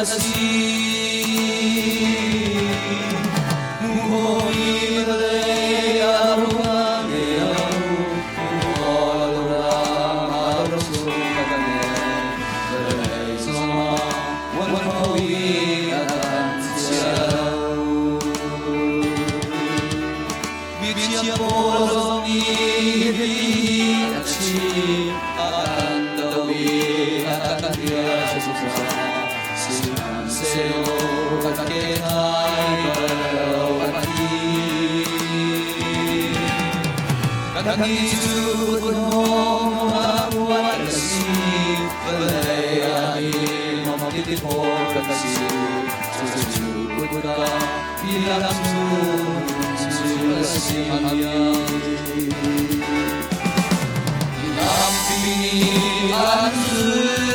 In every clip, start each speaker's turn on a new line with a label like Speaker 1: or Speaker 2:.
Speaker 1: a si. Mukomi vawlei a ruang lio, Mithiang pawl zong nih hihi a chim, a kan do i a kan hrial zungzal. Sihmanhsehlaw kan ke thai bal lo a ti. Kannih cu hmawng ah ruat kan si, vawlei ah hin hmawng kan si. Cucu kutka pilang cu a si. Lampi nih an zulh.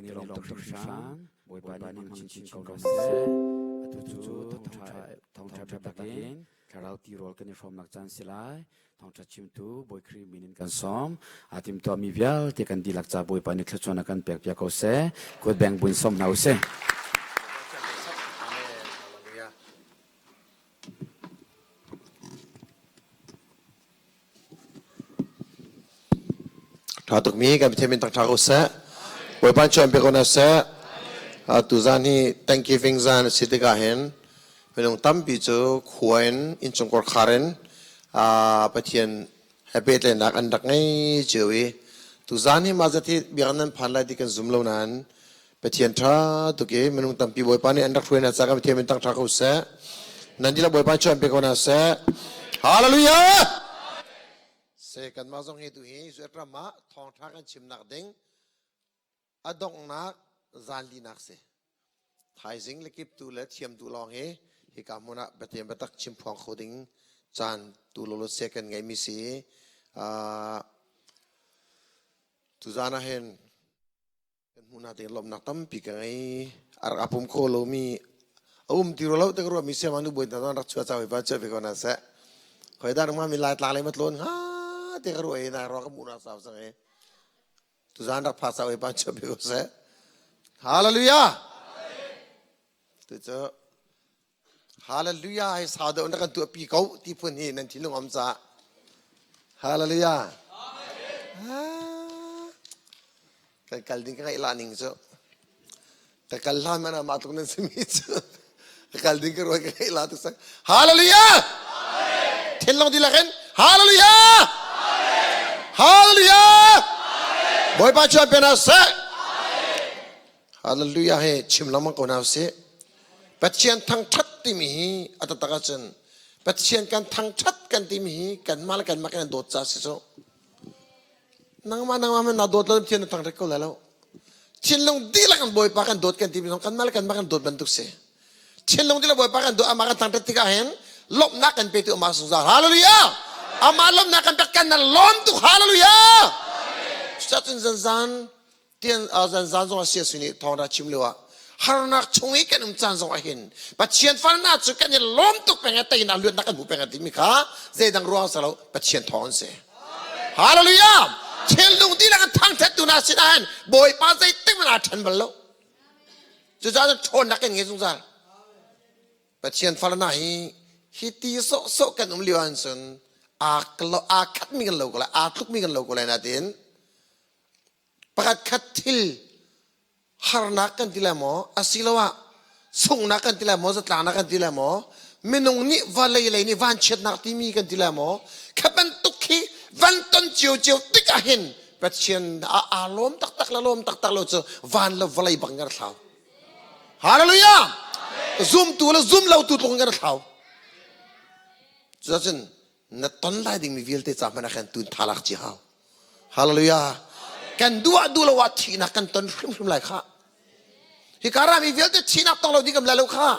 Speaker 2: Kan i lawm tuk hringhran. Bawipa nih hmang chinchin ko hna seh. Atu cu thawngṭha biatak in thlarau tirawl kan i hrawmnak caan si lai. Thawngṭha chimtu Bawi Khrih min in kan sawm. Aa timtuahmi vialte kan dihlak ca Bawipa nih thluachuah a kan pek piak ko seh. Kut beng buin sawm hna usih.
Speaker 3: Ṭha tukmi kan Pathian min thangṭhat ko seh. Bawipa chuan pe ko hna seh. Tuzan hi Thanksgiving zan a si tikah hin minung tampi cu khua in innchungkhar khar in Pathian he pehtlaihnak an rak ngei cio i tuzan hi mah zat hi biakinn nan phan lai ti kan zum lo nain Pathian ṭha tuk i minung tampi Bawipa nih an rak hruai hna caah kan Pathian min thangṭhat ko seh. Nan dihlak Bawipa chuan pe ko hna seh. Hallelujah! Se kanmah zong hi tu hi Israel ram ah thawngṭha kan chimnak ding a donghnak zanlinak si. Thaizing le kip tu le thiam tu lawng hi hika hmun ah Pathian biatak chim phuang kho ding caan tu lolo se kan ngeimi si. Tuzan ah hin Kan hmuh hna ding lawmhnak tampi ka ngei. A rak pum kho lomi a um ti lo te ka ruah mi siama nu buin ta rak chua chawi pa chua ve ko na seh. Khoi dar ma mi lai tlang le ma tlawn ha te ka ruah na ro ka mu na sau sang e. Tu zan rak pha sawi pa chua ve ko seh. Hallelujah. Tu cu Hallelujah hi sau deuh na kan tuah pi ko ti phun hi nan thinlung am ca. Hallelujah. Kan kal ding ka ngaih la ning cu. Ka kal hlan mana ma tluk nan simi cu. Ka kal ding ka ruai ka ngaih la tu sak. Hallelujah. Thinlung dihlak in Hallelujah. Hallelujah. Bawipa chuan pe na seh. Hallelujah he chim lengmang ko hna usih. Pathian thangṭhat timi hi a taktak ahcun Pathian kan thangṭhat kan timi hi kanmah le kanmah kan dawt ca si cu. Nangmah nangmah man naa dawt lo Pathian na thangṭhat ko lai lo. Thinlung dihlak in Bawipa kan dawt kan timi zong kanmah le kanmah kan dawt bantuk si. Thinlung dihlak Bawipa kan dawt amah kan thangṭhat tikah hin lawmhnak kan petu amah zungzal. Hallelujah! Amah lawmhnak kan pek kan na lawm tuk. Hallelujah! Cucun zanzan tian zan zan zong a sia sini thawngṭha chim lio ah harnak chung i kan um caan zong ah hin Pathian farnak cu kan i lawm tuk peng i teinak luatnak kan hmu peng timi kha zeidang ruang si lo Pathian thawng an si. Hallelujah! Thilnung dihlak an thangṭhat tu hna sinah hin Bawipa zeitik hmanh aa ṭhen bal lo. Cucaah ṭhawnnak kan ngei zungzal. Pathian farnak hi hi ti sawhsawh kan um lio ahcun aa khatmi kan lo ko lai, aa tlukmi kan lo ko lai natin Pakhat khat thil harnak kan ti lai maw asiloah sunghnak kan ti lai maw zatlaknak kan ti lai maw minung nih vawlei lei nih vanchiatnak timi kan ti lai maw kha bantuk khi van ton ciocio tik ah hin Pathian aa lawm taktak le lawm taktak lo cu van le vawlei bang kan thlau. Hallelujah! Zumtu le zum lo tu tluk in kan thlau. Cucun na ton lai dingmi vialte ca hmanh ah khan tun tha lak ci hau. Hallelujah. Kan duh ah duh lo ah thihnak kan ton hrimhrim lai kha. Hi ka mi vialte thihnak tong lo ding kam lai lo kha.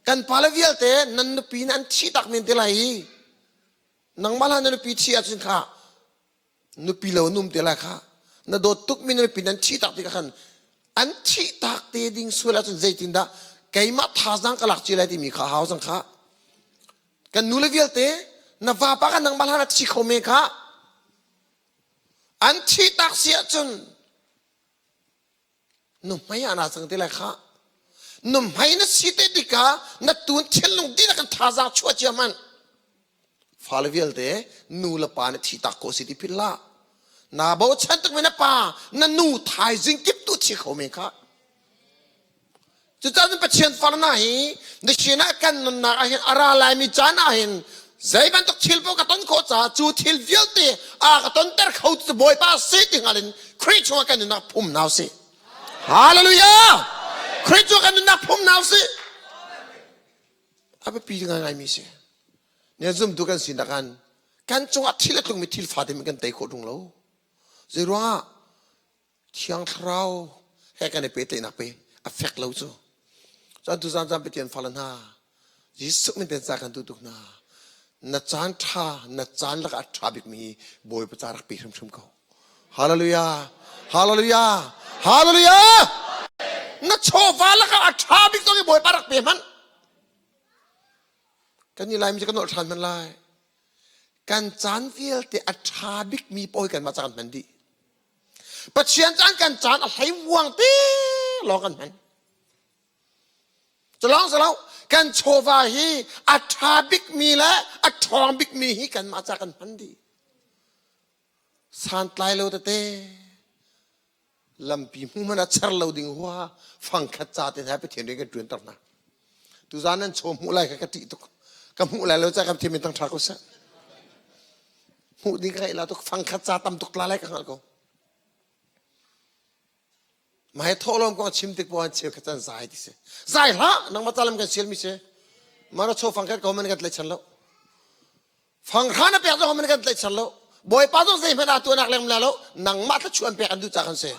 Speaker 3: Kan pale vialte nan nupi nan thi tak men te lai hi. Nangmah la na nupi thi ahcun kha nupi lo num te lai kha. Na dawt tuk mi na nupi nan thi tak ti khan an thi tak te ding sual ahcun zeitindah keimah thazaang ka lak ci lai timi kha hau zang kha. Kan nule vialte na vapa kha nangmah hlan ah thi kho me kha an thi tak si ahcun nuhmei ah naa cang te lai kha nuhmei na si te tikah na tun thinlung dihlak in thazaang chuah cia hmanh fale vialte nu le pa nih thi tak ko si ti philh hlah naa bochan tuk mi na pa na nu thaizing kip tu thi kho me kha Cucaah Pathian farna hi na sinah kan nunnak ah hin a ra laimi caan ah hin zei bantuk thil paoh ka ton khawh caah cu thil vialte a ka tonter kho tu Bawipa si ti hngal in Khrih chungah kan nunnak phum hna usih. Hallelujah! Khrih chungah kan nunnak phum hna usih. A biapi ngaingaimi si. Ne zumtu kan sinak an kan cungah thil a tlungmi thil fate kan tei khawh ṭung lo. Zei ruangah Thiang Thlarau he kan i pehtlaihnak pe a fek lo cu. Cun tuzan caan Pathian fale hna, Jesuh min ten ca kan duh tuk hna. Na caan ṭha, na caan lakah a ṭha bikmi Bawipa ca rak pe hrimhrim ko. Hallelujah! Hallelujah! Hallelujah! Na chawva lakah a ṭha bik zong i Bawipa rak pe hmanh. Kan i Laimi cu kan nolh ṭhan hmanh lai. Kan caan vialte a ṭha bikmi pawl kanmah ca kan hman dih. Pathian caan kan caan a hlei vuang te lawng kan hman. Culawng si lo, kan chawva hi a ṭha bikmi le a ṭhawng bikmi hi kanmah ca kan hman dih. Santlai lo tete lampi hmu hmanh ah cher lo ding hua fangkhat ca te hna Pathian rian kan ṭuan ter hna. Tuzaan nan chaw hmuh lai kha ka ṭih tuk. Ka hmuh lai lo ca kan thiam in tang ṭha ko seh. Hmuh ding ka ngeih la tuk fangkhat ca tam tuk tla lai ka hngalh ko. Mah hi thawhlawm kong chim tik poah cheukhat can zai ti si. Zai hlah nangmah ca lam kan sial mi si. Mara chaw fangkhat ko man kan tlaihchan lo. Fanghra na pek zong man kan tlaihchan lo. Bawipa zong zeihmanh aa tuahnak leng la lo. Nangmah thluachuah an pek an duh ca kan si.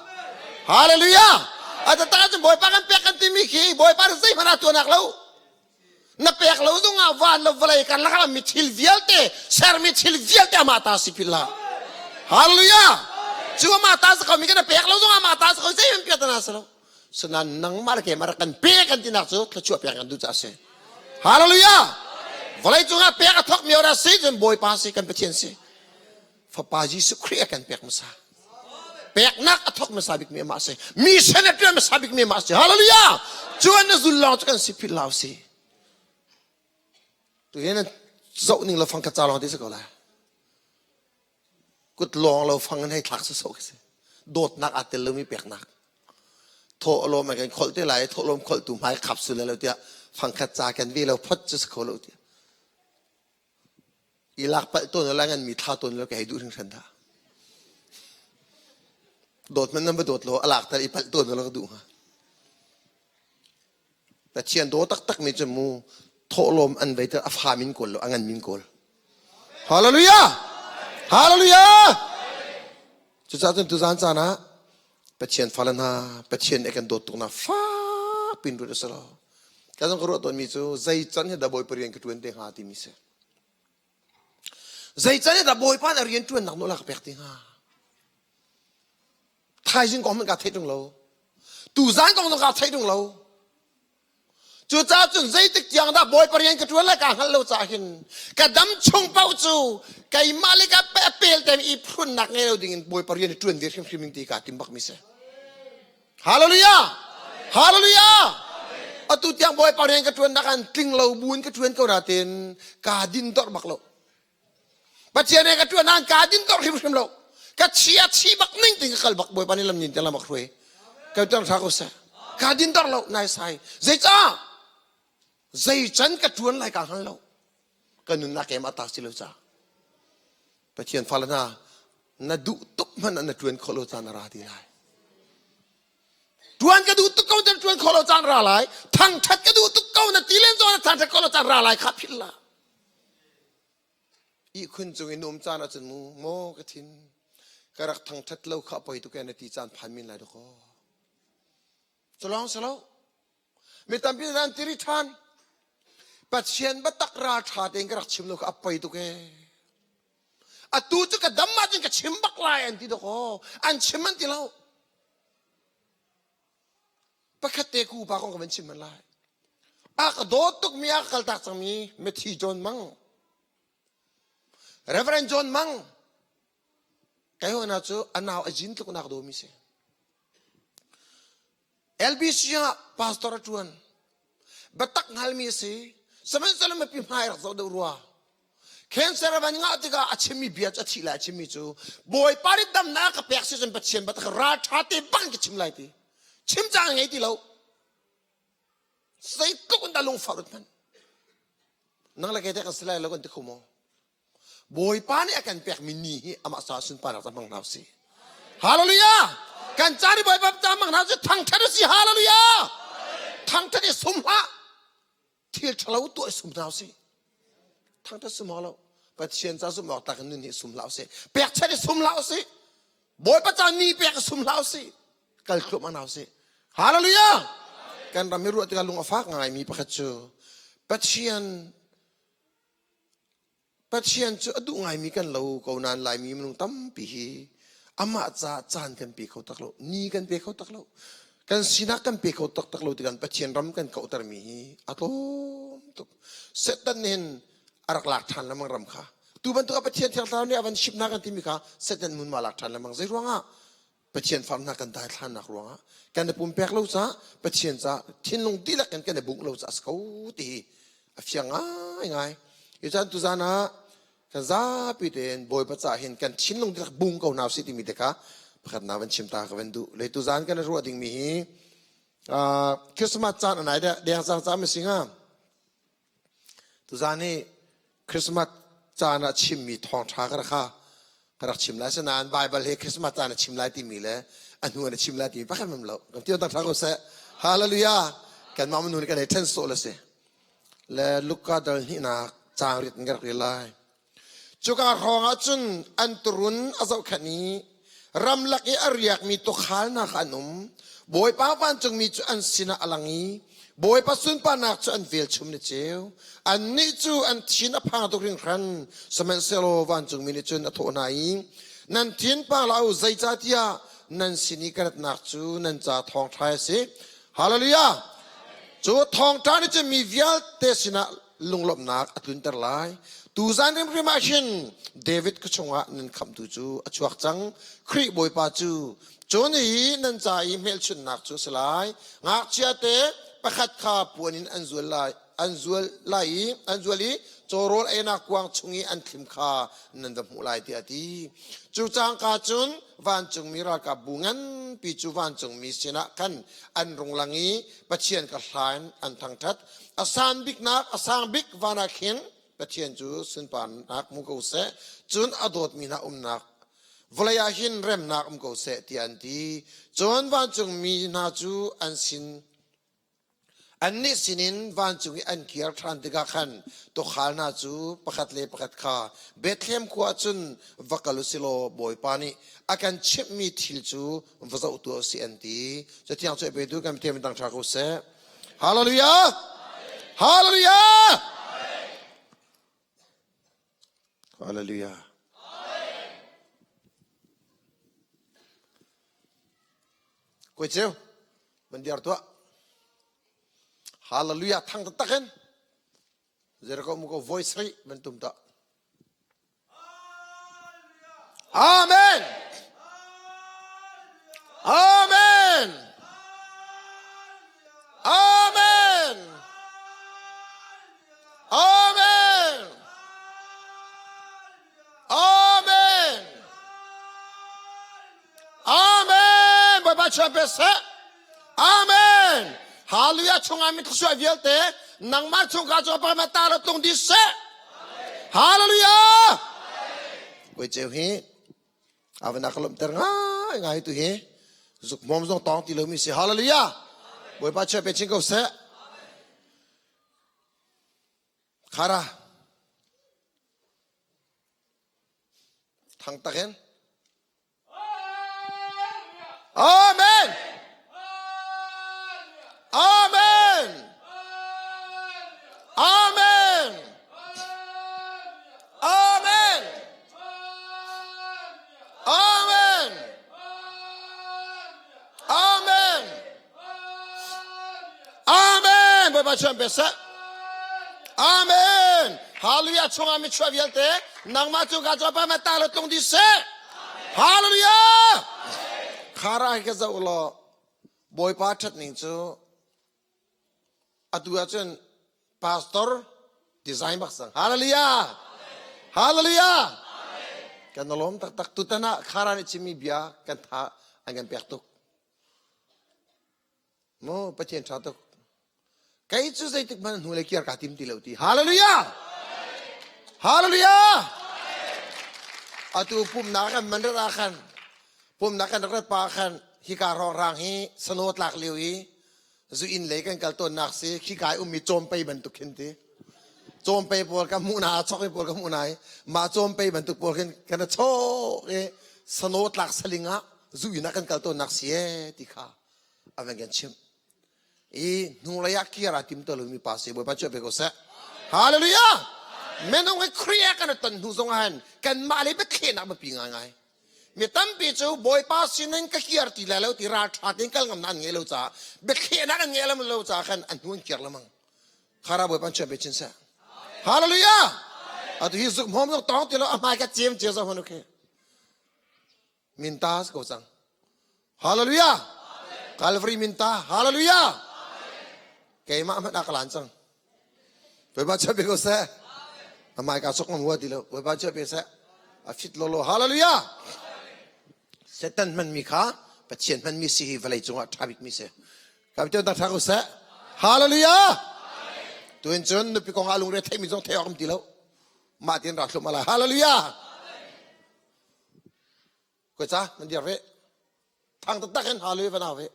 Speaker 3: Hallelujah! A ta cun Bawipa kan pek kan timi khi Bawipa nih zeihmanh aa tuahnak lo. Na pek lo zong ah van le vawlei kan lakah mi thil vialte sermi thil vialte amah ta si phil hlah. Hallelujah! Cu amah ta si ko mi kan pek lo zong amah ta si ko zeihmanh pek ta si lo. Sinain nangmah le keimah rak kan pek kan tinak cu thluachuah pek kan duh caah a si. Hallelujah! Vawlei cungah pek a thawk mi ora si cun Bawipa si kan Pathian si. Fapa Jesuh Khrih a kan pek hmasa. Peknak a thawk hmasa bikmi amah si. Mission a ṭuan hmasa bikmi amah si. Hallelujah! Cuan na zul lawng cu kan si philh lau si. Tu hi nan zoh ning lo fang khat ca lawng ti si ko lai. Kut lawng lo fang in hei thlak sawsawh khi si. Dawtnak aa tel lomi peknak. Thawh lawm kan kholh te lai, thawh lawm kholh tu hmai khap su le lo tiah fang khat ca kan ve lo phot cu si kho lo tiah. I lak palh tawn la ngan mi thla tawn lo ka hei duh hringhran dah. Dawt man nan va dawt lo a lak tal i palh tawn lo ka duh hnga. Pathian daw taktak mi cu mu thawhlawm an vei a fa min kawl lo a ngan min kawl. Hallelujah! Hallelujah! Cucaah cun tuzaan caan ah Pathian fale hna Pathian nih kan dawt tuk na fak pin ruat a si lo. Ka zong ka ruah tawnmi cu zei can hi dah Bawipa rian ka ṭuan te hnga timi si. Zei can hi dah Bawipa nih rian ṭuannak nawl a ka pek te hnga? Thaizing kong hmanh kaa theih ṭung lo. Tuzaan kong zong kaa theih ṭung lo. Cucaah cun zeitik tiang dah Bawipa rian ka ṭuan lai kaa hngalh lo caah hin ka dam chung paoh cu keimah le ka pel tein i phunnak ngei lo dingin Bawipa rian i ṭuan ve hrimhrim ding ti kaa tim bakmi si. Hallelujah! Hallelujah! Atu tiang Bawipa rian ka ṭuannak an tling lo buin ka ṭuan ko natin kaa din dorh bak lo. Pathian he ka ṭuan nain kaa din dor hrimhrim lo. Ka chia chi bak ning ting ka kal bak Bawipa nih lam nin tiang lam a hruai. Ka ṭang hra ko seh. Kaa din dor lo nai sai. Zeicah? Zei can ka ṭuan lai kaa hngal lo. Ka nunnak keimah ta si lo ca. Pathian fale hna na duh tuk hmanh ah na ṭuan khawh lo caan a ra ti lai. Ṭuan ka duh tuk ko na ṭuan khawh lo caan ra lai. Thangṭhat ka duh tuk ko na ti len zong na thangṭhat khawh lo caan ra lai kha philh la. Ihkhun cung i na um caan ahcun mu maw ka thin ka rak thangṭhat lo kha a poi tuk ee na ti caan phan men lai dawkaw. Culawng si lo. Mi tampi nih an tiri ṭhan. Pathian biatak ralṭha tein ka rak chim lo kha a poi tuk ee. Atu cu ka dam ahcun ka chim bak lai an ti dawkaw. An chim an ti lo. Pakhat te ku pa kong ka van chim hmanh lai. A ka dawt tukmi a ka kaltak cangmi Matthew John Mang Reverend John Mang kai hona cu a nau a jin tluk nak dawmi si. LBC ah pastor a ṭuan. Biatak hngalmi a si. Sihmanhsehlaw mipi hmai rak zoh deuh rua. Cancer a van ngah tikah a chimmi bia cu a thih lai a chimmi cu Bawipa nih damnak ka pek si cun Pathian biatak ralṭha te bang ka chim lai ti. Chim caan ngei ti lo. Zeitluk in dah lungfah rut hmanh. Nang le kei teh kan si lai lo kan ti kho maw? Bawipa nih a kan pekmi ni hi amah sa sunparnak ca hmang hna usih. Hallelujah! Kan ca nih Bawipa ca hmang hna usih. Thangṭhat usih. Hallelujah! Thangṭhat i sum hlah. Thil ṭhalo tuah i sum hna usih. Thangṭhat sum hau lo. Pathian ca zumh awk tlak in nun hi sum hlah usih. Pekchanh i sum hlah usih. Bawipa ca ni pek i sum hlah usih. Kal thluahmah hna usih. Hallelujah! Kan ram i ruah tikah lung a fak ngaimi pakhat cu Pathian Pathian cu a duh ngaimi kan lo ko nain Laimi minung tampi hi Amah ca caan kan pe kho tak lo, ni kan pe kho tak lo. Kan sinak kan pe kho taktak lo tikhan Pathian ram kan kauhtermi hi a tlawm tuk. Satan nih hin a rak lak ṭhan lengmang ram kha. Tu bantuk ah Pathian Thiang Thlarau nih a van chimh hna kan timi kha Satan mun ma lak ṭhan lengmang. Zei ruangah? Pathian fam hna kan daithlannak ruangah kan i pumpek lo caah Pathian caah thinlung dihlak in kan i bungh lo caah a si ko ti hi a fiang ngaingai. Hi caan tuzan ah kan zapi tein Bawipa caah hin kan thinlung dihlak bung ko hna usih timi te kha pakhat na van chim ta ka van duh. Le tuzan kan i ruah dingmi hi Christmas caan a nai deng cang caah ma si hnga? Tuzaan hi Christmas caan ah chimmi thawngṭha ka rak kha ka rak chim lai. Asinain Baibal hi Christmas caan ah chim lai timi le a hnu ah chim lai timi pakhat hmanh lo. Kan ti tak ko seh. Hallelujah. Kanmah minung nih kan hei ṭhen sawh le si. Le Luka dal hnihnak caang rit in ka rak rel lai. Cuka hrawng ah cun an turun a zohkhenh i ramlak i a riakmi tuukhal hna kha an um. Bawipa vancungmi cu an sinah a lang i Bawipa sunparnak cu an velchum ni ceu. Annih cu an thin a phang tuk hringhran. Sihmanhsehlaw vancungmi nih cun a thawh hna i, Nan thin pang hlah u, zeicahtiah nan sin i ka ratnak cu nan ca thawngṭha a si. Hallelujah! Cu thawngṭha nih cun mi vialte sinah lunglawmhnak a tlunter lai. Tuzan hrimhrim ah hin David ka chungah nan khamhtu cu a chuak cang. Khrih Bawipa cu cun hi nan ca i hmelchunhnak cu a si lai. Ngakchia te pakhat kha puan in an zual lai an zual lai i an zual i cawrawl einak kuang chung i an thlim kha nan va hmuh lai tiah a ti. Cu cangka cun vancungmi ralkapbu nganpi cu vancungmi sinah khan an rung lang i Pathian ka hla in an thangṭhat. A san biknak a sang bik van ah khin Pathian cu sunparnak hmu ko seh. Cun a dawtmi hna umnak vawlei ah hin remnak um ko seh tiah an ti. Cun vancungmi hna cu an sin annih sinin vancung i an kir ṭhan tikah khan tuukhal hna cu pakhat le pakhat kha Bethlehem khua ah cun va kal u sih law Bawipa nih a kan chimhmi thil cu va zoh tuah u sih an ti. Cathiang cu a petu kan Pathian min dang ṭha ko seh. Hallelujah! Hallelujah! Hallelujah! Koi ceu, man diar tuah. Hallelujah thang taktak in. Zerko mu ko voice ri man tum ta. Amen. Amen. Amen. Amen. Amen. Amen. Bawipa chiah pe seh. Amen. Hallelujah chungah mi thluachuah vialte nangmah chungka cu pa ta la tung di seh. Hallelujah. Koi ceu hi avana ka lomter ngai ngai tu hi zuk mom zong tong ti lo mi si hallelujah. Bawipa chia pe chin ko seh. Khara. Thang takin. Amen. Amen. Amen. Amen. Amen. Amen. Amen. Bawipa chuan pe seh. Amen. Hallelujah chungah mi chuah vialte nangmah cu ka pa ma ta lo tlung di seh. Hallelujah. Khara hi ka zoh law Bawipa ṭhat ning cu atu ahcun pastor design bak sang. Hallelujah. Hallelujah. Kan lawm taktak tutan ah khara nih chimmi bia kan tha an kan pek tuk. Maw Pathian ṭha tuk. Kei cu zeitik hmanh hnu le kir kaa tim ti lo ti. Hallelujah! Hallelujah! Atu pumnak kan man rat ah khan pumnak kan rak rat pa khan hika rawng hi sano tlak lio i zu inn lei kan kal tawnnak si khika i ummi cawmpei bantuk khin ti. Cawmpei pawl ka hmuh na chok pawl ka hmuh na i mah cawmpei bantuk pawl khin kan chok i sano tlak saling ah zu inn ah kan kal tawnnak si e ti kha a van kan chimh i hnulei ah kir aa tim to lomi pa si Bawipa cu pe ko seh hallelujah minung hi Khrih ah kan ton hnu zong ah hin kanmah le biathlenak biapi ngaingai. Mi tampi cu Bawipa sinin ka kiar ti lai lo ti ralṭha tein kal ngamnak an ngei lo caah biathlehnak an ngei lo caah khan an hnu an kiar lengmang. Khara Bawipa an chuah pe chin seh. Hallelujah! Atu hi zuk hmawm zong tawng ti lo a hmai ka cem cia zo hon okay. Minta ko cang. Hallelujah! Calvary minta. Hallelujah! Keimah hmanh a ka lan cang. Bawipa chiah pe ko seh. A hmai ka sok ngam hua ti lo. Bawipa chiah pe seh. A fit lolo. Hallelujah! Satan hmanmi kha Pathian hmanmi si hi vawlei cungah ṭha bikmi si. Kapten tak ṭha ko seh. Hallelujah! Tuin cun nupi kong ah lungre theimi zong thei awk um ti lo. Mah tin ra thlum ala. Hallelujah! Ko ca nan dir ve. Thang taktak in hallelujah van au ve.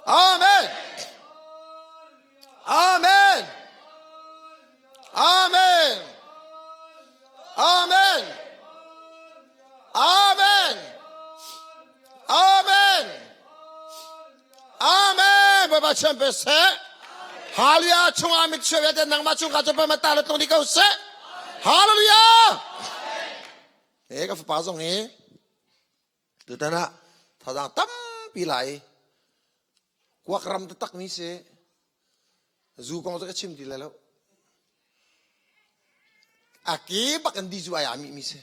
Speaker 3: Amen. Amen. Amen. Amen. Amen. Amen. Amen. Bawipa chian pe seh. Hallelujah. Chungah mit chia vialte nangmah chung ka cu pa ta le tlung dih ko seh. Hallelujah. He ka fapa zong hi tutan ah thazaang tampi lai kuak ram taktak mi si zu kong cu ka chim ti lai lo a ke bak in di zu ai ami mi si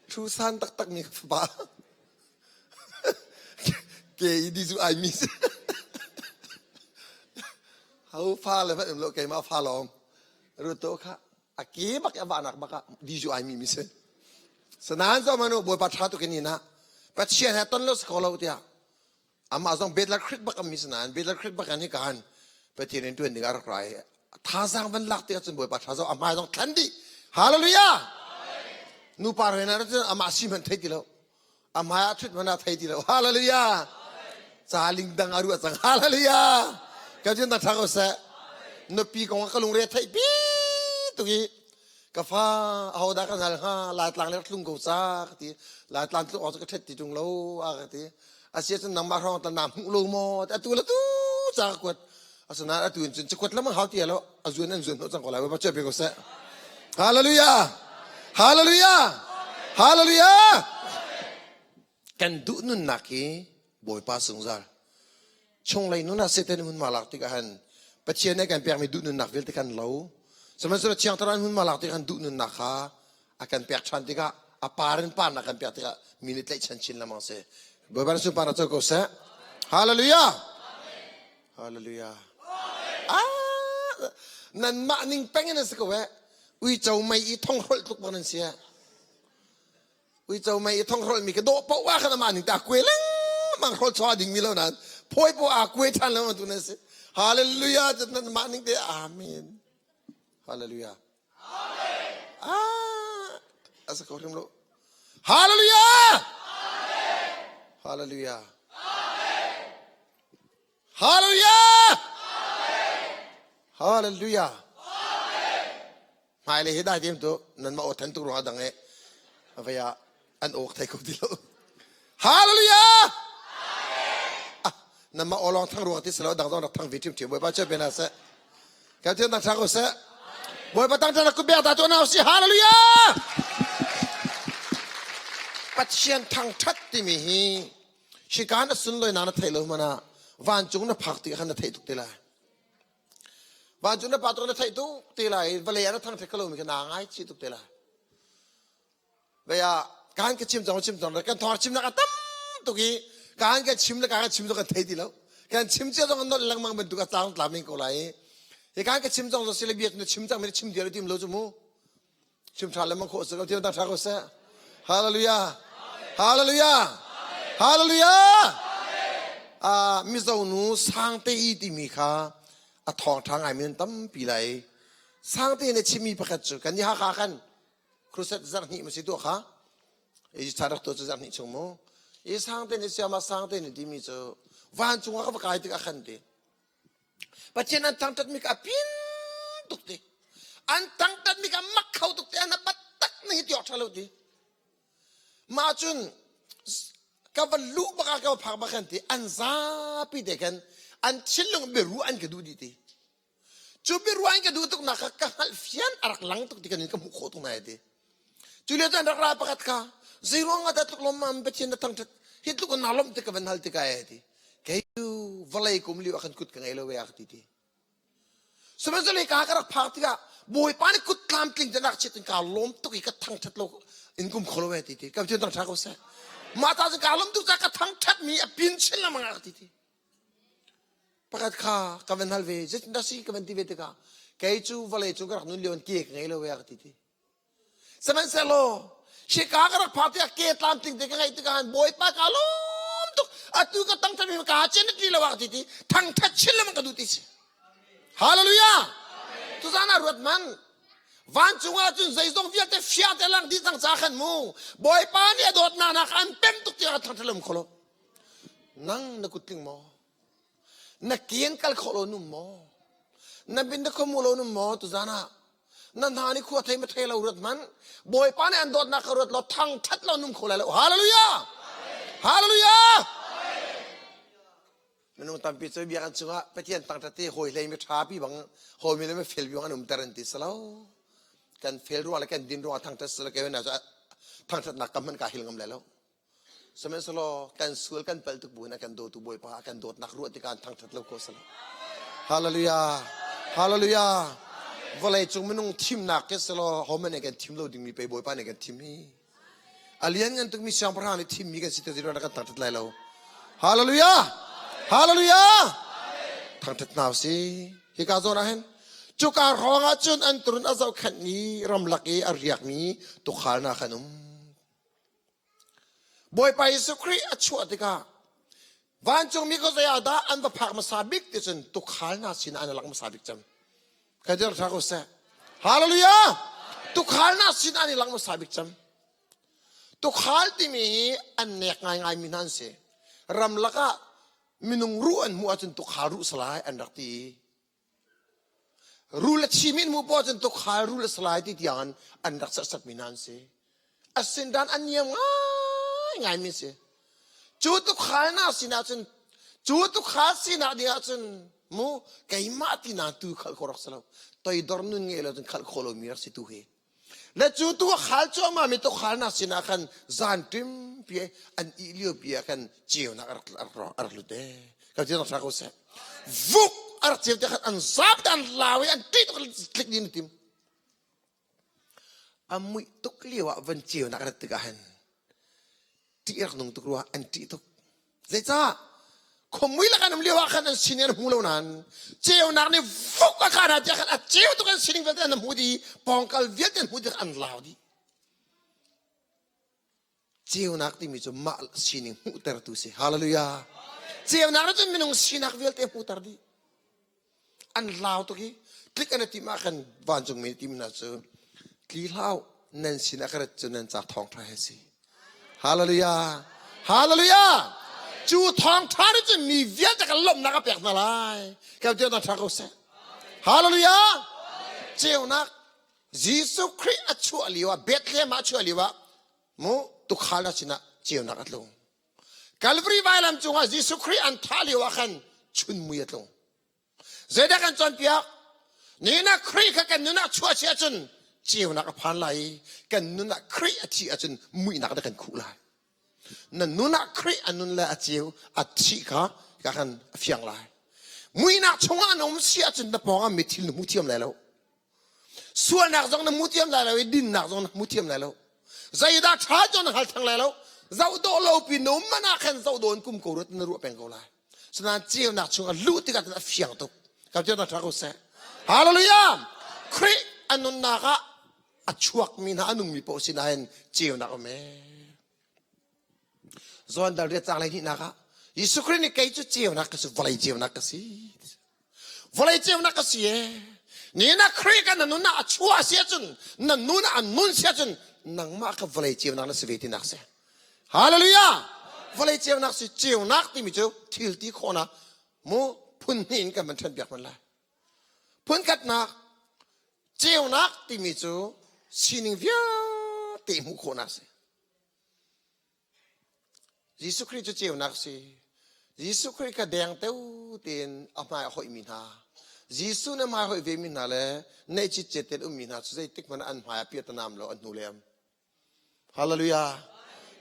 Speaker 3: thu san taktak mi ka fapa ke i di zu ai mi si ho fa le hmanh um lo keimah fa lawng ru to kha a ke bak a vahnak bak ah di zu ai mi mi si sanan zo manu bawipa tha tuk in na pathian he ton lo si ko lo tiah amah zong betler khrit bak mi sanan betler khrit bak an hi kan pathian in tuan ding a rak rai thazaang van lak ti ahcun bawipa tha zo a hmai zong thlan dih hallelujah nu par he na cun amah si hmanh thei ti lo a hmai ah thut hmanh ah thei ti lo hallelujah ca ling dang a ruah cang hallelujah ka cun ta tha ko seh nupi kong ka lungre theih pi tuk i ka fa ahodah ka hngal hnga laitlang le tlung ko ca ka ti laitlang tlung awk cu ka ṭhet ti ṭung lo a ka ti asia cun nangmah hrawng tan naa hmuh lo maw atu le tu ca ka kuat asinain atu in cun cakuat lamang hau ti lo a zuan an zuan hnawh cang ko lai ba che pe ko seh hallelujah hallelujah hallelujah kan duh nunnak hi bawipa sungzal chunglei nun ah Satan hun ma lak tikah han Pathian nih kan pekmi duh nunnak vialte kan lo sihmanhsehlaw Thiang Thlarau hun ma lak tikah han duh nunnak kha a kan pek ṭhan tikah a par in parnak kan pek tikah mi nih tlaihchan chin lengmang si Bawipa na sunparnak co ko seh Hallelujah Hallelujah ah nanmah ning peng in an si ko eh uico mei i thonghrolh tluk bang nan si eh uico mei i thonghrolh mi ka dawh paoh ah khan amah ning ta kue lengmang hrol chaw ding mi lo nan phawi po a kue ṭhan lengmang tu nan si Hallelujah nanmah ning te amen Hallelujah Ah, asa ko hrim lo. Hallelujah! Hallelujah! Hallelujah! Hallelujah! Hmailei hi dai tim tu nan ma aw than tuk ruang dang e avaya an awk thai ko ti lo. Hallelujah! Ah, nan ma aw lawng thang ruang ti selo dang zong rak thang vi ṭhim ṭhim Bawipa che bena seh. Kan thian tang ko seh. Bawipa tang ṭan ku bek ta tu na si Hallelujah! Pathian thang ṭhat timi hi shikan a sunloi na na thei lo mana vancung na phak ti khan na thei tuk te lai. Vancung na pa tuk na thei tuk te lai vawlei ah na thang ṭhat kalo mi kha na ngai chi tuk te lai. Vei ah kan ka chim cang chim cang kan thawng chimnak a tam tuk i kan ka chim le kan ka chim zong kan thei ti lo. Kan chim cia zong nolh lengmang bantuk a cang tlam in ko lai i hi kan ka chim cang zong sile bia na chim cang mi chim dir tim lo cu mu. Chim ṭha lengmang khawh si ko tiang ṭha ko seh. Hallelujah. Hallelujah. Hallelujah. Ah Mizo nu Sangte i timi kha a thawng ṭha ngai mi an tampi lai. Sangte nih chimmi pakhat cu kan i Hakha khan crusade zarh hnih ma si tuah kha i chan rak tuah cu zarh hnih chung mu i sangte nih siama sangte nih timi cu vancung ah ka va kai tikah khan ti Pathian an thangṭhat mi ka pin tuk ti an thangṭhat mi ka mak kho tuk ti an bat tak na hi ti awk ṭha lo ti mah cun ka va luh bak ah ka va phak bak khan ti an zapi te khan an thinlung biaru an ka duh dih ti. Cu biaruah in ka duh tuk nak kha ka hngalh fian a rak lang tuk ti kan in ka hmuh khawh tuk nai ti. Cu lio caan rak ra pakhat kha zeiruang ah dah tluk lawmmam Pathian na thangṭhat hi tluk in naa lawmh ti ka van hal tikah e ti. Kei cu vawlei kum lio ah khan kut ka ngei lo ve a ka ti ti. Sihmanhsehlaw ka ka rak phak tikah Bawipa nih kut tlamtling te nak chiat in kaa lawm tuk i ka thangṭhat lo in kum kho lo ve ti ti. Ka Pathian thangṭhat ko seh. Mah ta cu kaa lawm tuk caah ka thangṭhat mi a pin chin lengmang a ka ti ti. Pakhat kha ka van hal ve zeitindah si ka van ti ve tikah kei cu vawlei cung ka rak nun lio in ke ka ngei lo ve a ka ti ti. Sihmanhsehlaw hika ka rak phak tiah ke tlamtling te ka ngeih tikah han Bawipa ka lawm tuk atu ka tangthat mi ka cen ti lo ah ti ti thangthat chin lengmang ka duh ti si. Hallelujah! Tuzan ah ruat man vancung ah cun zeizong vialte fiang te lang dih cang ca khan mu Bawipa nih a dawtnak nak an pem tuk tiah ka thangthat lem kholo. Nang na kut tling maw? Na kian kal khawh lo num maw? Na bin na khuamu lo num maw tuzan ah? Na hna nih khua thei ma thei lo ruat hmanh. Bawipa nih an dawtnak ka ruat law thangthat lo num kho lai lo. Hallelujah! Hallelujah! Minung tampi cu biakinn chungah Pathian thangthat hi hawi hlei mi ṭha pi bang hawi mi le mi fel bang an umter an ti si lo. Kan fel ruang le kan din ruang ah thangthat si lo kei thangthatnak kam hmanh ka hil ngam lai lo. Sihmanhsehlaw kan sual kan palh tuk buin a kan dawtu Bawipa a kan dawtnak ruah tikah an thangṭhat lo ko sala. Hallelujah. Hallelujah. Vawlei cung minung thimnak ke selaw homan nih kan thim lo dingmi pei Bawipa nih kan thim hi. A lian ngan tukmi siangpahrang nih thimmi kan si te zero kan thangṭhat lai lo. Hallelujah. Hallelujah. Thangṭhat hna usih. Hika zawn ah hin cuka hrawng ah cun an turun a zohkhenh i ramlak i a riakmi tuukhal hna khan um. Bawipa Jesuh Khrih a chuah tikah vancungmi ko zei ah dah an va phak hmasa bik ti cun tukhal hna sinah an lang hmasa bik cang. Ka dir hna ko seh. Hallelujah! Tukhal hna sinah an i lang hmasa bik cang. Tukhal timi hi an nek ngaingai mi hna an si. Ramlak ah minung ruh an hmuh ahcun tukhal ruh salai an rak ti. Rul a chim in hmuh poah cun tukhal rul a salai ti tiang an rak serhsatmi hna an si. A sindan an niam ngaingai mi si. Cu tukhal na sinah cun cu tukhal sinak ding ahcun mu keimah ti na tu khal kho rak si lo. Toidor nun ngei lo cun khal kho lomi rak si tu hi. Le cu tu khal cuahmah mi tukhal na sinah khan zan ṭim pi an ih lio pi ah khan ceunak a rak a rak lut ee. Ka ti rak ko seh. Vuk a rak ceu te khan an zap te an lau i an ṭih tuk tlik din tim. A muih tuk lio ah van ceunak a rat tikah hin ṭih rak nung tuk rua an ṭih tuk. Zeicah? Khuamui lak an um lio ah khan an sin an hmu lo nain ceunak nih vuk a khan ah tiah khan a ceu tuk an sining vialte an hmu dih pawngkal vialte an hmu dih an lau dih. Ceunak timi cu mah sining hmuhtertu si. Hallelujah. Ceunak nih cun minung sinak vialte hmuhter dih. An lau tuk i tlik an i timh ah khan vancungmi nih tim hna cu tli hlah u nan sinah ka rat cu nan ca thawngṭha he si. Hallelujah. Hallelujah. Cu thawngṭha nih cun mi vialte kan lawmhnak a pek hna lai. Kan tiang ṭha ko seh. Hallelujah. Ceunak Jesuh Khrih a chuah lio ah Bethlehem ah a chuah lio ah mu tukhal hna sinah ceunak a tlung. Calvary vailam cungah Jesuh Khrih an thah lio ah khan chunmui a tlung. Zeidah kan cawnpiak? Nihin ah Khrih kha kan nun ah chuah si ahcun ceunak a phan lai i kan nun ah Khrih a thih ahcun muihnak dah kan khuh lai. Na nun ah Khrih a nun le a ceu a thih kha ka khan a fiang lai. Muihnak chungah na um si ahcun na pawngah mi thil na hmu thiam lai lo. Sualnak zong na hmu thiam lai lo i dinnak zong na hmu thiam lai lo. Zeidah ṭha cu na hngal theng lai lo. Zoh dawh lo pi na um man ah khan zoh dawh in kum ko ruat na ruah peng ko lai. Sinain ceunak chung a luh tikah cun a fiang tuk. Ka ceunak ṭha ko seh. Hallelujah! Khrih a nunnak ah a chuakmi hna a nungmi paoh sinain ceunak um ee. Zawn dal riat cang le hnihnak ah Jesuh Khrih nih kei cu ceunak ka si vawlei ceunak ka si. Vawlei ceunak ka si ee. Ni na Khrih ka na nun ah a chuah si ahcun na nun ah a nun si ahcun nangmah ka vawlei ceunak na si ve tinak si. Hallelujah! Vawlei ceunak si ceunak timi cu thil ti khawhnak mu phun hnih in kan van ṭhen piak hman lai. Phunkhatnak ceunak timi cu sining vialte hmuh khawhnak si. Jesuh Khrih cu ceunak si. Jesuh Khrih kha dengteo tein a hmai a hoihmi hna. Jesuh na hmai hoi ve mi hna le neih citcet ten ummi hna cu zeitik hmanh an hmai ah piatanam lo an hnu lem. Hallelujah.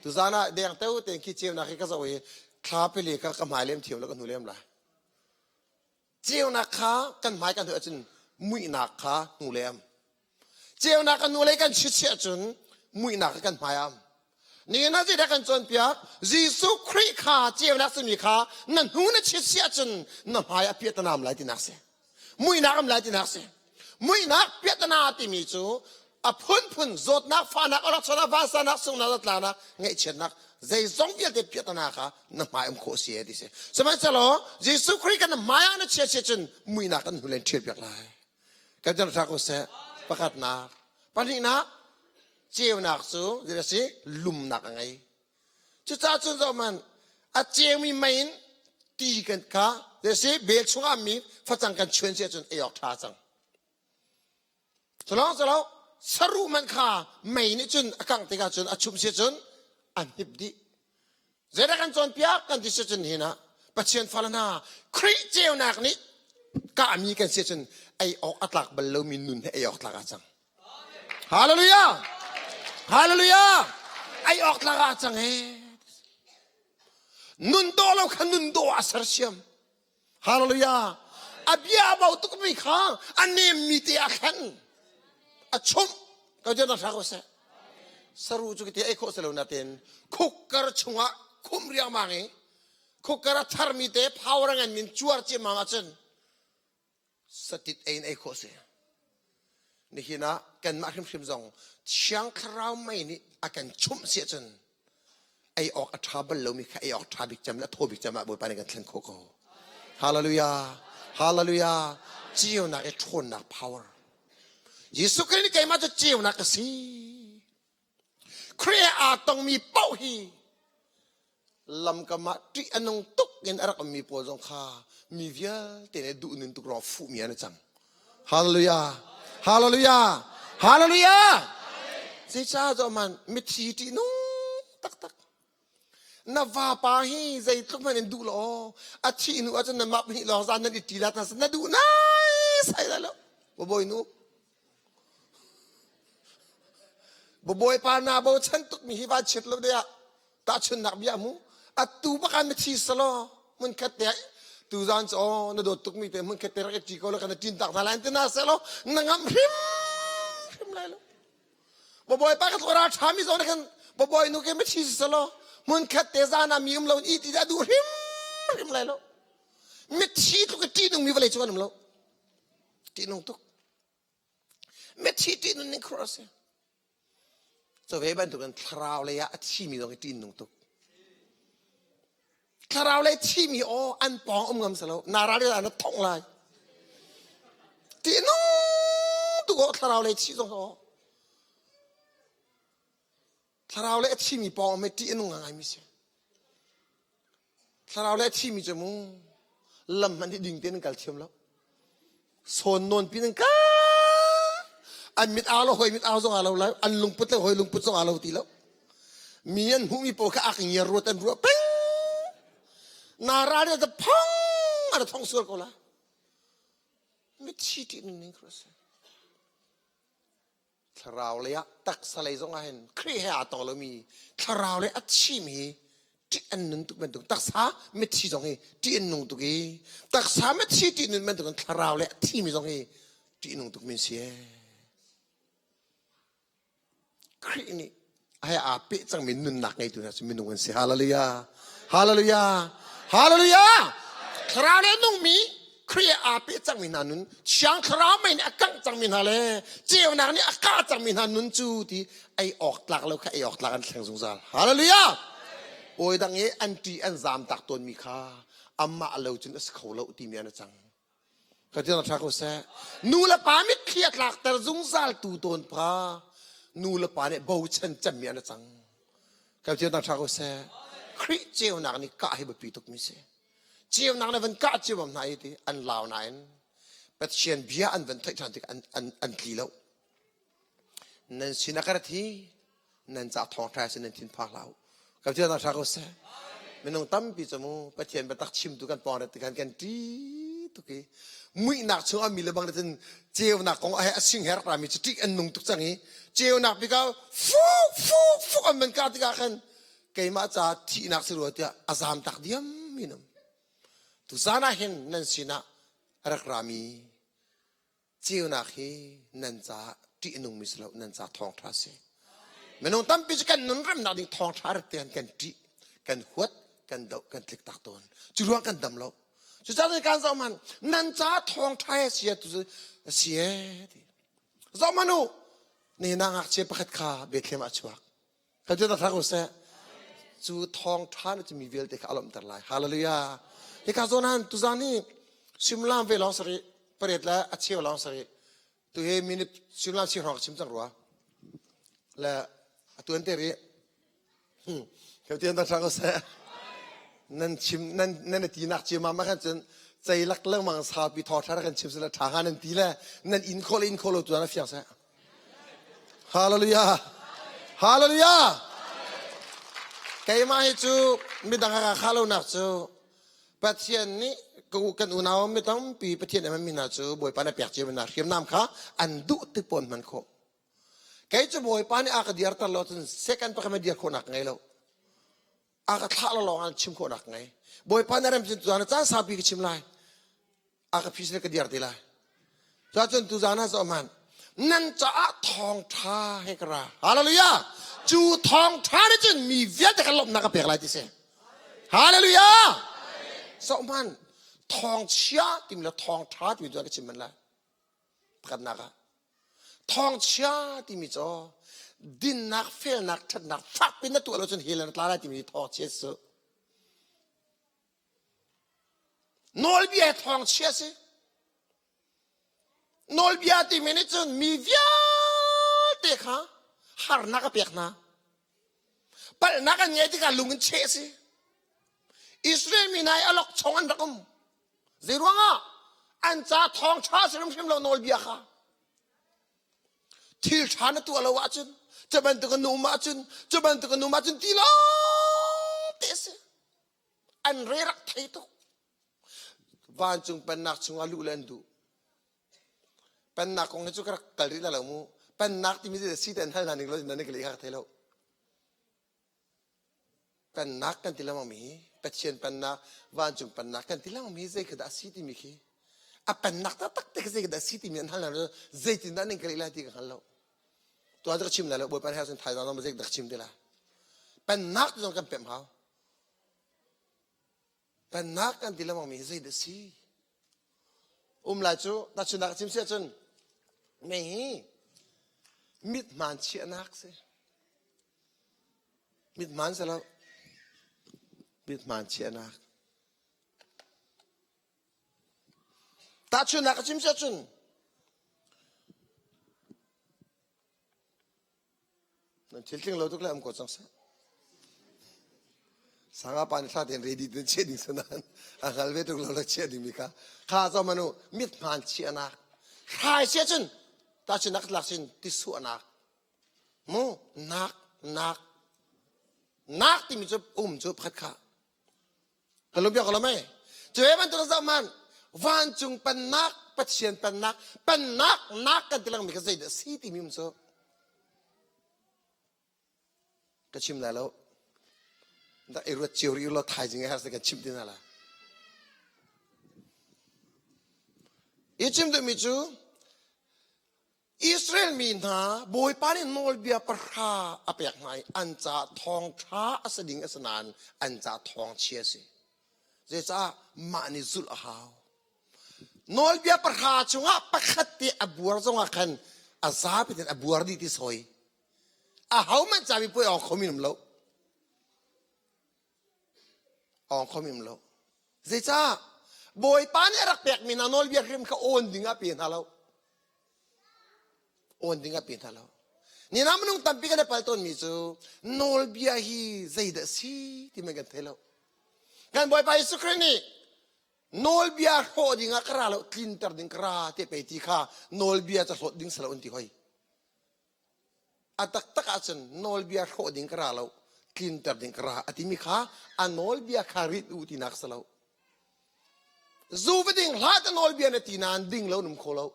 Speaker 3: Tuzan ah deng teu ten khi ceunak hi ka zoh i thla pili ka ka hmai lem thiam lo ka hnu lem lai. Ceunak kha kan hmai kan hnu ahcun muihnak kha hnu lem. Ceunak kan hnulei kan chichiah cun muihnak kan hmai am. Nihin ah zeidah kan cawnpiak? Jesuh Khrih kha ceunak simi kha na hnu na chichiah cun na hmai a piahtana lai tinak si. Muihnak am lai tinak si. Muihnak piahtana timi cu a phunphun zawtnak, fahnak, awlokchonnak, vansanak, sunghnak, zatlanak, ngaihchiatnak zeizong vialte piahtana kha na hmai um khawh si ti si. Sihmanhsehlaw Jesuh Khrih kan hmai ah na chia chia cun muihnak kan hnu len ṭhial piak lai. Kan ṭang hlah ko seh. Pakhatnak. Pahnihnak, ceunak cu zei a si? Lumnak a ngei. Cucaah cun zohhmanh, a ceumi mei in ti kan kha zei a si? Bel chungah mi facang kan chuan si ahcun ei awk ṭha cang. Culawng cu saruh hmanh kha mei nih cun a kangh tikah cun a chumh si cun a hnip dih. Zeidah kan cawnpiak kan ti si cun hin ah Pathian fale hna Khrih ceunak nih kahmi kan si cun ei awk a tlak bal lomi nun he ei awk tlak ah cang. Hallelujah! Hallelujah! Ei awk tlak ah cang he. Nun dawh lo kha nun dawh ah sersiam. Hallelujah! A bia a bau tukmi kha a nemmi te a thlen. A chumh. Ka jan hra ko seh. Saru cu ti ei khawh si lo natin khukkar chungah khum riangmang i khukkar a tharmi te power a ngan min cuar ciammam ahcun satit ei in ei khawh si. Nihin ah kanmah hrimhrim zong Thiang Thlarau mei nih a kan chumh si ahcun ei awk a ṭha bal lomi kha ei awk ṭha bik cem le a thaw bik cem ah Bawipa nih kan thlen khawh ko. Hallelujah! Hallelujah! Ceunak i ṭhawnnak power. Jesuh Khrih nih keimah cu ceunak ka si. Khrih aa tongmi paoh hi lamkam ah ṭih a nung tuk in a rak ummi pawl zong kha mi vialte nih duh nun tuk ruang fuhmi an i cang. Hallelujah! Hallelujah! Hallelujah! Zeicah cu man mithi ṭih nung taktak. Na vapa hi zeitluk hmanh in duh law a thih hnu ahcun na map hnih lawng zan nan i ṭi la na duh nai sai lai lo. Bawinu Bawipa na bochan tukmi hi van chiat lo deh ah tahchunnak bia mu atu bak ah na thi selaw hmunkhat te tuzan cu aw na dawt tukmi te hmunkhat te rak i ṭi ko la kan i ṭin tak hna lai ti na selaw na ngam hrim hrim lai lo Bawipa ka tlawra ṭhami zawn khan babawi nu ke ma thi selaw hmunkhat te zan ah mi um lo i ti dah duh hrim hrim lai lo mithi tluk i ṭihnungmi vawlei cu an um lo ṭihnung tuk Mithi ṭihnun ning khur a si. Cu ve bantukin thlarau lei ah a thimi zong hi ṭihnung tuk. Thlarau lei thimi aw an pawng um ngam selo. Na ral ah na thongh lai. Ṭihnung tuk aw thlarau lei thi zong aw. Thlarau lei a thimi pawng um hi ṭih a nung ngaingaimi si. Thlarau le a thimi cu mu lam hmanh hi ding tein an kal thiam lo. Sawn nawn pin an kal. An mit au lo hoi mit au zong aa lo lai. An lungput le hoi lungput zong aa lo ti lo. Mi an hmuhmi pawl kha ak ngiar ruat an ruah peng. Na ral ta phang an thong sual ko la. Mithi ṭih nunning kha a si. Thlarau lei ah taksa lei zong ah hin Khrih he aa tong lomi thlarau lei a thimi hi ṭih an nun tuk bantuk taksa mithi zong hi ṭih an nung tuk i taksa mithi ṭih nun bantuk in thlarau lei a thimi zong hi ṭih nung tuk min si ee. Khrih nih he aa peh cangmi nunnak ngeitu hna cu minung an si. Hallelujah. Hallelujah. Hallelujah. Thlarau le nungmi Khrih aa peh cangmi hna nun, Thiang Thlarau mei nih a kangh cangmi hna le ceunak nih a kah cangmi hna nun cu ti ei awk tlak lo kha ei awk tlak an thleng zungzal. Hallelujah. Pawi dang i an ṭi an zaam tak tawnmi kha amah lo cun a si kho lo timi an cang. Ka ti ṭha ko seh. Nu le pa mitthli a tlakter zungzal tu tawn pa nu le pa nih bochan cemmi an cang. Ka ti ṭha ko seh. Khrih ceunak nih kah hi biapi tuk mi si. Ceunak nih van kah cio hna i ti an lau nain Pathian bia an van theih ṭhan tik an, an, an tli lo. Nan sin a ka rat hi nan ca thawngṭha sin nan thin phak hlah u. Ka ti ṭha ko seh. Minung tampi cu mu Pathian biatak chimtu kan pawng rat tikhan kan ṭi tuk. tuk i muihnak chung ah mi le bang cun ceunak kong ah a sing he rak rami cu ṭih an nung tuk cang i ceunak bik ah fuk fuk fuk an van kah tikah khan keimah ca thihnak si rua tiah a zaam tak diam mi nam tuzan ah hin nan sinah a rak rami ceunak hi nan caah ṭih a nungmi si lo nan ca thawngṭha si minung tampi cu kan nun remnak ding thawngṭha rat te kan ṭih kan huat kan doh kan tlik tak tawn cu ruang kan dam lo cucaah kan zoh man nan ca thawngṭha he si tu si e ti zoh man u ne na ngakchia pakhat kha Bethlehem ah chuak Kan cu thak seh. Cu thawngṭha na mi vialte kha a lawmhter lai. Hallelujah. Hika zawn han tuzan hi simlam ve lawng sari pariat le a cheu lawng sari tu hi minute simlam si hrawng chim cang rua. Le a tuan te ri. Hmm. Tian ta thang seh. Nan chim nan nan ti nak chim ma khan cun cei lak lengmang saupi thawngṭha kan chim sila ṭha nga nan ti le nan in kho le in kho lo tu na fiang seh. Hallelujah. Hallelujah. Keimah hi cu midang ka kha lo nak cu Pathian nih kan unau mi tampi Pathian a hmanmi hna cu Bawipa nih a pek cio hna hriamnam kha an duh ti pawn hman khawh. Kei cu Bawipa nih a ka dirter lo cun second pakhat ma dir khawhnak ngei lo. A ka thlah lo lawng an chim khawhnak ngei. Bawipa nih rem cun caan caan saupi ka chim lai. A ka phi ka dir ti lai. Cuacun tuzaan ah zoh hmanh. Nan caah thawngṭha he ka ra. Hallelujah! Cu thawngṭha nih cun mi vialte kha lawmhnak a pek lai ti si. Hallelujah! Zoh hmanh. Thawngchia timi le thawngṭha timi tu ka chim man lai. Pakhatnak ah. Thawngchia timi cu dinnak, felnak, ṭhatnak fakpi na tuah lo cun hell na tla lai timi thawngchia cu. Nawlbia thawngchia si. Nawlbia timi nih cun mi vialte kha harnak a pek hna. Palhnak an ngei tikah lung in cheh si. Israel mi hna i alok chong an rak um. Zei ruangah? An ca thawngṭha si hrimhrim lo nawlbia kha. Thil ṭha na tuah lo ahcun, cu bantuk na um ahcun, cu bantuk na um ahcun ti lawng te si. An re rak thei tuk. Vancung pennak chungah luh le an duh. Pennak kong hi cu ka rak kal rih lo mu. Pennak timi si te an hal hna ning lo nan ka leh kha ka thei lo. Pennak kan ti lengmang mi hi Pathian pennak, vancung pennak kan ti lengmang mi hi zei khi dah a si timi khi a pennak taktak te khi zei khi dah a si timi an hal hna lo zeitindah nan ka leh lai ti ka hngal lo. Tuah cu ka chim lai lo Bawipa nih cun thaizang zong zei dah ka chim te lai. Pennak ti zong kan pemh hau. Pennak kan ti lengmang mi hi zei dah si? Um lai cu tahchunhnak chim si ahcun mei hi mithmaan chiahnak si. Mithmaan si lo. Mithmaan chiahnak. Tahchunhnak ka chim si ahcun Nan thil tling lo tuk le am ko cang seh. Sanga pa nih thla tein ready ten chiah ding sanan a hngal ve tuk lo la chiah ding mi kha kha cho manu mit hmaan chiahnak hrai sia cun ta cun nak lak sin ti suahnak mu nak nak nak timi cu um cu pakhat kha Ka lung biak lo mei. Cu he bantuk zaman vancung pennak Pathian pennak pennak nak kan ti lengmi kha zeidah si timi um cu ka chim lai lo. Da i ruat cio rih lo thaizing i har kan chim ti hna lai. I chim duhmi cu Israel mi hna Bawipa nih nawlbia pahra a pek hna i an caah thawngṭha a si ding a si nain an caah thawngchia a si. Zeicah mah nih zulh a hau. Nawlbia pahra chungah pakhat te a buar zongah khan a zapi tein a buar dih ti sawi. Ahohmanh ca mi puai awng khomi um lo. Awng khomi um lo. Zeicah? Bawipa nih a rak pekmi hna nawlbia hrim kha awn ding ah pe hna lo. Awn ding ah pe hna lo. Ni hna minung tampi kan i pal tawnmi cu nawlbia hi zeidah si ti man kan thei lo. Kan Bawipa Jesuh Khrih nih nawlbia hrawh ding ah ka ra lo tlinter ding ka ra te pei ti kha nawlbia ca hlawt ding si lo an ti hoi. A taktak ahcun nawlbia hrawh ding ka ra lo, tlinter ding ka ra a timi kha a nawlbia kha rit u tinak si lo. Zu va ding hlah ta nawlbia na ti nain ding lo num kho lo.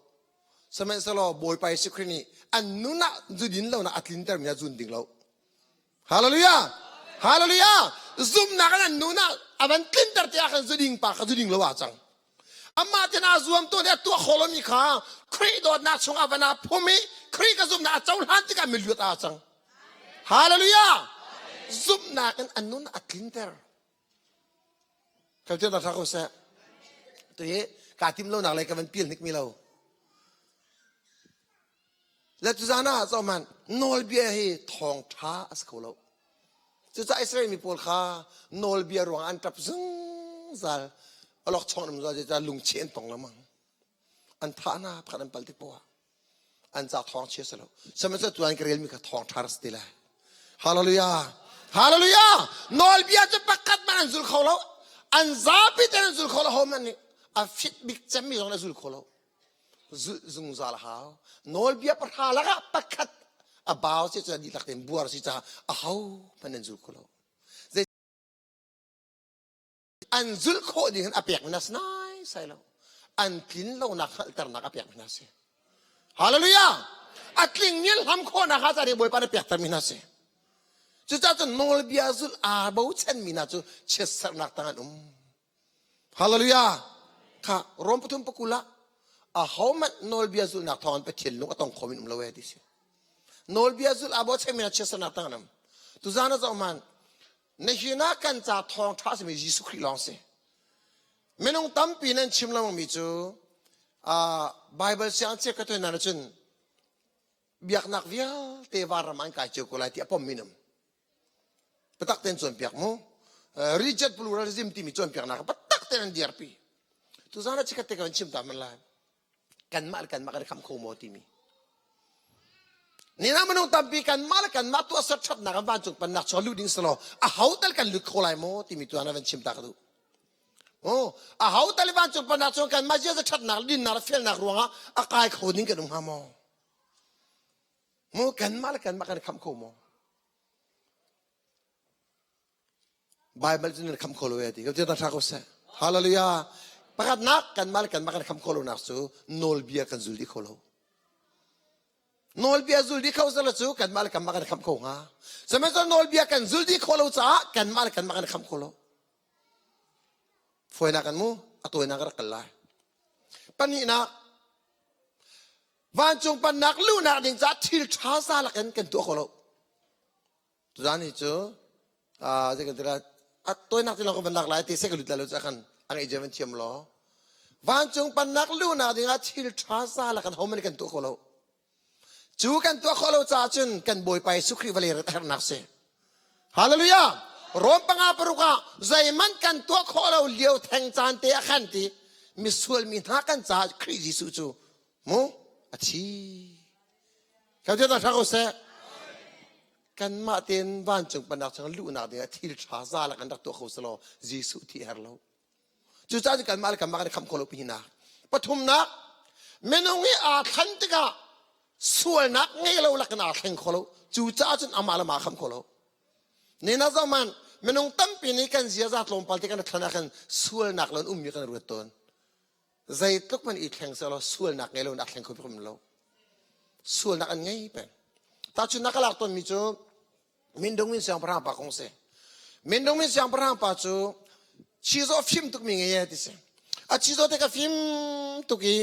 Speaker 3: Sihmanhsehlaw Bawipa Jesuh Khrih nih an nun ah zu din lo nak a tlinter mi ah zun ding lo. Hallelujah! Hallelujah! Zumnak in an nun ah a van tlinter te ah khan zu ding pa kha zu ding lo ah cang. Amah ten aa zuam tawn i a tuah kho lomi kha Khrih dawtnak chungah van aa phum i Khrih ka zumhnak a cohlan tikah miluat aa cang. Hallelujah! Zumhnak in a nun a tlinter. Kau tia ṭha ko seh. Tu hi kaa tim lonak lei ka van pial hnik mi lo. Le tuzan ah zohman nawlbia hi thawngṭha a si kho lo. Cucaah Israel mi pawl kha nawlbia ruangah an ṭap zungzal. Awlokchong an um zungzal cucaah lungcheh an tong lengmang. An thah hna pakhat an pal tik poah ah an ca thawng chia si lo. Sihmanhsehlaw tuan ka relmi kha thawngṭha rak si ti lai. Hallelujah! Hallelujah! Nawlbia cu pakhat hmanh an zul kho lo. An zapi tein an zul kho lo. Hohmanh nih a fit bik cemmi zong an zul kho lo. Zulh zungzal a hau. Nawlbia pahra lakah pakhat a bau si cu dihlak tein buar si caah aho hmanh an zul kho lo. Zei an zulh khawh ding hin a pek mi hna si nai sai lo. An tlin lonak hngalhternak a pek mi hna si. Hallelujah! A tling mi an hlam khawhnak ha ca Bawipa nih pekter mi hna si. Cucaah cun nawlbia zulh aa bochan mi hna cu chiatserhnak tang an um. Hallelujah! Kha Rom pathum pakul ah ahohmanh nawlbia zulhnak thawngin Pathian lung a tong khomi um lo e ti si. Nawlbia zulh aa bochanmi hna chiatserhnak tang an um. Tuzaan ah zoh hmanh, nihin ah kan ca thawngṭha a simi Jesuh Khrih lawng si. Minung tampi nan chim lengmangmi cu uh, Bible siang chiak ka tuan ahcun biaknak vialte vanram an kai cio ko lai ti a pommi um. Biatak tein cawnpiak mu. Reject pluralism timi cawnpiaknak biatak tein an dirpi. Tuzaan ah chikkhat te ka van chim ta hmanh lai. Kanmah le kanmah kan i khamh kho maw timi. Nina minung tampi kanmah le kanmah tuahser ṭhatnak an vancung pannak chung luh ding selaw a ho tal kan lut kho lai maw timi tuan ah van chim ta ka duh. Oh, a ho tal vancung pannak chung kanmah ziaza ṭhatnak dinnak le felnak ruangah a kai kho ding kan um hnga maw? Mu kanmah le kanmah kan i khamh kho maw? Bible cu nan kham kho lo e ti. Ka ta tha ko seh. Hallelujah. Pakhatnak kanmah le kanmah kan kham kho lo nak cu nawlbia kan zul dih kho lo. Nawlbia zul dih kho sala cu kanmah le kanmah kan kham kho hnga. Sihmanhsehlaw nawlbia kan zul dih kho lo caah kanmah le kanmah kan kham kho lo. Fawinak kan mu, a tawinak rak kal lai. Pahnihnak, vancung pannak luhnak ding caah thil ṭha za lakin kan tuah kho lo. Tuzaan hi cu zei kan ti lai a tawinak ti lawng kan van lak lai ti se ka lut lai lo cah khan a ngeih van thiam law vancung pannak luhnak dingah thil ṭha za lakin hohmanh kan tuah kho lo. Cu kan tuah khawh lo caah cun kan Bawipa Jesuh Khrih vawlei rat a herhnak si. Hallelujah! Rom panga paruk ah zeihmanh kan tuah khawh lo lio theng caan te ah khan ti misual mi hna kan caah Khrih Jesuh cu mu a thi. Kan ti ta ko seh. Kanmah tein vancung pannak chung luhnak ding ah thil ṭha za la kan rak tuah kho selaw Jesuh thi her lo. Cucaah cun kanmah le kanmah kan i khamh kho lo pihinak. Pathumnak, minung i aa thlen tikah sualnak ngei lo lakin aa thleng kho lo. Cucaah cun amah le mah khamh kho lo. Nina zaman minung tampi nih kan ziaza tlawmpal te kan i thlen ah khan sualnak lo in ummi kan ruat tawn. Zeitluk man i thleng selaw sualnak ngei lo in aa thleng kho bik lo. Sualnak an ngei peng. Tahchunhnak ka lak tawnmi cu Mindung min siangpahrang pa kong si. Mindung min siangpahrang pa cu chizaw fim tukmi ngei e ti si. A chizaw te ka fim tuk i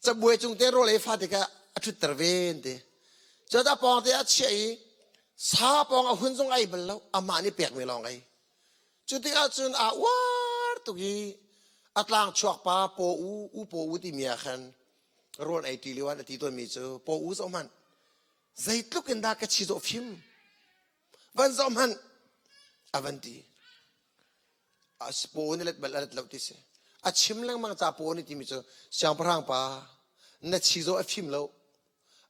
Speaker 3: cabuai cung te rawl ei fa te ka a ṭhutter ve an ti. Cun a pawng te a chiah i sa pawng a hun zong ai bal lo amah nih pekmi lawng ei. Cu tikah cun aa uar tuk i a tlang chuak pa paw u u paw u timi ah khan rawl ei ṭi lio ah a ti tawnmi cu paw u zoh hmanh zeitluk in dah ka chizawh fim van zoh hmanh a van ti paw nih let bal a let lo ti si a chim lengmang ca paw nih timi cu siangpahrang pa na chizawh a fim lo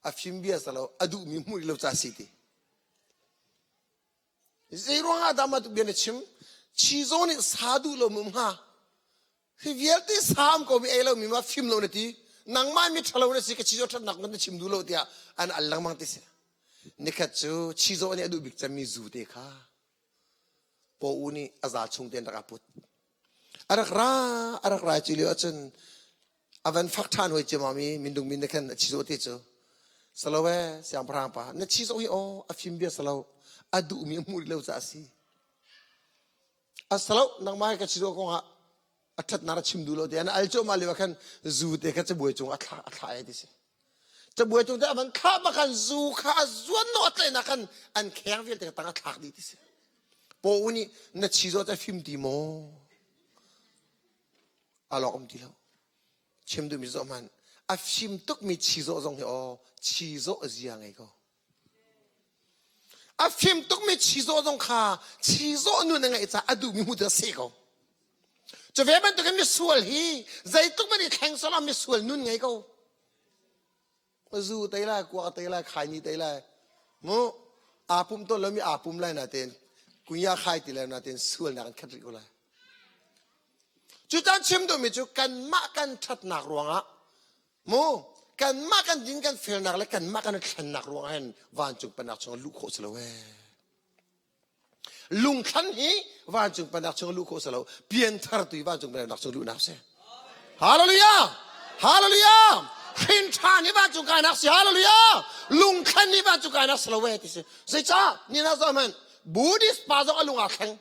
Speaker 3: a fim bia sa lo a duhmi hmuh lo ca si ti Zei ruangah dah mah bia na chim? Chizaw nih sa duh lo mi um hnga. Hi vialte sa am ko mi ei lo mi ma fim lo na ti. Nangmah mi ṭhalo na si ka chizaw ṭhatnak na chim duh lo tiah an al lengmang ti si. Nikhat cu chizaw nih a duh bik cemmi zu te kha paw u nih a za chung tein rak a put. A rak ra a rak ra cu lio ahcun a van fak ṭhan hoi ciammam i mindung min na khan a chizawh te cu salo e siangpahrang pa na chizawh hi aw a fim bia salo a duhmi a hmuh rih lo caah a si a salo nangmah ka chizawh kongah a ṭhatnak a chim duh lo te an al cuahmah lio ah khan zu te kha cabuai cung a thla a thla e ti si cabuai cung te a van thlah bak khan zu kha a zuan no a tlaihnak khan an kheng vialte kha tang a thlak dih ti si paw u nih na chizawh cu a fim ti maw a lawk um ti lo chim duhmi zoh hmanh a fim tukmi chizawh zong hi aw chizawh zia ngei ko a fim tukmi chizawh zong kha chizawh nun a ngeih caah a duhmi hmu a seh ko cu ve bantukin misual hi zeitluk man i thleng salam misual nun ngei ko zu tei lai kuak tei lai khaini tei lai mu aa pum to lomi aa pum lai nain kunya khai ti lai nain sualnak an khat rih ko lai Cutan chim duhmi cu kanmah kan ṭhatnak ruangah mu kanmah kan din kan felnak le kanmah kan thlennak ruangah hin vancung pennak chungah luh khawh si lo ee. Lungthlan hi vancung pennak chungah luh khawh si lo. Pianthar tu hi vancung pennak chung luhnak si. Hallelujah! Hallelujah! Hrin ṭhan hi vancung kainak si. Hallelujah! Lungthlan hi vancung kainak si lo ee ti si. Zeicah? Ni na zoh hmanh Buddhist pa zong a lung aa thleng.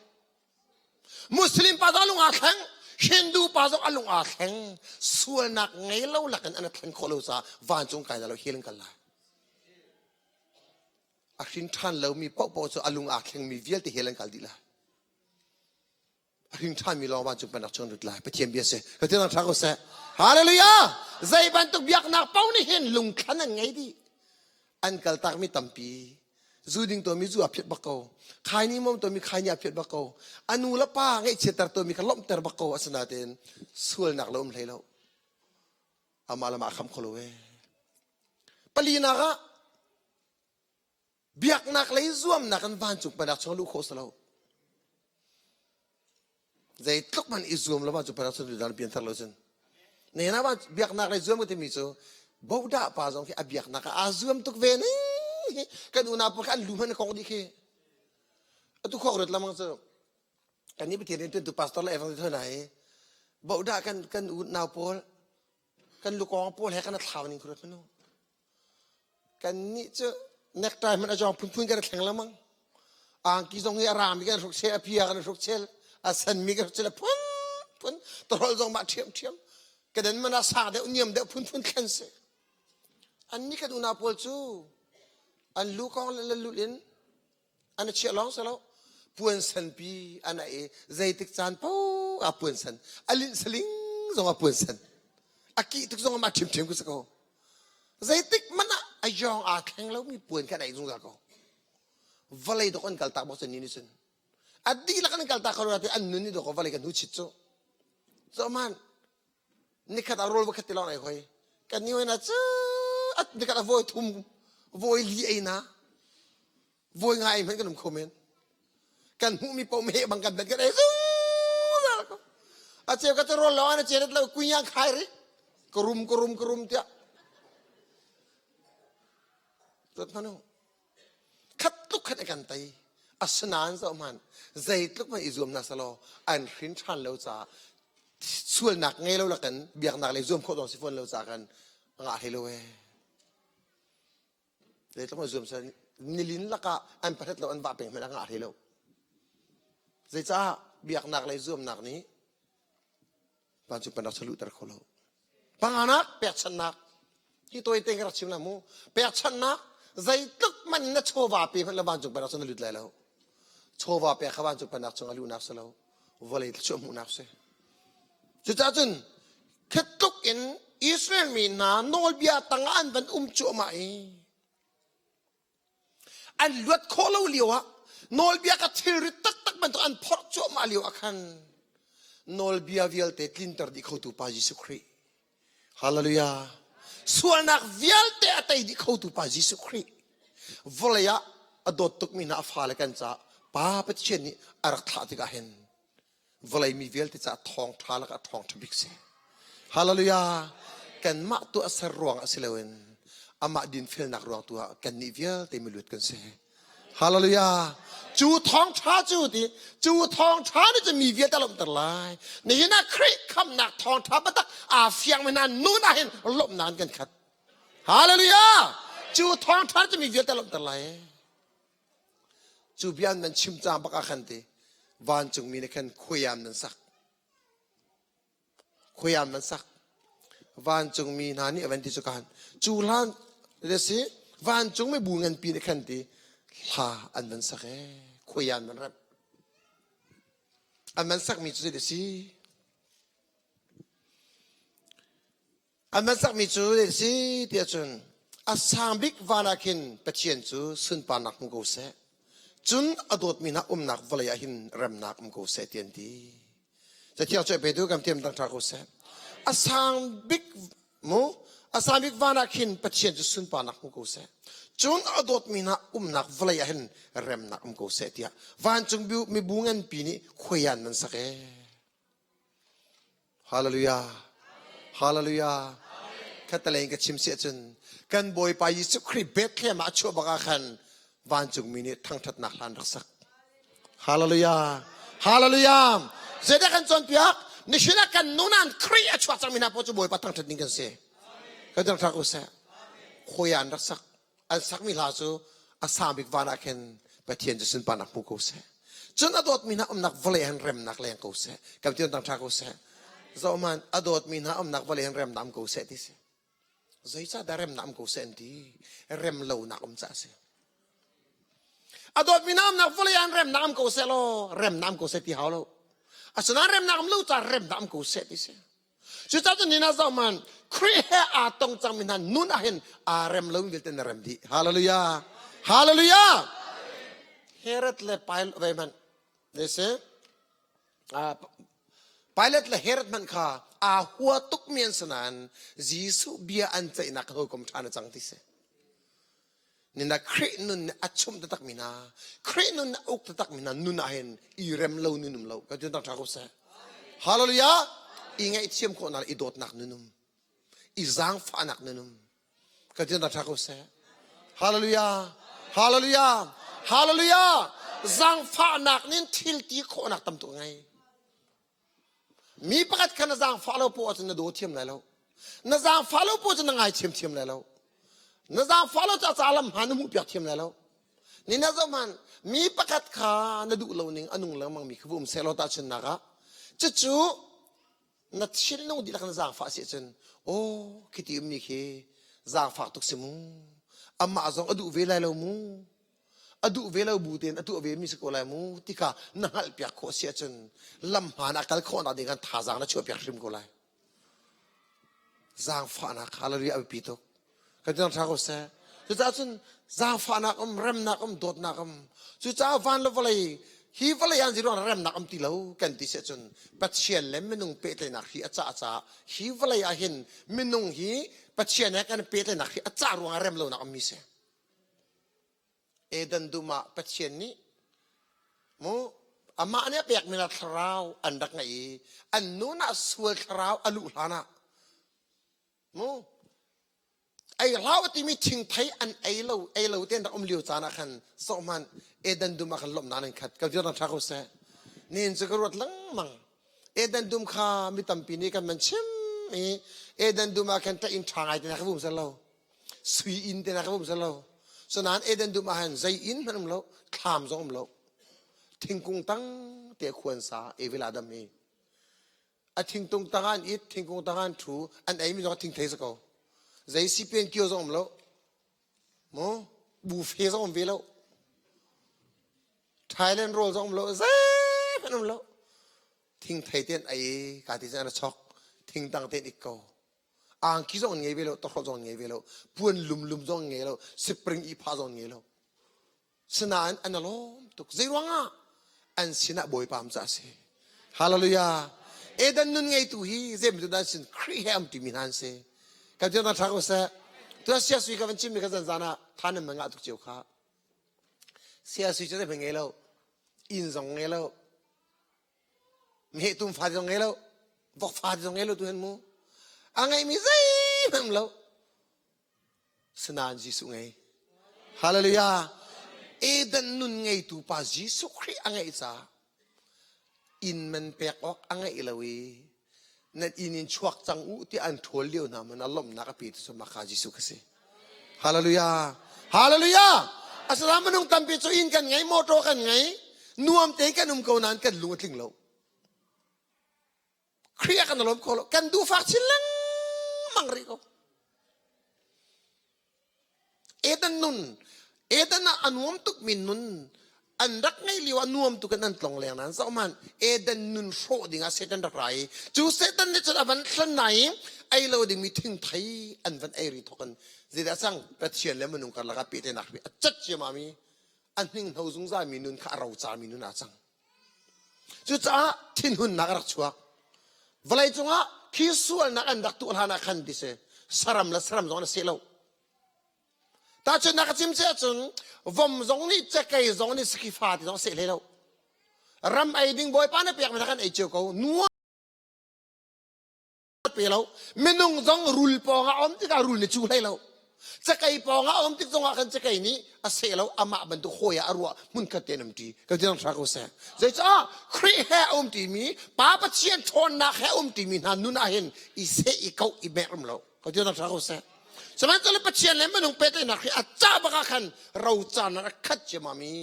Speaker 3: Muslim pa zong a lung aa thleng. Hindu pa zong a lung aa thleng. Sualnak ngei lo lakin an thlen khawh lo caah vancung kai lo hell in kal lai. A hrin ṭhan lomi paohpaoh cu a lung aa thlengmi vialte hell an kal dih lai. A hrin ṭhanmi lawng vancung pennak chung lut lai. Pathian bia si. Ka tiang ṭha ko seh. Hallelujah! Zei bantuk biaknak paoh nih hin lungthlan an ngei dih. An kaltakmi tampi Zu ding tomi zu a phiat bak ko. Khaini mom tomi khaini a phiat bak ko. A nu le pa ngaihchiatter tomi kha lawmhter bak ko asinain sualnak lo um hlei lo. Amah le mah kham kho lo ee. Palinak ah biaknak lei zuamnak in vancung pennak chung luh khawh si lo. Zeitluk man i zuam lo vancung pennak chung luh pianthar lo cun. Nena biaknak lei zuam ka timi cu bodah pa zong khi a biaknak ah aa zuam tuk ve ning kan unau pawl kha an lu hmanh kong dih khi. Atu khok rat lamang cu kan nih Pathian rian tuantu pastor le evangelist hna hi bodah kan kan unau pawl kan lukawng pawl he kan thlau ning khurut manu. Kannih cu necktie hmanh a jawng phunphun kan i thleng lengmang. Angki zong hi a rami kan hruk chel, a pia kan hruk chel, a senmi kan hruk chel, a phunphun tawhrolh zong mah ṭhiamṭhiam. Ka den man ah sang deuh, niam deuh phunphun thlen si. Annih kan unau pawl cu an lu kong le lul in an i chiah lawng si lo puan senpi an i zeitik caan paoh ah puan sen a linh saling zong ah puan sen a kih tuk zong ah mah ṭhimṭhim ku si ko zeitik hmanh ah a yawng aa thleng lomi puan kha an ei zungzal ko vawlei dok an kal tak bak cun ni nih cun a dihlak an kal tak ko an nun ni dok vawlei kan hnu chit cu zohman nikhat ah rawl vakhat ti lawng ei hoi kan ni hoi na cu nikhat ah voi thum voi li ei na voi nga ei hmanh kan um kho men kan hmuhmi paoh meh bang kan kan ei zungzal ko a cheu ka rawl lo an che lo kunya khai ri ka rum ka rum ka rum tiah Rat hmanu khat tluk khat kan tei asinain zoh hmanh zeitluk hmanh i zuam hna selaw an hrin ṭhan lo caah sualnak ngei lo lakin biaknak lei zuam khawh dong si fawn lo caah kan ngah hlei lo ee Zeitluk in zuam seh nilin lakah an pahlet lo an vah peng hmanh a ngah hlei lo. Zeicah biaknak lei zuamnak nih vancung pennak cu luhter kho lo. Panganak pekchanhnak hi tawi te ka rak chim la mu. Pekchanhnak zeitluk man na chawva pe hmanh la vancung pennak cu na lut lai lo. Chawva pek kha vancung pennak chung a luhnak si lo. Vawlei thluachuah hmuhnak si. Cucaah cun tluk in Israel mi hna nawlbia tangah an van um cuahmah i an luat khawh lo lio ah nawlbia ka thilrit taktak bantuk an phorh cuahmah lio ah khan nawlbia vialte tlinter dih khotu pa Jesuh Khrih Hallelujah sualnak vialte a tei dih khotu pa Jesuh Khrih vawlei ah a dawt tukmi hna a fale kan caah Pa Pathian nih a rak thlah tikah hin vawlei mi vialte caah thawngṭha lakah thawngṭha bik si. Hallelujah! Kanmah tuahser ruang ah si loin amah dinfelnak ruang tu ah kannih vialte miluat kan si. Hallelujah. Cu thawngṭha cu ti cu thawngṭha nih cun mi vialte lawmhter lai. Nihin ah Khrih khamnak thawngṭha biatak aa fiang mi hna nun ah hin lawmhnak in kan khat. Hallelujah. Cu thawngṭha nih cun mi vialte lawmhter lai. Cu bia nan chim cang bak ah khan ti vancungmi nih khan khuaiam nan sak. Khuaiam nan sak. Vancungmi hna nih a van ti cu kan cu hlan le si vancungmi bu nganpi nih khan ti hla an van sak ee khuaiam nan remh. An van sakmi cu zei si? An van sakmi cu zei si tiah cun a sang bik van ah khin Pathian cu sunparnak hmu ko seh. Cun a dawtmi hna umnak vawlei ah hin remnak um ko seh ti an ti. Cathiang cu petu kan thiam dang ṭha ko seh. A sang bik mu a sang bik van ah khin Pathian cu sunparnak hmu ko seh. Cun a dawtmi hna umnak vawlei ah hin remnak um ko seh tiah vancung mibu nganpi nih khuaian nan sak ee. Hallelujah. Hallelujah. Khatalei in ka chim si ahcun kan Bawipa Jesuh Khrih Bethlehem ah a chuah bak ah khan vancungmi nih thangṭhatnak hla an rak sak. Hallelujah. Hallelujah. Zeidah kan cawnpiak? Nihin ah kan nun ah Khrih a chuak cangmi hna paoh cu Bawipa thangṭhat ding kan si. Kan thangṭhat u seh. Khawi ah an rak sak? An sakmi hla cu a sang bik van ah khin Pathian cu sunparnak hmu ko seh. Cun a dawtmi hna umnak vawlei han remnak leng ko seh. Kan ti tang ṭha ko seh. Zohman a dawtmi hna umnak vawlei han remnak um ko seh ti si. Zeicah dah remnak um ko seh an ti? Rem lonak um caah a si. A dawtmi hna umnak vawlei ah remnak um ko seh law remnak um ko seh ti hau lo. Asinain remnak um lo caah remnak um ko seh ti si. Cucaah cun nina zohman Khrih he aa tong cangmi hna nun ah hin aa rem lo vialte na rem dih. Hallelujah. Hallelujah. Herod le Pilate ve hmanh ne si Pilate le Herod hmanh kha aa hua tukmi an si nain Jesuh bia an ceihnak hawikom ṭha na cang ti si. Nina Khrih nun nih a chumh taktakmi hna, Khrih nun nih a uk taktakmi hna nun ah hin i rem lo nun um lo. Ka tin ṭha ko seh. Hallelujah! I ngaihthiam khawhnak i dawtnak nun um. I zaangfahnak nun um. Ka tin ṭha ko seh. Hallelujah! Hallelujah! Hallelujah! Zaangfahnak nin thil ti khawhnak tam tuk ngei. Mi pakhat kha na zaangfah lo poah ahcun na daw thiam lai lo. Na zaangfah lo poah cun na ngaithiam thiam lai lo. Na zaangfah lo caah ca lam hmaan na hmuhpiak thiam lai lo. Ni na zoh hmanh mi pakhat kha na duh lo ning a nung lengmang mi kha va um sehlaw tahchunhnak ah cucu na thinlung dihlak na zaangfah si ahcun aw khiti ummi khi zaangfak tuk si mu amah zong a duh ve lai lo mu a duh ve lo bu tein a tuah ve mi si ko lai mu ti kha na hngalh piak khawh si ahcun lam hmaan ah kal khawhnak ding khan thazaang na chuah piak hrim ko lai zaangfahnak hallelujah a biapi tuk kan tiang tha ko seh cucaah cun zaangfahnak um remnak um dawtnak um cucaah van le vawlei hi vawlei an ziruang remnak um ti lo kan ti si cun Pathian le minung pehtlaihnak hi a cah caah hi vawlei ah hin minung hi Pathian he kan pehtlaihnak hi a cah ruangah rem lonak um mi si Eden dum ah Pathian nih mu amah nih a pekmi hna thlarau an rak ngeih i an nun ah sual thlarau a luh hlan ah mu ei hlau a timi thingthei an ei lo ei lo tein rak um lio caan ah khan zoh hmanh Eden dum ah khan lawmhnak an khat ka dir ṭha ko seh nin cu ka ruat lengmang Eden dum kha mi tampi nih kan man chim i Eden dum ah khan ṭah inn ṭha ngai te ka vum sel lo sui inn te ka um lo sanain Eden dum ah hin zei inn hmanh um lo thlam zong um lo thingkung tang te khuan sa Evil Adam hi a thingtung tang an it thingkung tang an thu an ei mi zong thingthei sa ko zei si pen kio zong um lo mu buffet zong um ve lo Thailand rawl zong um lo zei hmanh um lo thingthei ten ei ka ti chan a chok thingtang ten ik ko angki zong an ngei ve lo tawhrolh zong an ngei ve lo puan lumlum zong an ngei lo spring i pha zong an ngei lo sinain an alawm tuk zei ruangah an sinah bawipa am ca si hallelujah Eden nun ngeitu hi zei tu dan sin Khrih he am timi hna an si kan tiang tha ko seh tu sia sui ka van chim mi ka zan zan ah than nan ngah tuk cio kha sia sui cu zei ngei lo inn zong ngei lo Mehtum fa zong ngei lo, vok fa zong ngei lo tu hen mu. A ngeimi zeihmanh lo. Sinain Jesuh ngei. Hallelujah. Eden nun ngeitu pa Jesuh Khrih a ngeih caah inn man pek awk a ngeih lo i nan inn in chuak cang u tiah an ṭhawl lio hna man a lawmhnak a pe tu cu maka Jesuh kha si. Hallelujah. Hallelujah. Asinain minung tampi cu inn kan ngei, motor kan ngei, nuam tein kan um ko nain kan lung a tling lo. Khrih ah kan lawm kho lo. Kan duhfak chin lengmang rih ko. Eden nun, Eden ah a nuam tukmi nun an rak ngeih lio ah nuam tuk in an tlong leng nain zoh hmanh Eden nun hrawh ding ah Satan rak ra i cu Satan nih cun a van hlan na i ei lo dingmi thingthei an van ei ri thawk in zeidah cang Pathian le minung karlak ah pehtlaihnak a cat ciammam i a hninghno zungzalmi nun kha a rocarmi nun ah cang. Cucaah thinhunnak a rak chuak. Vawlei cungah khi sualnak an rak tuah hlan ah khan ti si saram le saram zong an seh lo. Tahchunhnak ka chim si ahcun vom zong nih cakei zong nih saki fa ti zong seh hlei lo. Ram ei ding bawipa na pek mi kan ei cio ko. Nuam pe lo minung zong rul pawng ah um tikah rul nih cu hlei lo cakei pawng ah um tik zongah khan cakei nih a seh lo amah bantuk hawi ah a ruah hmunkhat te an um ṭi ka tiang hra ko seh zeicah Khrih he a um ṭimi Pa Pathian ṭhawnnak he a um ṭimi hna nun ah hin i seh i koh i mek um lo ka tiang hra ko seh sihmanhsehlaw Pathian le minung pehtlaihnak hi a cah bak ah khan rocarnak a khat ciammam i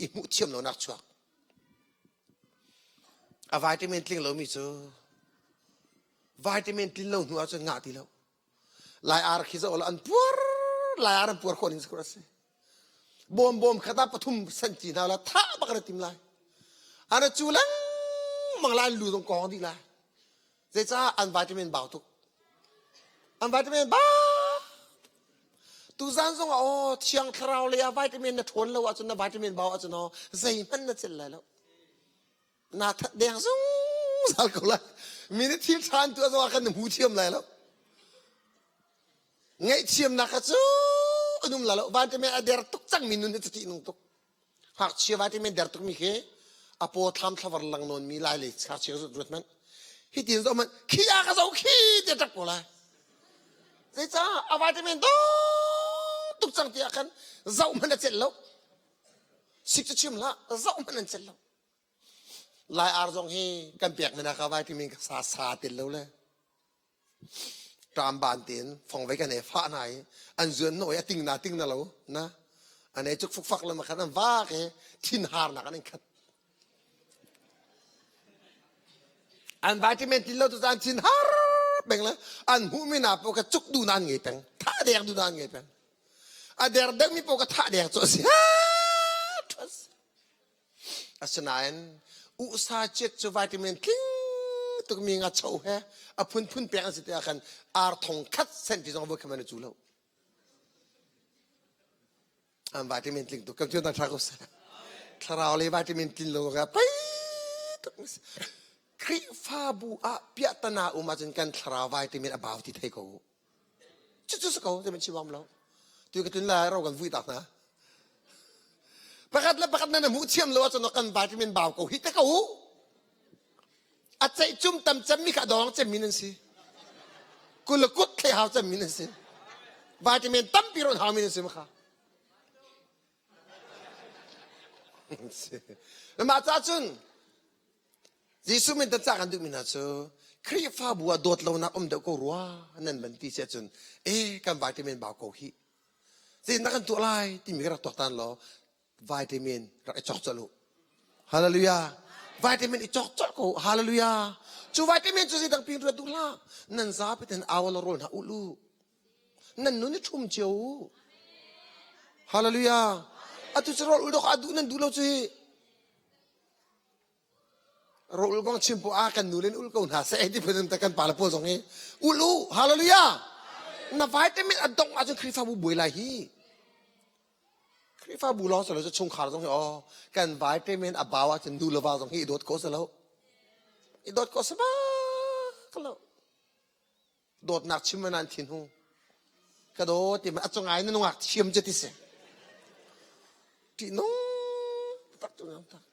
Speaker 3: i hmuh thiam lonak chuak A vitamin tling lomi cu vitamin tlin lo hnu ahcun ngah ti lo. Lai ar khi zoh an puar lai ar an puar khawh ning a si. Bawm bawm khat ah pathum sanci hna la thah bak na tim lai. Ana cu lengmang la an lu zong kong dih lai. Zeicah an vitamin bau tuk. An vitamin bau. Tuzan zong ah aw thiang thlarau lei ah vitamin na ṭhawn lo ahcun na vitamin bau ahcun aw zeihmanh na celh lai lo. Na that deng zungzal ko lai. Mi nih thil ṭha an tuah zong ah kan hmu thiam lai lo. Ngaihthiamnak kha cu an um lai lo. Vitamin a der tuk cangmi nun hi cu ṭihnung tuk. Ngakchia vitamin der tukmi khi a paw thlam thlavar lang nawn mi lai lei ngakchia ka ruat hmanh. Hi tin zoh hmanh khi a ka zoh khi ti ṭap ko lai. Zeicah a vitamin dawt tuk cang ti ah khan zoh hmanh a celh lo. Sik cu chim hlah zoh hmanh an celh lo. Lai ar zong hi kan pek mi nak ah vitamin ka sa sa tel lo le. Ṭamban tein fongvei kan ei fah hna i an zuan hnawh i a ting na ting na lo na an ei cuk fukfak le khan an vak i thinharnak an in khat. An vitamin tin lo tu caan thin har peng le an hmuhmi na paoh kha cuk duh na an ngei peng thah dek duh na an ngei peng a der deuhmi paoh kha thah dek cu a si. Asinain uhsa ciat cu vitamin tling tukmi ngacho he a phunphun pek an si tikah khan ar thong khat senti zong voi khat man a cu lo. An vitamin tling tuk kan cuan tha ko seh. Thlarau le vitamin tlin lo ka pei tuk Khrihfabu ah piahtana um ahcun kan thlarau vitamin a bau ti thei ko. Cucu si ko ti chim am lo. Tu ka tlun lai ro kan vui tak hna. Pakhat le pakhat nan hmuh thiam lo ahcun kan vitamin bau ko hi te ko. A ceih cum tam cem mi kha dawng cem mi nan si. Kul le kut thlei hau cem mi nan si. Vitamin tampi ron hau mi nan si ma kha. Mah ca cun Jesuh min tan ca kan duhmi hna cu Khrihfabu ah dawt lonak um deuh ko rua nan van ti si ahcun e kan vitamin bau ko hih zeitindah kan tuah lai timi ka rak tuaktan law vitamin rak i cawk colh u hallelujah vitamin i cawk colh ko hallelujah cu vitamin cu zeidang pin ruat duh hlah nan zapi ten awal rawl hna ul u nan nun i ṭhum cio u hallelujah atu cu rawl ul dawk a duh nan duh lo cu hi Rawl kong chim poah ah kan nu len ul ko hna seh ti phun ta kan pa le pawl zong hi ul u hallelujah na vitamin a dongh ahcun Khrihfabu buai lai hi Khrihfabu lawng silo cu chungkhar zong hi aw kan vitamin a bau ahcun nu le va zong hi i dawt ko silo i dawt ko sabak lo dawtnak chim man an thin hu ka daw ti ma a cungai na nungak thiam cu ti si ti nung tak tu nang tak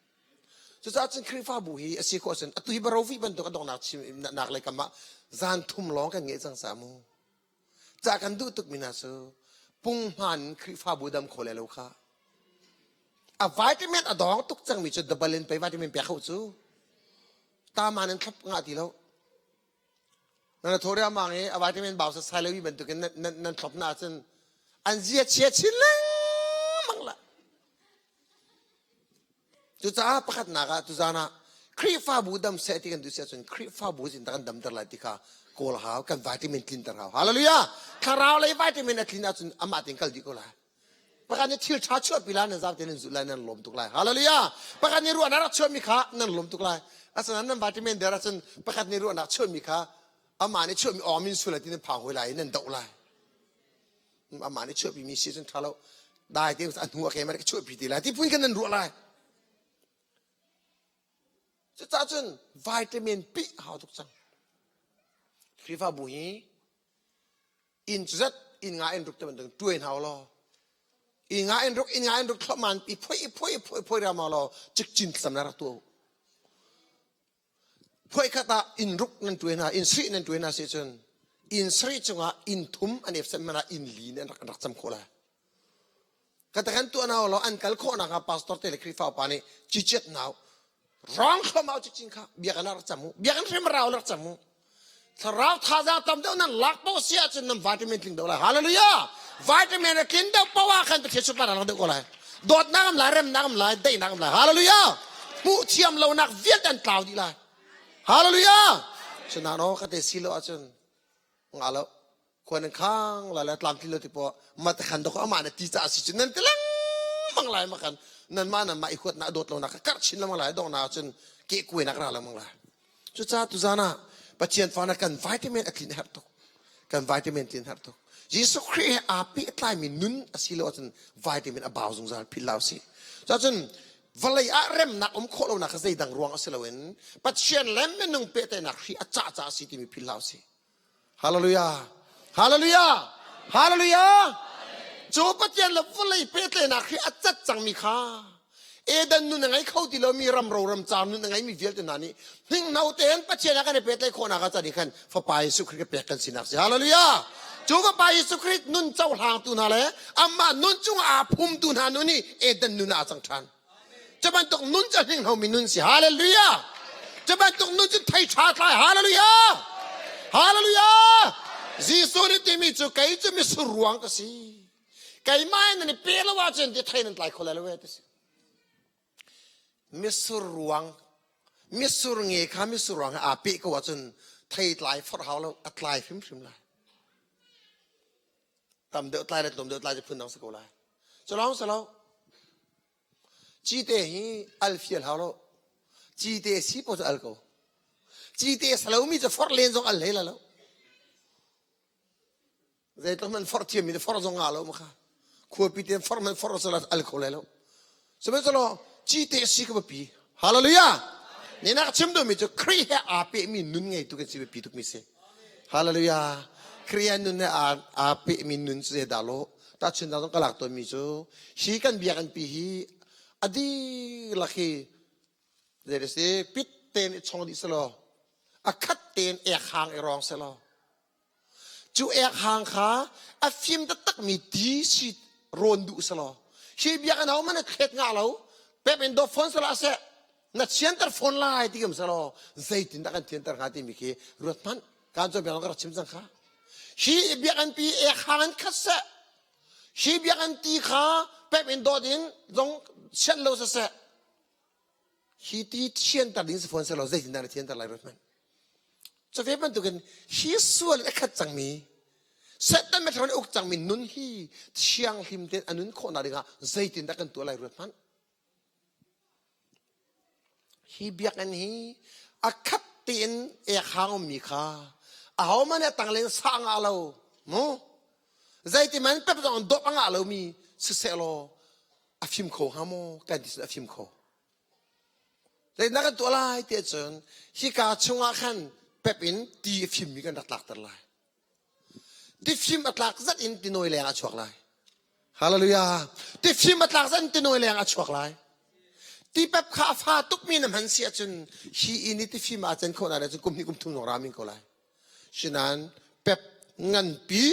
Speaker 3: cucaah cun Khrihfabu hi a si khawh cun atu hi barovi bantuk a donghnak chim nak lei kam ah zan thum lawng kan ngeih cang sa mu ca kan duh tuk mi hna cu punghman Khrihfabu dam kho le lo kha. A vitamin a dawng tuk cangmi cu double in pei vitamin pek ho cu. Tama nan thlop ngah ti lo. Nan thaw riangmang i a vitamin bau sasai lomi bantukin nan, nan thlop na ahcun an zia chia chin lengmang la. Cucaah pakhatnak ah tuzaan ah Khrihfabu dam seh ti kan duh si ahcun Khrihfabu in kan damter lai ti kha kawl hau kan vitamin tlinter hau. Hallelujah! Thlarau lei vitamin a tlin ahcun amah tein kal dih ko lai. Pakhat nih thil ṭha chuahpi lai nan zaute nan zulh lai nan lawm tuk lai. Hallelujah! Pakhat nih ruahnak rak chuahmi kha nan lawm tuk lai. Asinain nan vitamin der ahcun pakhat nih ruahnak chuahmi kha amah nih chuahmi awmin sul ti nan phang hoi lai i nan doh lai. Amah nih chuahpi mi si cun ṭha lo. Dai te a hnu a ke ka chuahpi ti lai ti phun khan nan ruah lai. Cucaah cun vitamin pih hau tuk cang. Khrihfabu hi inn cu zat inn nga in ruk te bantuk tuai hna law inn nga in ruk inn nga in ruk thloman i phoi i phoi i phoi phoi ram law cikcin sam na rak tu phoi khat ah inn ruk nan tuai hna inn sri nan tuai hna si cun inn sri cungah inn thum an ef mana inn li nan rak rak cam khawh lai ka kan tuah na law an kal khawh nak pastor te le Khrihfa upa nih cicet nau rong thluamau cicin kha biakinn ah rak cam u biakinn hrim rau rak cam u thlarau thazaang tam deuh nan lak paoh si ahcun nan vitamin tling deuh lai hallelujah vitamin a tlin deuh paoh ah khan Pathian sunparnak lang deuh ko lai dawtnak am lai remnak am lai daihnak am lai hallelujah hmuh thiam lonak vialte an tlau dih lai hallelujah cunain aw ka te si lo ahcun nga lo khuan in khang la le tlamtling lo ti po mat khan dok amah na ti ca si cu nan ti lengmang lai ma kan nan ma nan ma i huat na dawt lo na ka karh chin lengmang lai dong na cun ke kuai nak ra lengmang lai cu ca tu zan ah Pathian fa na kan vitamin a tlin herh tuk kan vitamin tlin herh tuk Jesuh Khrih he aa pehtlai mi nun a si lo ahcun vitamin a bau zungzal philh lau si cun vawlei ah remnak um khawh lonak kha zeidang ruang a si loin Pathian le minung pehtlaihnak hri a cah caah a si timi philh hlah usih. Hallelujah! Hallelujah! Hallelujah! Cu Pathian le vawlei pehtlaihnak hri a cat cangmi kha Eden nun a ngei kho ti lomi ram ro ram car nun a ngeimi vialte hna nih hninghno tein Pathian ah kan i pehtlaih khawhnak ah can i khan Fapa Jesuh Khrih ka pek kan sinak si. Hallelujah! Cu Fapa Jesuh Khrih nun cohlangtu hna le amah nun cungah aa phumtu hna nun hi Eden nun ah aa cang ṭhan. Cu bantuk nun cu hninghno mi nun si. Hallelujah! Cu bantuk nun cu thei ṭha thlai. Hallelujah! Hallelujah! Jesuh nih timi cu kei cu misur ruang ka si. Keimah in nan i pe lo ahcun ti thei nan tlai kho lai lo e ti si. Misur ruang misur nge kha misur ruang he aa peh ko ahcun thei tlai forh hau lo a tlai hrimhrim lai. Tam deuh tlai le tlawm deuh tlai cu phun dang si ko lai. Cu lawng si lo. Cite hi al fial hau lo. Cite si po cu al ko. Cite salomi cu forh len zong al hlei la lo. Zeitluk man forh thiammi le forh zong ngah lo ma kha. Khuapi te forh man forh sala al kho lai lo. Sihmanhsehlaw cite si ka biapi. Hallelujah! Ni nak chim duhmi cu Khrih he aa pehmi nun ngeitu kan si biapi tukmi si. Hallelujah! Khrih he nun he aa, aa pehmi nun cu zeidah lo? Tahchunhnak zong ka lak tawnmi cu hi kan biakinn pi hi a dihlak hi zei a si pit tein i chong dih selaw a khat tein ek hang i rawng selaw Cu ek hang kha a fim taktakmi ti si rawn duh selaw hi biakinn ho man a thlet nga lo pep in dawt fawn sela seh na thianter fawn lai ti kam selaw zeitin dah kan thianter hnga timi khi ruat hmanh kan cawn biak ka rak chim cang kha hi biakinn pi ek hang in khat seh hi biakinn ti kha pep in dawt in zong sian lo siseh hi ti thianter ding si fawn selaw zeitindah na thianter lai ruat hmanh cuve bantukin hi sual a khat cangmi Satan methran uk cangmi nun hi thianghlim tein a nun khawhnak dingah zeitindah kan tuah lai ruat hmanh hi biakinn hi a khat tein ek hang ummi kha ahohmanh nih a tanglen sah ngah lo mu zeitiman pep zong dawp a ngah lomi siseh law a fim kho hnga maw kan ti a fim kho zeitindah kan tuah lai ti ahcun hika chungah khan pep in ti a fimmi kan rak tlakter lai tifim a tlak zat in tinawi leng a chuak lai hallelujah tifim a tlak zat in tinawi leng a chuak lai tipep kha a fa tukmi na hman si ahcun hi inn i tifim aa can khawh na cun kum hnih kum thum zong ramin ko lai Sinain pep nganpi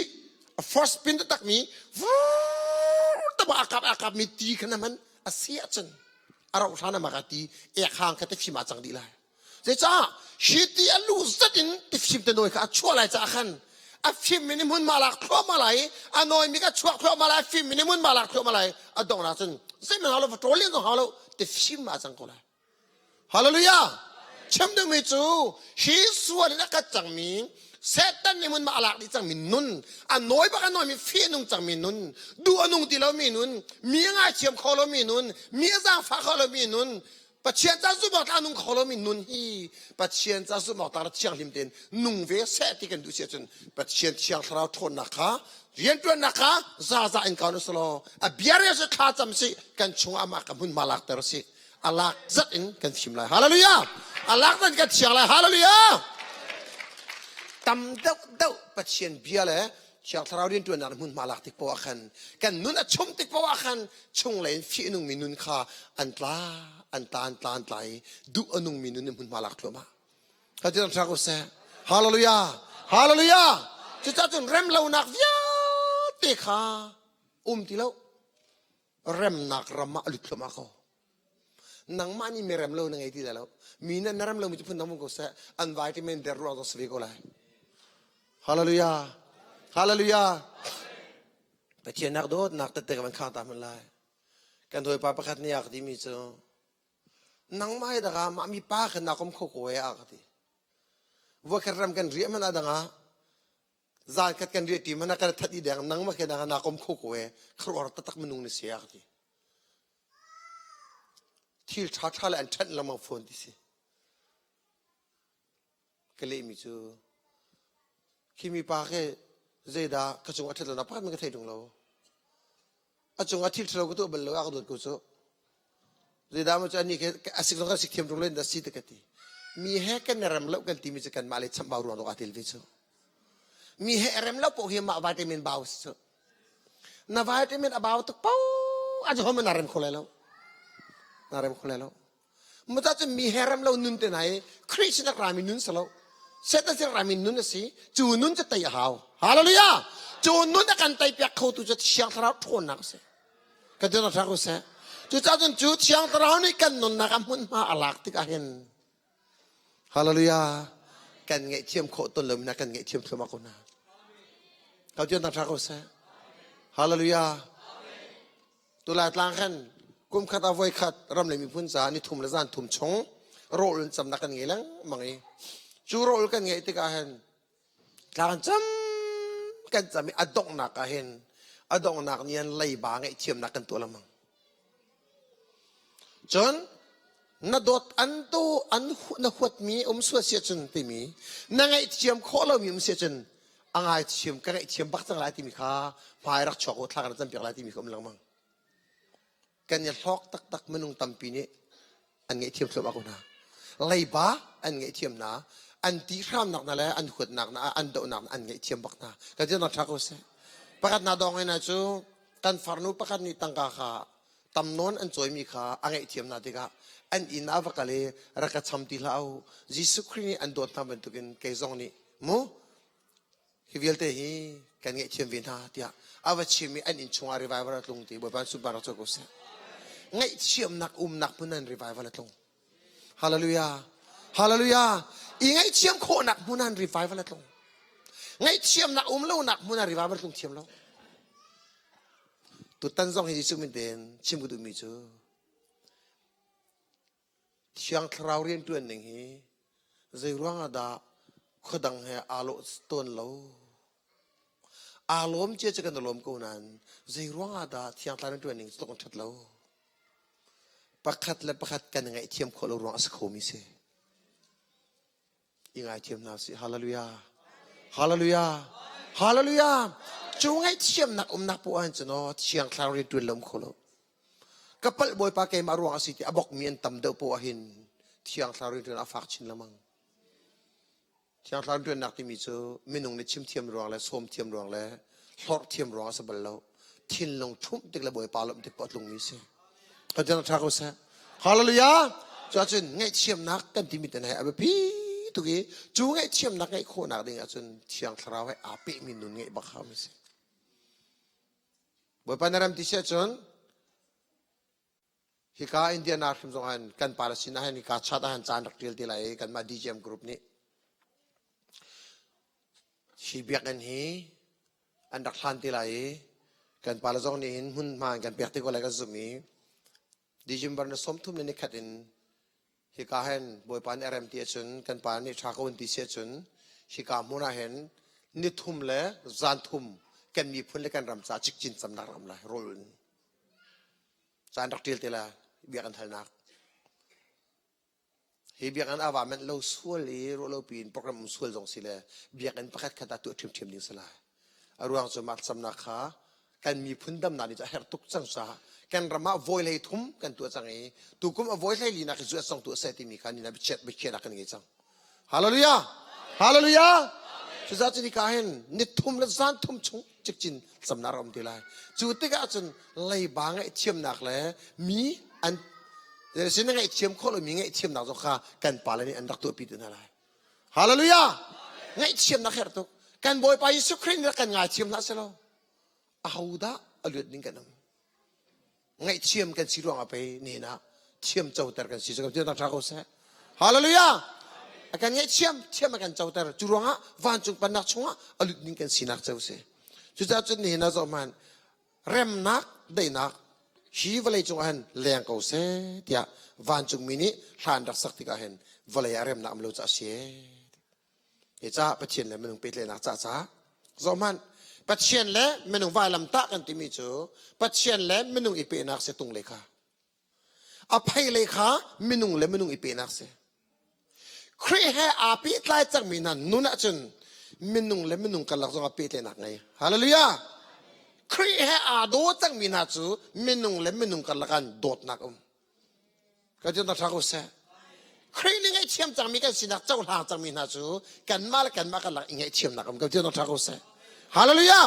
Speaker 3: a first pin takmi vur taba akap akap mi ti kha na man. A si ahcun a rauh hlan ah maka ti ek hang kha tifim ah cang dih lai. Zeicah hi ti a lu zat in tifim te nawi kha a chuah lai caah khan a fim mi nih hmunhma lak thluahmah lai i a nawi mi kha chuak thluahmah lai a fim mi nih hmunhma lak thluahmah lai a donghnak cun zeihmanh hau lo va ṭawl len zong hau lo tifim ah cang ko lai. Hallelujah! Chim duhmi cu hi sual in a kat cangmi Satan nih hmunhma a lak dih cangmi nun, a nawi bak a nawimi fih a nung cangmi nun, duh a nung ti lomi nun, mi a ngaithiam kho lomi nun, mi a zaangfah kho lomi nun, Pathian ca zumh awk tlak nung kho lomi nun hi Pathian ca zumh awk tlak thianghlim tein nung ve seh ti kan duh si ahcun Pathian thiang thlarau ṭhawnnak kha rianṭuannak kha zaza in kaun usulaw a bia rel si thla cam si kan chungah amah ka hmunhma lakter si a lak zat in kan fim lai hallelujah a lak zat in kan thiang lai hallelujah tam deuh deuh Pathian bia le Thiang Thlarau rianṭuannak in hmunhma lak tik poah khan kan nun a chum tik poah khan chunglei in fih a nungmi nun kha an tla an tla an tla an tla i duh a nungmi nun in hmunhma lak thluahmah. Ka ti ṭha ko seh. Hallelujah! Hallelujah! Cucaah cun remlonak vialte kha um ti lo. Remnak ram ah a lut thluahmah ko. Nangmah nih mi rem lo na ngei ti lai lo. Mi nih na rem lomi cu phun dang um ko seh. An vitamin der ruang zong si ve ko lai. Hallelujah. Hallelujah. Pathian nak dawtnak tette ka van khang ta hmanh lai. Kan hawipa pakhat nih a ka timi cu nangmah hi daka mah mi pa khan na kom kho ko e a ka ti. Voikhat ram kan riah man adanga zan khat kan riah ṭi man kan that i deng nangmah ke danga na kom kho ko e kharuar taktak minung ni si a ka ti. Thil ṭha ṭha le an ṭhenh lengmang fawn ti si. Ka lehmi cu khi mipa khi zeidah ka cung a ṭhat lonak pakhat hmanh ka thei ṭung lo. A cung ah thil ṭhalo ka tuah bal lo a ka dawt ko cu. Zeidah maw cu anih khi a sik zong kan sik thiam ṭung lo in dah si ti ka ti. Mi he kan i rem lo kan timi cu kanmah le chambau ruang dawh aa tel ve cu. Mi he rem lo paoh hi mah vitamin bau si cu. Na vitamin a bau tuk paoh a cu na rem kho lai lo. Na rem kho lai lo. Mata cu mi he rem lo nun te hna i Khrih sin a rami nun si lo. Satan sin rami nun a si. Cu nun cu tei a hau. Hallelujah! Cu nun a kan tei piak khotu cu Thiang Thlarau ṭhawnnak a si. Kan ti ṭha ko seh. Cucaah cun cu Thiang Thlarau nih kan nunnak a hmunhma a lak tikah hin Hallelujah! Kan ngaihthiam khawh ton lo mi hna kan ngaihthiam thluahmah ko hna. Kau ti ṭha ko seh. Hallelujah! Tulai tlang khan kum khat ah voi khat ram le miphun caah ni thum le zan thum chung rawl in camnak kan ngei lengmang i cu rawl kan ngeih tikah hin tlang cam kan cam i a donghnak ah hin a donghnak ni an leiba ngaihthiamnak kan tuah lengmang. Cun na dawt an tu an na huatmi um sual si ahcun timi na ngaihthiam khawh lomi um si ahcun a ngaithiam ka ngaihthiam bak cang lai timi kha hmai rak chuak u thla kan campiak lai timi kha um lengmang kan i hlawk taktak minung tampi nih an ngaihthiam thluahmah ko hna leiba an ngaihthiam hna an ti hramnak na le an huatnak na an dohnak na an ngaihthiam bak hna kan ti ṭha ko seh pakhat na dong ina cu kan farnu pakhat nih tangka kha tam nawn an cawimi kha a ngaihthiam hna tikah an inn ah va kal i rak ka cham ti hlah u Jesuh Khrih nih an dawt hna bantukin kei zong nih mu hi vialte hi kan ngaihthiam ve hna tiah a va chim i an inn chungah revival a tlung ti Bawipa sunpar rak co ko seh ngaihthiamnak umnak hmun an revival a tlung hallelujah hallelujah i ngaihthiam khawhnak hmun an revival a tlung ngaihthiamnak um lonak hmun ah revival tlung thiam lo Tutan zong hi Jesuh min tein chim ka duhmi cu Thiang Thlarau rianṭuan ning hi zei ruangah dah khuadang he aa lawh tawn lo? Aa lawm cia cu kan i lawm ko nain zei ruangah dah Thiang Thlarau rianṭuan ning cu tluk in ṭhat lo? Pakhat le pakhat kan i ngaihthiam khawh lo ruang a si khomi si. I ngaithiam hna sih. Hallelujah. Hallelujah. Hallelujah. Cu ngaihthiamnak umnak poah hin cun aw thiang thlarau rian ṭuan lo um kho lo. Ka palh Bawipa keimah ruang a si ti a bokmi an tam deuh poah hin thiang thlarau rian ṭuan a fak chin lengmang. Thiang thlarau rian ṭuannak timi cu minung nih chim thiam ruang le sawm thiam ruang le hlorh thiam ruang a si bal lo. Thinlung ṭhumh tik le Bawipa lawmh tik poah tlungmi si. Pathian ṭha ko seh. Hallelujah. Cuahcun ngaihthiamnak kan timi te he a biapi tuk i cu ngaihthiamnak ngeih khawhnak ding ahcun Thiang Thlarau he aa pehmi nun ngeih bak hau mi si. Bawipa na ram ti si ahcun Hika Indiana hrim zong han kan pa le sin ah hin hika chat ah han caan rak tial te lai i kanmah DGM group nih hi biakinn hi an rak hlan te lai i kan pa le zong nih hin hmunhma an kan pek te ko lai kan zumh i December na 30 le nikhat in hika hin Bawipa nih a rem ti ahcun kan pa nih ṭha ko in ti si ahcun hika hmun ah hin nithum le zan thum kan miphun le kan ram ca cikcin camnak ram lai rawl in caan rak ṭial te la biakinn halnak hi biakinn ava manh lo sual i ruah lo piin program um sual zong si le biakinn pakhat khat ah tuah ṭhiamṭhiam ding si lai a ruang cu mah camnak kha kan miphun damnak nih a herh tuk cang caah kan ram ah vawi hlei thum kan tuah cang i tukum a vawi hlei linak i zuat zong tuah seh timi kha nina biachiat biakhiahnak kan ngei cang Hallelujah! Hallelujah! Cucaah cu nika hin ni thum le zan thum chung cikcin camnak a um ti lai. Cu tikah cun leiba ngaihthiamnak le mi an sin ngaihthiam khawh lomi ngaihthiamnak zong kha kan pale nih an rak tuahpi te hna lai. Hallelujah! Ngaihthiamnak herh tuk. Kan Bawipa Jesuh Khrih nih kan ngaithiam hlah selaw ahodah a luat ding kan um? Ngaihthiam kan si ruangah pei nihin ah thiam coter kan si cu kan ṭha ko seh. Hallelujah! A kan ngaihthiam, thiam a kan coter. Cu ruangah vancung pennak chungah a lut ning kan sinak cio si. Cucaah cun nihin ah zoh hmanh remnak, daihnak hi vawlei cungah hin leng ko seh tiah vancungmi nih hla an rak sak tikah hin vawlei ah remnak um lo caah a si. Hi caah Pathian le minung pehtlaihnak ca caah zohhmanh Pathian le minung vailamtah kan timi cu Pathian le minung i pehnak si tung le kha a phei le kha minung le minung i pehnak si Khrih he aa pehtlai cangmi hna nun ahcun minung le minung karlak zong ah pehtlaihnak ngei hallelujah Khrih he aa daw cangmi hna cu minung le minung karlak ah dawtnak um Ka ti na ko seh. Khrih nih ngaihthiam cangmi kan sinak cohlang cangmi hna cu kanmah le kanmah kan lak i ngaihthiamnak um ko ti na ko seh. Hallelujah!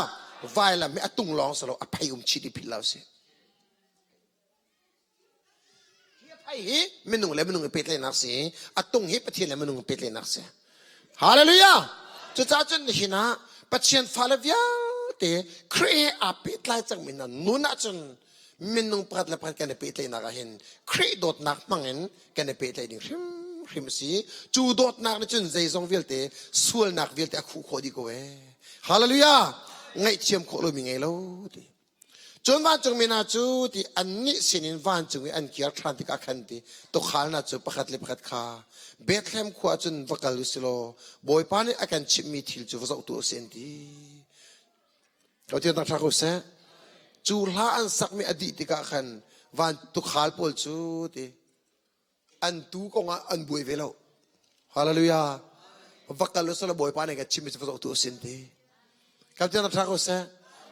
Speaker 3: Vailam hi a tung lawng si lo a phei um chih ti philh lo si. Hi a phei hi minung le minung i pehtlaihnak si a tung hi Pathian le minung i pehtlaihnak si. Hallelujah! Cucaah cun nihin ah Pathian fale vialte Khrih he aa pehtlai cangmi hna nun ahcun minung pakhat le pakhat kan i pehtlaihnak ah hin Khrih dawtnak hmangin kan i pehtlaih ding hrimhrim a si. Cu dawtnak nih cun zeizong vialte sualnak vialte a khuh khawh dih ko ee. Hallelujah! Ngaihthiam khawh lomi ngei lo ti. Cun vancungmi hna cu ti annih sinin vancung i an kir ṭhan tikah khan ti tuukhal hna cu pakhat le pakhat kha Bethlehem khua ah cun va kal u si law Bawipa nih a kan chimhmi thil cu va zoh tuah u sih an ti. Pathian thangṭhat ko seh. Cu hla an sakmi a dih tikah khan van tuukhal pawl cu ti an tuu kongah an buai ve lo. Hallelujah. Va kal u sih law Bawipa nih kan chimmi cu va zoh tuah u sih an ti. Kan ṭha ko seh.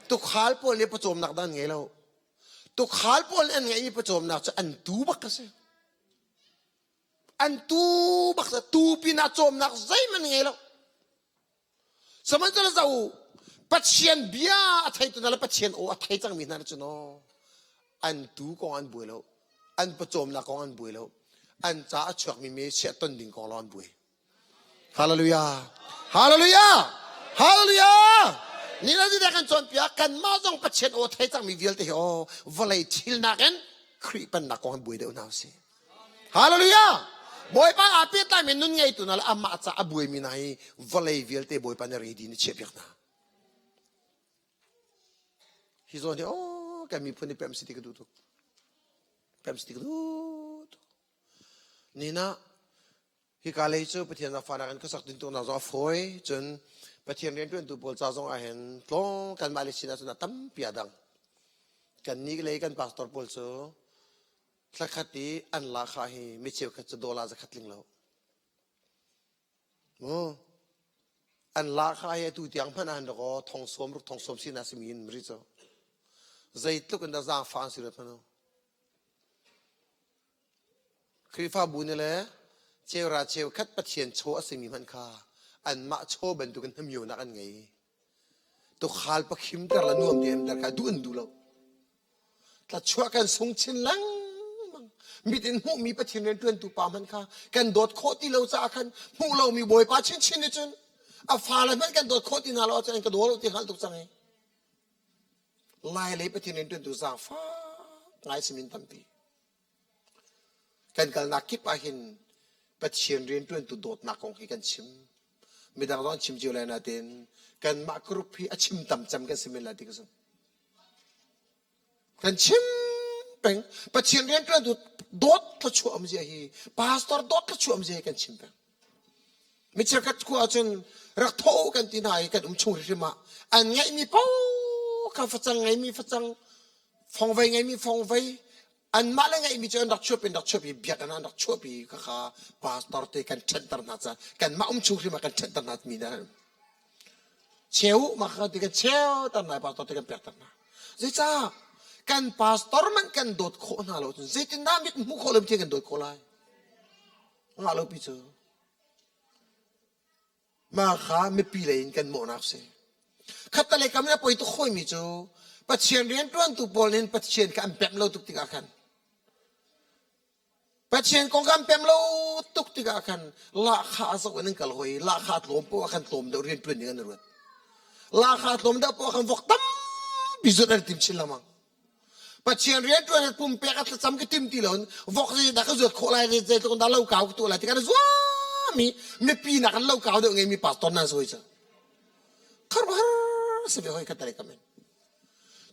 Speaker 3: Tukhal pawl nih pawcawmnak dang an ngei lo. Tukhal pawl nih an ngeihmi pawcawmnak cu an tuu bak a si. An tuu bak tuu pinah cawmnak zeihmanh an ngei lo. Sihmanhsehlaw zoh u, Pathian bia a theitu hna le Pathian aw a thei cangmi hna cu naw an tuu kong an buai lo, an pawcawmnak kong an buai lo, an ca a chuakmi me chiah ton ding kong lawng an buai. Hallelujah. Hallelujah. Hallelujah. Ni le ni kan cawnpiak kanmah zong Pathian aw thei cangmi vialte hi aw vawlei thil nakin Khrih pennak kong an buai deuh hna usih. Hallelujah. Bawipa aa pehtlaimi nun ngeitu hna le amah ca a buaimi hna hi vawlei vialte Bawipa nih ready in a chiahpiak hna. Hi zawn hi aw kan miphun hi pem si ti ka duh tuk. Pem si ti ka duh tuk. Nina Hika lei cu Pathian zaangfahnak in khuasak tintuknak zong a fawi. Cun Pathian rianṭuantu pawl ca zong ah hin tlawng kanmah le sin ahcun a tampi a dang. Kannih lei kan pastor pawl cu thlakhat i an lahkhah hi mi cheukhat cu dollar zakhat tling lo. Mu an lahkhah hi atu tiang hmanh ah hin dakaw thong sawm ruk thong sawm sinak simi in ri cu zeitluk in dah zaangfah an si ruat hmanh u. Khrihfabu nih le cheura cheukhat Pathian chaw a simi hmanh kha anmah chaw bantukin hnamionak an ngei. Tukhal pakhimter le nuam te ter kha duh an duh lo. Tlachuah kan sung chin lengmang. Mit in hmuhmi Pathian rianṭuantu pa hmanh kha kan dawt khawh ti lo caah khan hmuh lomi Bawipa chinchin nih cun a fale hmanh kan dawt khawh ti hna lo ahcun an ka daw lo ti hngalh tuk cang hi. Lai lei Pathian rianṭuantu zaangfak ngai simin tampi. Kan kalnak kip ah hin Pathian rianṭuantu dawtnak kong hi kan chim. Midang zong an chim cio lai nain kanmah group hi a chim tam cem kan si men lai ti ka zumh. Kan chim peng. Pathian rianṭuantu dawt thluachuah um zia hi pastor dawt thluachuah um zia hi kan chim peng. Mi cheukhat khua ahcun rak thawh u kan ti hna i kan um chung hrimhrim ah an ngeihmi paoh kha facang ngeimi facang, fongvei ngeimi fongvei, anmah le ngeihmi cu an rak chuahpi an rak chuahpi biakinn ah an rak chuahpi khakha pastor te kan ṭhenhter hna ca kanmah um chung hrim ah kan ṭhenhter hna timi na cheu mah kha ti kan cheuter hna pastor te kan pekter hna. Zeicah kan pastor man kan dawt khawh hna lo cun zeitindah mit hmuh khawh lo mi kan dawt khawh lai? Ngah lo pi cu. Mah kha mipi lei in kan mawhnak si. Khattalei kam in a poi tuk hawimi cu Pathian rianṭuantu pawl nih Pathian kha an pemh lo tuk tikah khan Pathian kong kha an pemh lo tuk tikah khan lahkhah a zoh in an kal hoi lahkhah tlawm poah khan tlawm deuh rianṭuan ding an ruat. Lahkhah tlawm deuh poah khan vok tampi zuat an tim chin lengmang. Pathian rianṭuan ah pumpek a thlacam ka tim ti loin vok zeidah ka zuat khawh lai zeitluk dah lo kau ka tuah lai ti kan zuam i mipi nak an lo kau deuh ngeimi pastor nan si hoi cu kharuahar si ve hoi kha tale kamen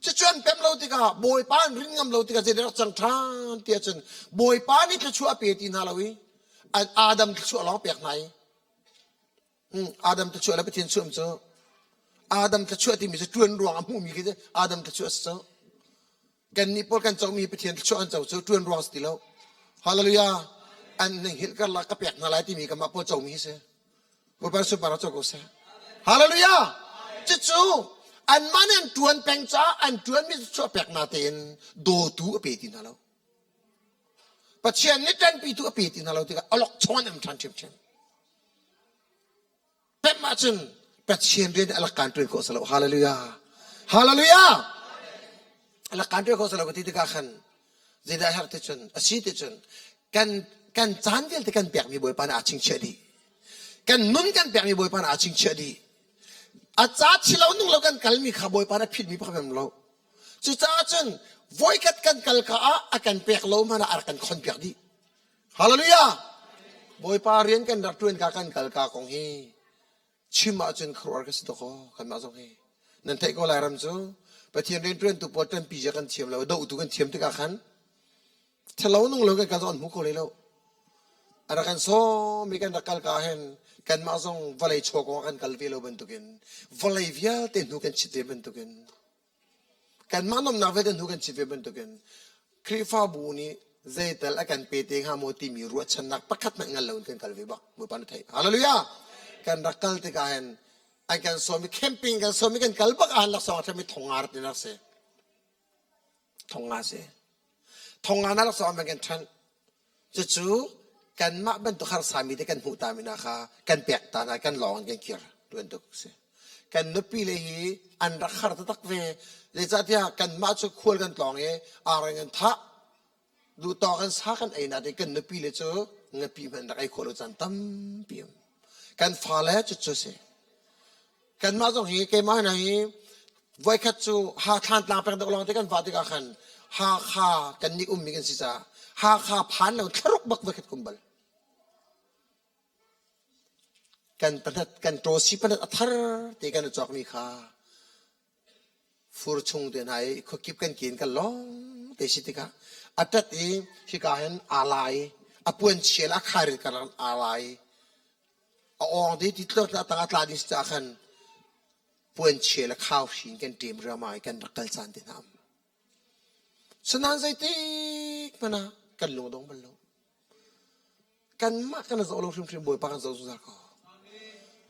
Speaker 3: cucu an pem lo tikah bawipa an rin ngam lo tikah zeidah rak cang ṭhan ti ahcun bawipa nih thluachuah a pe ti hna lo i Adam thluachuah lawng pek hna i Adam thluachuah le Pathian chuam cu Adam thluachuah timi cu ṭuan ruang a hmuhmi khi Adam thluachuah a si cu. Kannih pawl kan comi Pathian thluachuah kan co cu ṭuan ruang si ti lo. Hallelujah. An ning hilh karlak ka pek hna lai timi kanmah pawl comi hi si. Bawipa sunpar co ko seh. Hallelujah. Cucu anmah nih an ṭuan peng caah an ṭuanmi thluachuah pek hna tein dawtu a pe ti hna lo. Pathian nih ṭanpitu a pe ti hna lo tikah alok chung an um ṭhan ṭhiamṭhiam. Pemh ahcun Pathian rian a lak kaan ṭuan khawh si lo. Hallelujah. Hallelujah. A lak kaan ṭuan khawh si lo ka ti tikah khan zeidah a herh ti cun a si ti cun kan kan caan vialte kan pekmi Bawipa nih aa chingchiah dih. Kan nun kan pekmi Bawipa nih aa chingchiah dih. A ca thilo nung lo kan kalmi kha Bawipa nih a phitmi pakhat hmanh lo. Cucaah cun voikhat kan kal ka ah a kan pek lo hmanh ah a rak kan khonpiak dih. Hallelujah! Bawipa rian kan rak ṭuan ka kan kal ka kong hi chim ahcun khuaruahhar ka si dawk aw kanmah zong hi. Nan theih ko Lairam cu Pathian rianṭuantu pawl ṭanpi zia kan thiam lo, dohtu kan thiam tikah khan ṭhalo nung lo kan kal zong an hmu kho hlei lo. A rak kan sawm i kan rak kal ka hin kanmah zong vawlei chaw kong ah kan kal ve lo bantukin vawlei vialte hnu kan chit ve bantukin Kanmah nuamhnak vialte hnu kan chit ve bantukin Khrihfabu nih zeital a kan pe te hnga maw timi ruahchannak pakhat hmanh ngal loin kan kal ve bak. Bawipa na theih. Hallelujah! Kan rak kal tikah hin an kan sawm i camping kan sawm i kan kal bak ah laksawng a ṭhami thonga rat in rak si. Thonga si. Thonga na laksawng an kan ṭhan. Cucu kanmah bantuk harsami te kan hmuh ta mi hna kha kan pek ta hna kan lawng in kan kir bantuk si. Kan nupi le hi an rak har taktak ve. Zeicahtiah kanmah cu khual kan tlawng i areng an thah. Duhtawk an sa kan ei nain kan nupi le cu ngapi hmanh rak ei khawh lo caan tampi um. Kan fale cucu si. Kanmah zong hi keimah hna hi voikhat cu Hakha tlang peng deuh lawng te kan va tikah khan Hakha kan nih ummi kan si caah Hakha phan lo thlaruk bak voikhat kum bal. Kan panat kan tawsi panat a thar te kan i cawkmi kha fur chung te hna i khuakip kan kin kan lawng te si tikah a tat i hika hin aa lai a puan chial a khairit karlak aa lai A awng te ti tlor tla tang a tla ding si caah khan puanchia le khauhri in kan ṭem riama i kan rak kal caan te hna um. Sinain zeitik hmanh ah kan lung a dong bal lo. Kanmah kan zoh lo hrimhrim Bawipa kan zoh zungzal ko.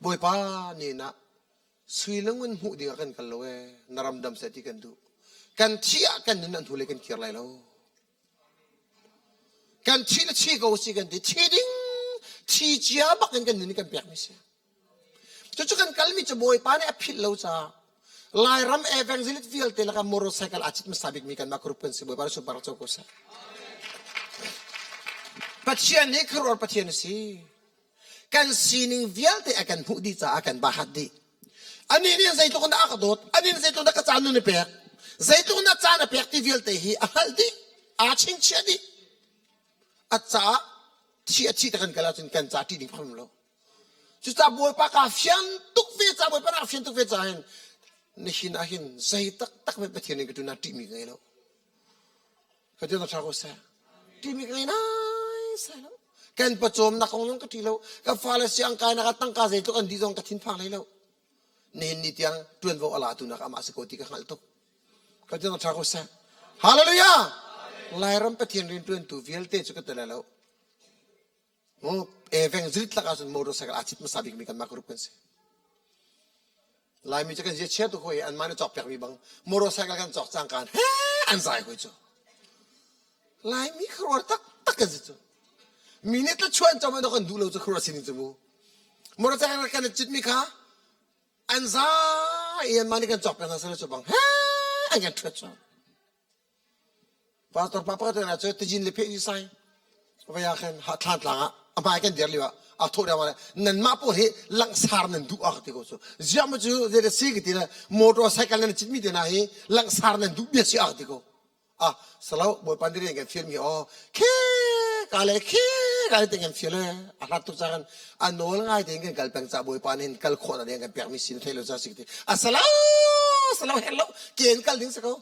Speaker 3: Bawipa nih nah sui le ngun hmuh ding ah kan kal lo ee na ram dam seh ti kan duh. Kan thih ah kan nun an hnu lei kan kir lai lo. Kan thi le thi ko si kan ti. Thi ding thi cia bak in kan nun i kan pekmi si. Cucu kan kalmi cu Bawipa nih a philh lo caah Lairam evangelist vialte lakah motorcycle aa cit hmasa bikmi kanmah group kan si. Bawipa nih sunpar co ko seh. Pathian hi khuaruahhar Pathian a si. Kan sining vialte a kan hmuh dih caah a kan bahat dih. Anih nih zeitluk in dah a ka dawt, anih nih zeitluk dah ka caan nun a pek, zeitluk in dah caan a pek ti vialte hi a hngalh dih, aa chingchiah dih. A caah thi a thi te kan kal ahcun kan ca ṭih ding phang lo. Cucaah Bawipa kaa fian tuk ve ca Bawipa nak fian tuk ve ca hin nihin ah hin zei taktak men Pathian in ka ṭun ah ṭihmi ka ngei lo. Ka ti ṭha ko seh. Ṭihmi ka ngei nai sai lo. Kan pawcawmnak kong zong ka ṭih lo. Ka fale siang kainak ah tangka zeitluk an dih zong ka thinphang hlei lo. Nihin ni tiang ṭuanvo a latu nak amah si ko ti ka hngalh tuk. Ka ti ṭha ko seh. Hallelujah! Lairam Pathian rianṭuantu vialte cu ka tel lo. Mu eveng zirit lak ahcun motorcycle aa cit hmasa bikmi kanmah group kan si. Laimi cu kan zia chia tuk hoi anmah nih cawk piakmi bang motorcycle kan cawk cangkaan he an zai hoi cu. Laimi khuaruahar taktak kan si cu. Mi nih tlachuan cawm an kan duh lo cu khuaruah sining cu mu. Motorcycle kan citmi kha an zai i anmah nih kan cawk piak hna seh cu bang he an kan ṭhuat cu. Pastor pa pakhat hna cu tijin le pheh sai vai ah khan thlan tlang ah a hmai kan dir lio ah a thawh deuh ah nanmah pawl hi langsar nan duh ah ti ko cu ziah ma cu zei si ka ti le motorcycle nan citmi te hna hi langsar nan duh bia si ah ti ko ah salo bawipa ni kan fial mi aw khe ka le khe ka le te kan fial le a hlat tuk ca kan a nawl ngai tein kan kal peng ca bawipa nih kal khawh na ding kan pek mi sin thei lo ca si ti a salo salo her lo ken kal ding si ko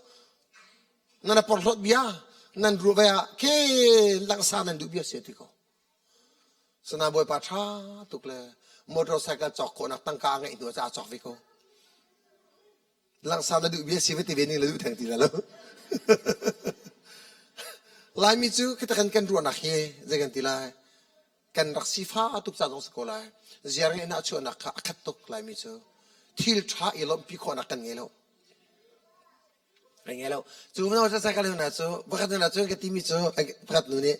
Speaker 3: Nan a porhlawt bia nan ruah ve ah ke langsa nan duh bia si ti ko. Sana bawipa tha tuk le motorcycle cawk khawhnak tangka a ngeih hnu ah cawk ve ko. Langsa na duh bia si ve ti ve ning la duh theng ti la lo. Laimi cu khita kan kan ruahnak hi zei kan ti lai kan rak sifa tuk ca zong si ko lai ziar ngeih na chuahnak kha a khat tuk laimi cu thil tha i lawmhpi khawhnak kan ngei lo Ai ngei lo. Cu motorcycle hna cu pakhat hna cu ka timi cu pakhat nu nih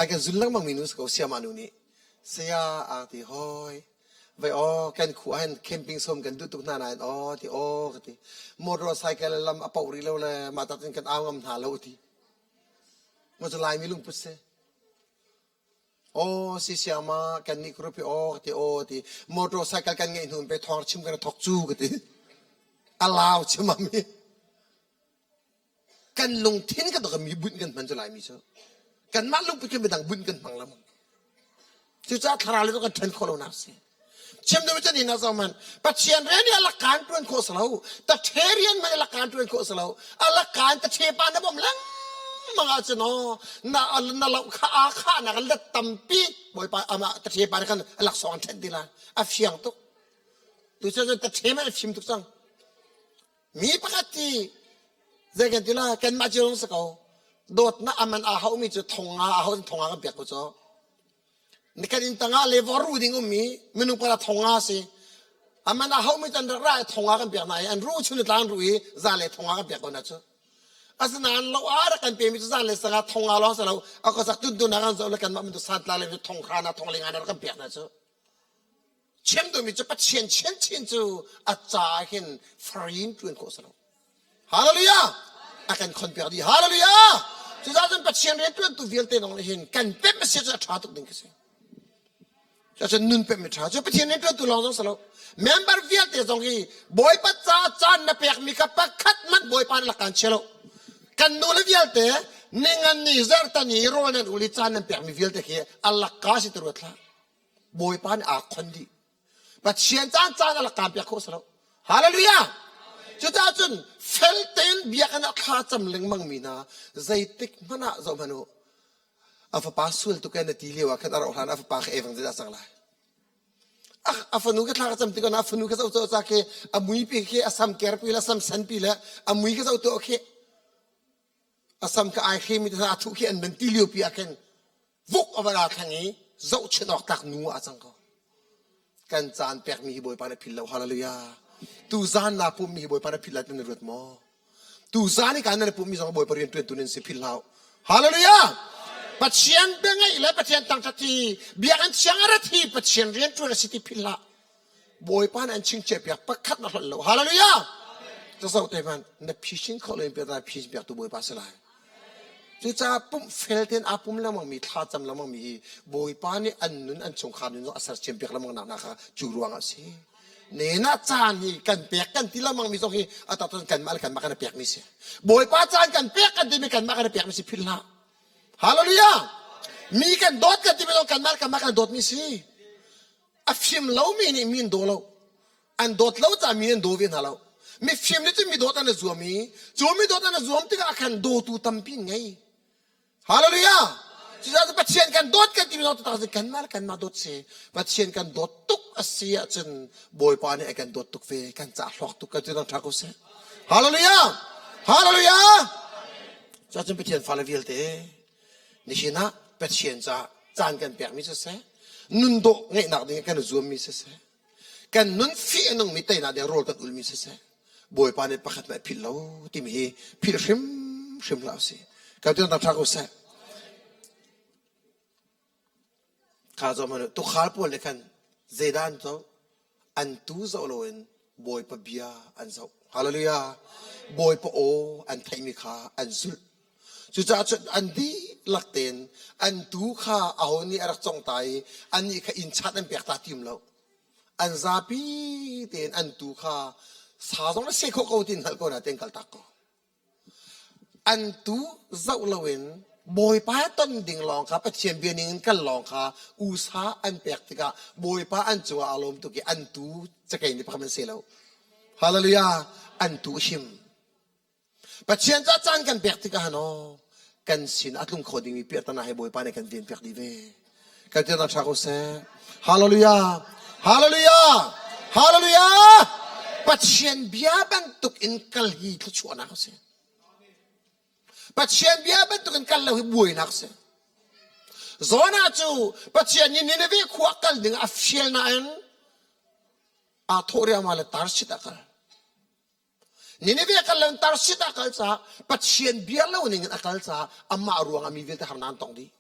Speaker 3: a ka zul lengmang mi nu si ko siama nu nih saya a ti hoi vai aw kan khu ah hin camping som kan duh tuk hna nain aw ti aw ka ti motorcycle lam a poh rih lo le mah tak cun kan au ngam hna lo ti mo cu Laimi lungput si Aw si siama kan nih group hi aw ka ti aw ti motorcycle kan ngeih hnu in pe thawng chim kan thok cu ka ti a lau chim ami kan lungthin ka tok mi bunh kan hman cu lai mi cu kanmah lungput kan midang bunh kan hmang lam cucaah thlarau le kan ṭhen khawh lo nak si chim deuh chan ina zoman pathian rian i alak kaan ṭuan khawh salo ta ṭhe rian man alak kaan ṭuan khawh salo alak kaan ta ṭhe pa na bom lengmang ah cun aw na na lo kha a kha nak let tampi bawipa ama ta ṭhe pa khan alak song ṭhen ti la a fiang tuk tu chan ta ṭhe man a fim tuk cang mi pakhat ti zei kan ti la kanmah cio sa ko dawtnak aman a hau mi cu thonga a hau thonga kan pek ko cu Kan inn tangah le ru ding ummi minung para thonga si. Aman a homi tan rak ra thonga kan pek hna i an ru chun tlang ru i za le thonga kan pek ko na cu. Asinain lo a rak kan pemi cu zan le sanga thonga lawng si lo a khuasak tun tun kan zoh le kanmah mintu santla le thong hra na thong le nga na rak kan pek na cu. Chim duhmi cu Pathian chinchin cu a ca hin farin ṭuan khawh si lo. Hallelujah! A kan khonpiak dih. Hallelujah! Cucaah cun Pathian rianṭuantu vialte zong nih hin kan pemh a si cu a ṭha tuk ding ka si. Cucun nun pemh mi ṭha cu Pathian rianṭuantu lawng zong si lo. Member vialte zong hi Bawipa ca caan na pekmi kha pakhat hmanh Bawipa nih lak chia lo. Kan nu le vialte ningan ni zarhtan i rawl nan ul i caan nan pekmi vialte khi a lakka si ti ruat hlah. Bawipa nih aa khon dih. Pathian caan caan a lakkaan piak khawh si lo. Hallelujah! Cucaah cun fel tein biakinn ah thla cam lengmang mi hna zeitik hmanh ah zoh hmanh u a fapa sual tuk in a ti lio ah khan a rauh hlan a fapa kha evang zeidah cang lai a fanu ke thla ka cam tikah a fanu ke zoh zoh ca khi a mui pi khi a sam ker pi le a sam sen pi le a mui ke zoh tu khi a sam ka ai hri mi te a thu khi an ban ti lio pi ah khin vuk a va ra thlang i zohchunh awk tlak nu ah a cang ko. Kan caan pekmi hi Bawipa na philh lo. Hallelujah. Tu zan na pummi hi Bawipa na philh lai ti na ruat maw? Tu zan i kan na pummi zong Bawipa rian ṭuantu nan si philh hlah. Hallelujah. Pathian bia ngaih le Pathian tangṭhat hi biakinn thiang a rat hi Pathian rian ṭuan a si ti philh hlah. Bawipa nih an chingchiah piak pakhat na hlonh lo. Hallelujah. Cazoh te hmanh na phishin kho lo in piak phishin piak tu Bawipa si lai. Cucaah pumh fel tein aa pum lengmang mi thlacam lengmang mi hi Bawipa nih an nun an chungkhar nun zong a sersiam piak lengmang nak hna kha cu ruang ah a si. Nen ah caan hi kan pek kan ti lengmang mi zong hi a tak kanmah le kanmah kan i pek mi si. Bawipa caan kan pek kan timi kanmah kan i pek mi si philh hlah. Hallelujah! Mi kan dawt kan timi zong kanmah kanmah kan dawtmi si. A fim lomi nih mi an daw lo. An dawt lo caah mi an daw ve hna lo. Mifim nih cun mi dawt an i zuam i cu mi dawt an i zuam tikah khan dawtu tampi an ngei. Hallelujah! Cucaah Pathian kan dawt kan timi zong taktak kanmah le kanmah dawt si. Pathian kan dawt tuk a si ahcun Bawipa nih a kan dawt tuk ve. Kan cah hlawk tuk kan cu ṭha ko seh. Hallelujah! Hallelujah! Cuacun Pathian fale vialte nihin ah Pathian caah caan kan pekmi siseh, nun dawh ngeihnak ding kan i zuammi siseh, kan nun fih a nungmi teinak ding rawl kan ulmi siseh, Bawipa nih pakhat hmanh philh lo timi hi philh hrimhrim hlah usih. Kan tuan ṭha ko seh. Kha zoh hmanh u, tuukhal pawl nih khan zeidah an zoh? An tuu zoh loin Bawipa bia an zoh. Hallelujah. Bawipa aw an theihmi kha an zulh. Cucaah cun an dihlak tein an tuu kha aho nih a rak congh ta i annih kha inn chat an pek ta ti um lo. An zapi tein an tuu kha sa zong na seh khawh ko ti hngalh ko na tein kaltak ko. An tuu zoh loin Bawipa he ton ding lawng kha Pathian bia ning in kal lawng kha usa an pek tikah Bawipa an cungah aa lawm tuk i an tuu cakei nih pakhat an seh lo. Hallelujah! An tuu him. Pathian ca caan kan pek tikah han aw kan sin a tlung kho dingmi piahtana he Bawipa nih kan ven piak dih ve. Kan tinak ṭha ko seh. Hallelujah! Hallelujah! Hallelujah! Pathian bia bantuk in kal hi thluachuahnak a si. Pathian bia bantuk in kal lo hi buainak a si. Jonah cu Pathian nih Nineveh khua kal ding a fial nain aa thawh riangmang le Tarshit ah kal. Nineveh kal lo Tarshit ah kal caah Pathian bia lo ning in a kal caah amah ruangah mi vialte harnak an tong dih.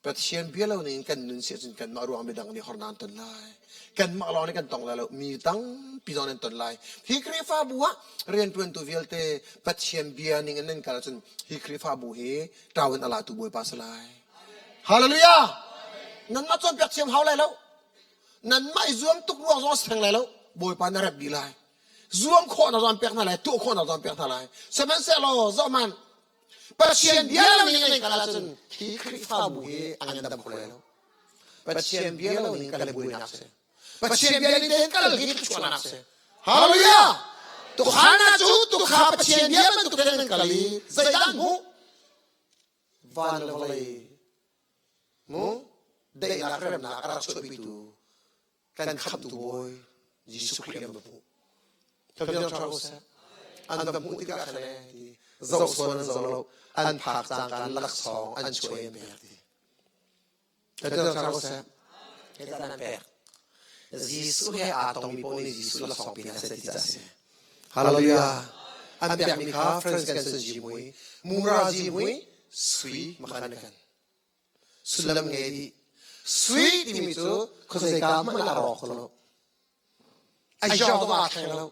Speaker 3: Pathian bia lo ning in kan nun si ahcun kanmah ruangah midang nih harnak an ton lai. Kanmah lawng nih kan tong lai lo, mi tampi zong nih an ton lai. Hi Khrihfabu ah rianṭuantu vialte Pathian bia ning in nan kal ahcun hi Khrihfabu hi ṭau in a latu Bawipa a si lai. Hallelujah! Nanmah cawnpiak thiam hau lai lo. Nanmah i zuam tuk ruang zong a si theng lai lo. Bawipa na rep dih lai. Zuam khawhnak zong an pek hna lai, tuah khawhnak zong an pek hna lai. Sihmanhsehlaw zohhmanh, Pathian bia lo ning in kal ahcun hi Khrihfabu hi a ngandam kho lai lo. Pathian bia lo ning kal buainak si. Pathian bia ning tein kal hi thluachuahnak si. Hallelujah! Tukhal hna cu tukha Pathian bia bantuk tein an kal i zeidah an hmuh? Van le vawlei mu daihnak remnak a rak chuahpitu kan khamhtu Bawi Jesuh Khrih an va hmuh. Kan ṭha ko seh. An va hmuh tikah khan ti zoh sual an zoh lo an phak cangka laksawng an chuah i an pek ti. Kan ṭha ko seh. He caan an pek. Jesuh he aa tongmi paoh nih Jesuh laksawng pe hna seh ti ca si. Hallelujah. An pekmi kha frankincense zihmui, mura zihmui, sui makhan kan. Sullam ngei dih. Sui timi cu khuazeika hmanh ah a rawk kho lo. A zong zong aa thleng lo.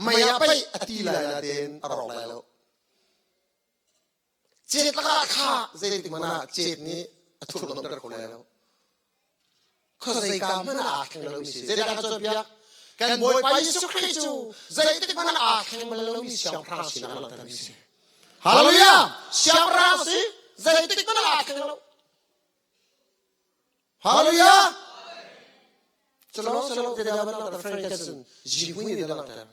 Speaker 3: Mei ah pei a ti lai na tein a rawk lai lo. Cet lakah kha zeitik hmanh ah cet nih a thurhnawmhter kho lai lo. Khuazeika hmanh ah aa thleng lomi si. Zeidah kan cawnpiak? Kan Bawipa Jesuh Khrih cu zeitik hmanh ah aa thleng bal lomi siangpahrang sinak a langhtermi si. Hallelujah! Siangpahrang si zeitik hmanh ah aa thleng lo. Hallelujah! Culawng silo te deuh bantuk frankincense zihmui nih a langhter.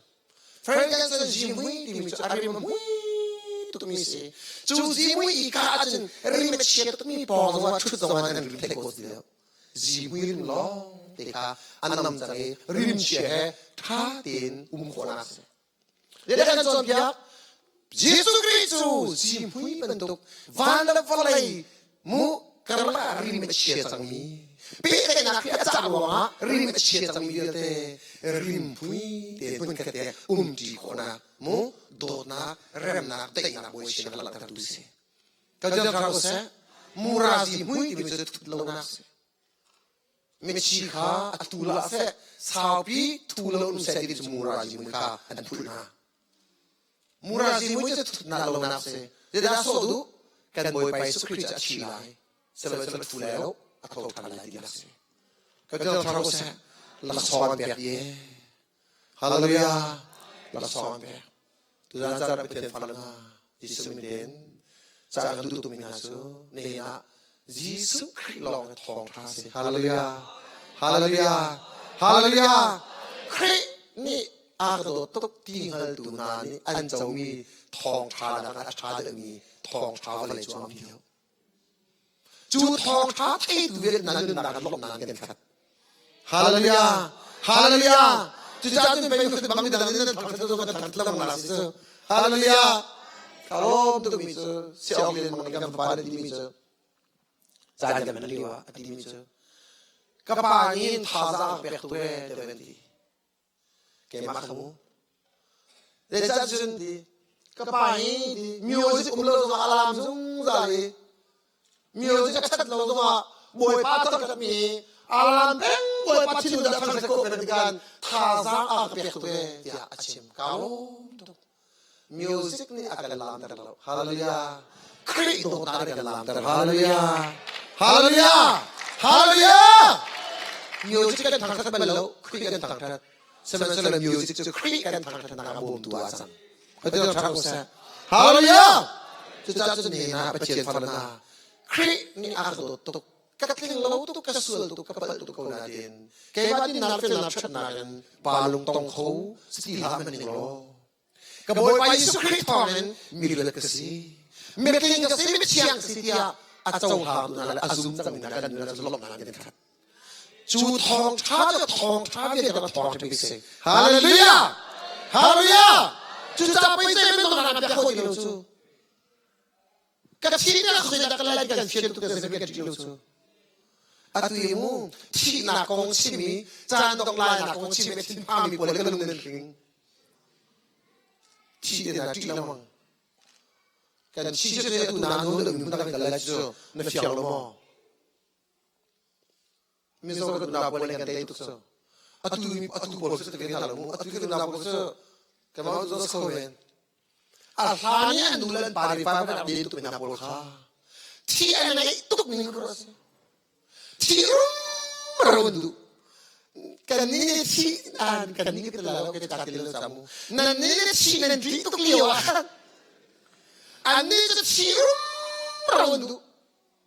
Speaker 3: Frankincense zihmui timi cu a rim a mui tukmi si. Cu zihmui i ka ahcun rim a chia tukmi pawng zongah ṭhut zongah an rim thei ko ti lo. Zihmui rim lawng te kha a nam cang i rim chia he ṭha tein um khawhnak a si. Bia kan cawnpiak Jesuh Khrih cu zihmui bantuk van le vawlei mu karlak ah rim a chia cangmi pehtlaihnak Khrih a cah ruangah rim a chia cangmi vialte rimhmui te hmunkhat te umṭi khawhnak mu dawtnak remnak daihnak bawi sinak langhtertu si. Kan ṭha ko seh mura zihmui timi cu thut lonak si. Mithi kha a tu lah seh saupi thu lo um seh ti cu mura zihmui kha an phulh hna. Mura zihmui cu thutnak lonak si. Zeidah sawh duh? Kan Bawipa Jesuh Khrih cu a thi lai. Sihmanhsehlaw thu lai lo, a tho ṭhan lai tinak si. Kan ṭha ko seh. Laksawng an pek ye. Hallelujah. Laksawng an pek. Tuzaan caan ah Pathian fale hna, Jesuh min tein ca kan duh tukmi hna cu nihin ah. Jesuh Khrih lawng hi thawngṭha a si. Hallelujah. Hallelujah. Hallelujah. Khrih nih a ka dawt tuk ti hngaltu hna nih an comi thawngṭha nak a ṭha deuhmi thawngṭha vawlei cung a um ti lo. Cu thawngṭha theitu vialte nan nunnak ah lawmhnak in kan khat. Hallelujah. Hallelujah. Cucaah cun pei bang midang nih nan thangṭhat zong kan thangṭhat lengmang la si cu. Hallelujah. Ka lawm tukmi cu siaawk len mang nih kan fapa na timi cu caan kan hman lio ah a timi cu ka pa nih thazaang a pek tuk ee tiah kan ti. Keimah kha mu. Zeicah cun ti ka pa hi ti music um lo zongah alarm zungzal i music a ṭhat lo zongah Bawipa thangṭhat mi alarm peng Bawipa thinlung dah thangṭhat ko kan ti kan thazaang a ka pek tuk ee tiah a chim. Ka lawm tuk. Music nih a kan laamter lo. Hallelujah. Khrih dawtnak nih a kan laamter. Hallelujah. Hallelujah. Hallelujah. Music kan thangṭhat bal lo. Khrih kan thangṭhat. Sihmanhsehlaw music cu Khrih kan thangṭhatnak ah bawmtu ah a cang. Khuate ṭha ko seh. Hallelujah. Cucaah cun nihin ah Pathian far hna Khrih nih a ka dawt tuk. Ka tling lo tuk, ka sual tuk, ka palh tuk ko nain keimah dinnak felnak ṭhatnak in pa lungtong kho si ti hlah hmanh ning law ka Bawipa Jesuh Khrih thawngin mi ka si mitling ka si mithiang ka si tiah a cohlangtu hna le a zum cangmi hna kan nun ah lawmhnak in kan khat. Cu thawngṭha cu thawngṭha vialte ka thawngṭha bik si. Hallelujah! Hallelujah! Cucaah pei zei minung hna bia kho ti lo cu. Ka thihnak zeidah ka lai kan fian tuk zei kan ṭih lo cu. Atu i mu thihnak kong chim i caan dong lainak kong chim i thinphangmi pawl ka lung nan hring. Thih te na ṭih lengmang. Kan thi cu atu na nu le hmun dang kan lai cu na fiang lo maw? Mizo kan na pawl kan tei tuk cu. Atu atu pawl cu te hna lo mu. Atu kan na pawl cu kan zo so men. A hlan i an nu le an pa nih pa kan de tuk hna pawl kha. Thi an ngeih tuk ning ka ruah si. Thi rum ro duh. Kan ni nih thi an kan ni ka la lo ke ka ti lo chamu. Nan ni nih thi nan ri tuk lio ah khan. An ni cu thi rum ro duh.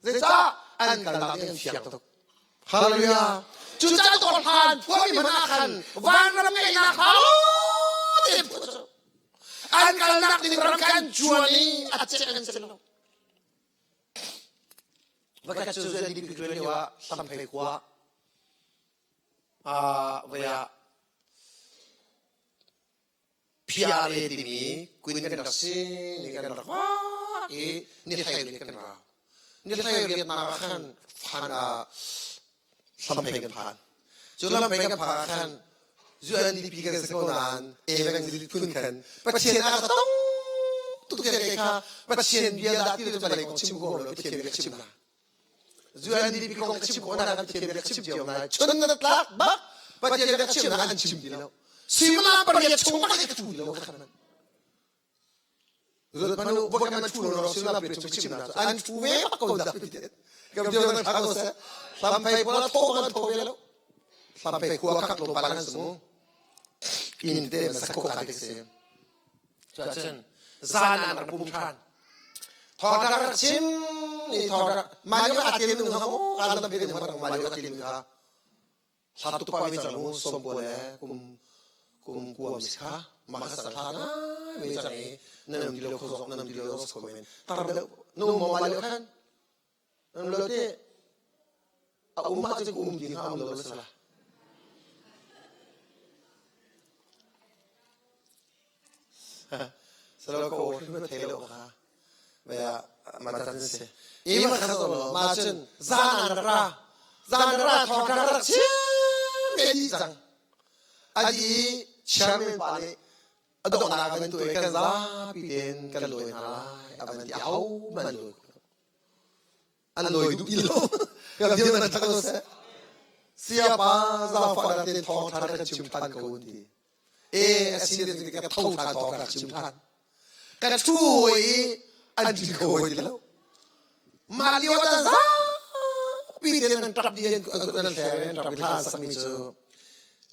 Speaker 3: Zeicah an kalnak nih an fiang tuk. Hallelujah. Cucaah tawhlan phuami hmanh ah khan vanram ngeihnak hau te phu cu an kalnak ding ram kha an cuan i a cek an si lo. Vakhat cu ZDP ṭuan lio ah Hlamphei khua voi ah PRA timi kuin kan rak si ni kan rak vak i ni hlei riat kan rau. Ni hlei riatnak ah khan phan ah hlamphei kan phan. Cu lamphei kan phan ah khan UNDP kan si ko nain evangelist phun khan Pathian a ka tong tuk te kha Pathian bia dah ti le vawlei kong chim huam lo Pathian bia ka chim hna. UNDP kong ka chim ko na kan Pathian bia ka chim cio ngai. Chun na tlak bak Pathian bia ka chim na an chim ti lo. Suimilam pariat chung bak ka thu ti lo kha man. Zul panu bok man thu lo suimilam pariat chung chim na an thu ve bak ko dak ti. Kam dio nan tha ko se. Hlam phei pola tho kan tho ve lo. Hlam phei khua khak lo palan sumu. In te ma sakko ka te se. Cuacun zan an rak pum ṭhan. Thawngṭha rak chim i thawngṭha mah lio a tel nu kha mu kan lam phe rak mah lio a tel kha hla tuk pa mi cang mu som pua le kum kum kua mi kha mah kha sak hla na mi cang i nan um ti lo kho zok nan um ti lo zok ko men tar deuh nu mo mah lio khan nan lo te a um ah cun um ti hnga um lo la sala salo ko hrim thei lo kha baya matan se i ma kha lo ma cun zan an ra zan ra thong ra ra chim me di cang adi chairman pa nih a donghnak van tu kan zapi ten kan lawi hna lai a van ti a ho man lawi an lawi duh ti lo kan dir man thak lo seh siapa zaangfahnak te thawng ṭha kan chim ṭhan ko an ti e a si ti ka tho ṭhan thawng ka chim ṭhan ka ṭhu i an ti ko ti lo mah lio ta zapi te nan ṭap di an an hleng an ṭap hla sakmi cu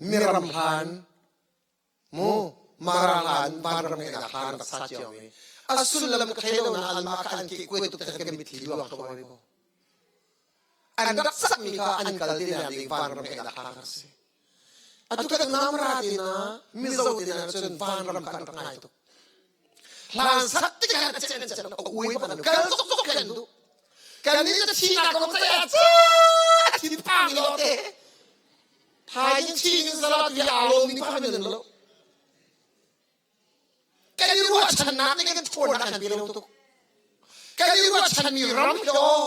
Speaker 3: miram hlan Mu Mara hlan vanram ngeihnak hlan rak sa cio mi a sullam ka thei lo na alma kha an ke kuai tuk te kan mitthli luang to mai mu. An rak sakmi kha an kal ti nak ding vanram ngeihnak hla kha si. Atu kan namra ti na Mizo ti na cun vanram kha an rak ngai tuk. Hlan sak tik ah a cen cen a ui bak kal zok zok kan duh. Kan ni ta thi na kong cai a cha thin phang lo te. Thai in thi in salat vi alo mi pa min lo. Kan i ruahchannak nih kan ṭhawnnak kan pe lo tuk. Kan i ruahchanmi ram hi aw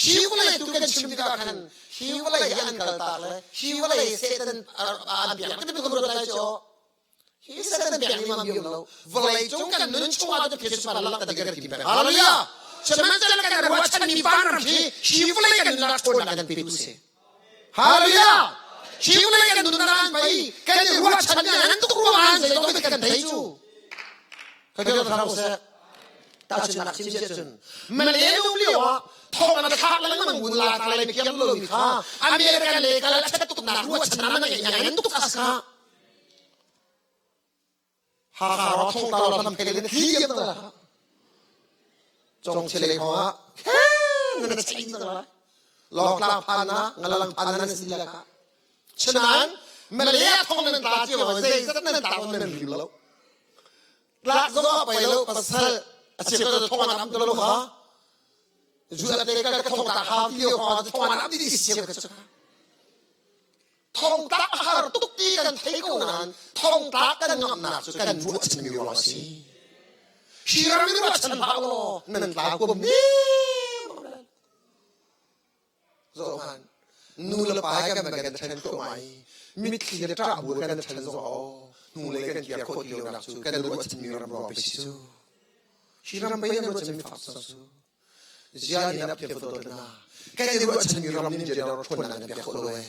Speaker 3: hi vawlei tu kan chim tikah khan hi vawlei hi an kaltak le hi vawlei Satan an piak kan kan ruat lai cu hi Satan piak ni mam biam lo vawlei cung kan nun chungah tu Christmas lak kan kan tim peng. Hallelujah. Sihmanhsehlaw kan ruahchanmi vanram hi hi vawlei kan nunnak ṭhawnnak kan petu si. Hallelujah! Hi vawlei kan nunnak an pei kan i ruahchan mi an tuk ruang an zeidong kan thei cu. Ka kal thar seh. Tahchunnak chim sia cun Malay lio ah thong an thlak lengmang mun la ta lai kiam lo mi kha American le kal chat tuk nak ruahchan na ngai ngai an tuk as kha Hakha ro thong ta lo lam phel in thli diam ta la Cong chile khong ah khen na chain ta la Lawngtlang phan na ngalang phan na si la kha Chanan Malay thong nan ta chiao zei zat nan ta nan rim lo Tlak zo pai lo pasal a chep ta thong an am ta lo kha Zu te ka thong ta ha ti khong thong an am ti si ka cha Thongtlak a har tuk ti kan thei ko nain thongtlak kan ngamnak cu kan ruahchanmi ruang a si. Hi ram in ruahchan hlah law nan tla kuam nem. Zoh hmanh, nu le pa kan kan ṭhen thluahmah i mitthli le ṭah bu kan ṭhen zong aw hnulei kan kir khawh ti lonak cu kan ruahchanmi ram ruang pei si cu. Hi ram pei nan ruahchanmi fak cang cu. Ziah nih na phiat dawt na kan i ruahchanmi ram nin ṭian ṭhawnnak nan pek khawh lo ee.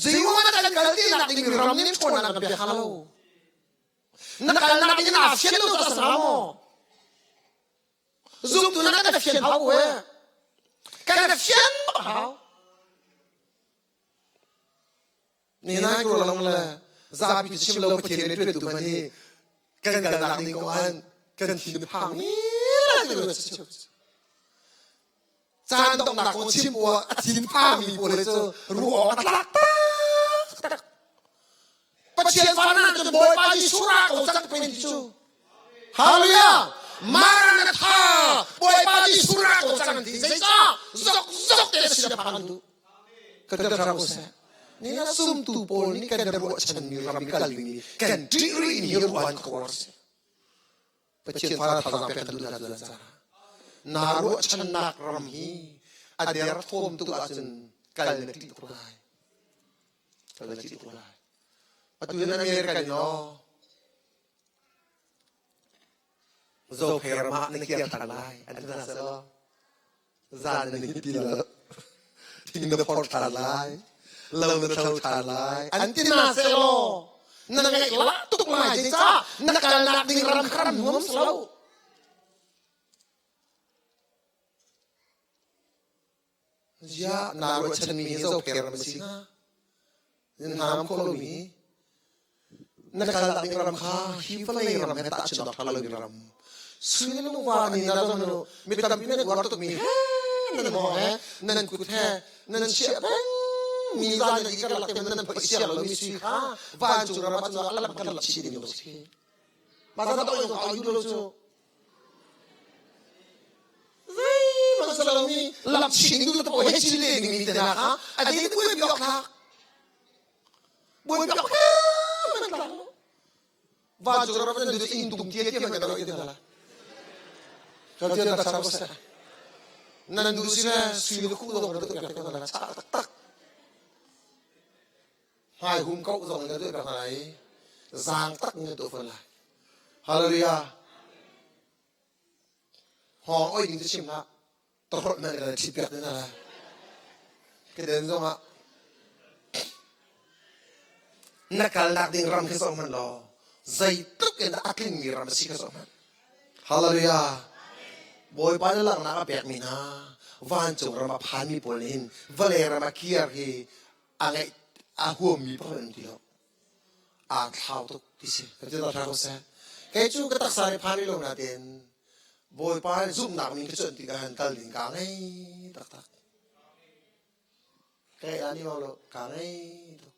Speaker 3: Zeiruang ah kan kal ti nak ding ram nin ṭhawnnak nan pek hnga lo. Na kalnak ding na fian lo ta sa maw? Zumtu na kan fian hau ee. Kan fian bak hau. Ni nai ko long le zapi chim lo Pathian rian tuantu hmanh hi kan kalnak ding kong ah kan thin phang ni la ti lo si caan donghnak kong chim u a thin phang mi pawl cu ruah a tlak tak Pathian fa na cun Bawipa Jesuh ra ko cang pen ti cu Hallelujah Maranatha Bawipa Jesuh ra ko cang ti zeicah zok zok te si na phang du Kan ram seh. Ni na sumtu pawl nih kan ruahchanmi ram i kal dingmi kan ṭih rih ni ruan ko war si. Pathian fa thazaang pek kan duh hna cu ca. Na ruahchannak ram hi a der thawm tuk ahcun kal na ṭih tuk lai. Kal na ṭih tuk lai. Atu in America in aw Zophei ram ah na kir ṭhan lai an ti hna seh Zan na hit ti lo. Thing na phor ṭhan lai. Lo na thlo ṭhan lai. An ti hna sehlaw na ngaih la tuk lai zeicah na kalnak ding ram kha ram nuam si lo. Ziah naa ruahchanmi hi zophei ram a si hnga? Na hnaam khawh lomi na kalnak ding ram kha hi vawlei ram he tahchunh awk ṭha lomi ram. Sui le lungvar nih na ram nu mi tampi nan uar tukmi he nan hngawng he nan kut he nan chiah peng mi zan nan i karlak te nan phoih siang lomi sui kha vancung ram ah cun a lam kan lap chih ding lo si. Mah zan ah yong ka yu lo cu. Zeihmanh si lomi lamchin ding tu he chi le dingmi te hna kha a ding buaipi awk thlak. Buaipi awk hman tlak lo. Vancung ram nan du inn tum tia tia man kan roi te hna la. Kal tia na char se. Nan du si le sui le khu dong na du piak te hna la cha tak tak. Hmai hum ko zong na du piak hna lai. Zaang tak na tu fun lai. Hallelujah. Hngawng oi ding cu chim hlah. Tawhrolh hmanh kan ṭhit piak te hna lai. Keden zongah na kalnak ding ram khi zoh hmanh law zeitluk in dah a tlingmi ram a si kha zoh hmanh. Hallelujah. Bawipa nih langhnak a pekmi hna vancung ram a phanmi pawl nih hin vawlei ram a kir hi a ngeih a huammi pakhat an ti lo. Aa thlau tuk ti si. Kan ti hna ko seh. Kei cu ka taksa nih phan rih lo nain Bawipa zumhnak min ka cuanh tikah han kal ding kaa ngei taktak. Ka ngeih ni lo ka ngei tuk.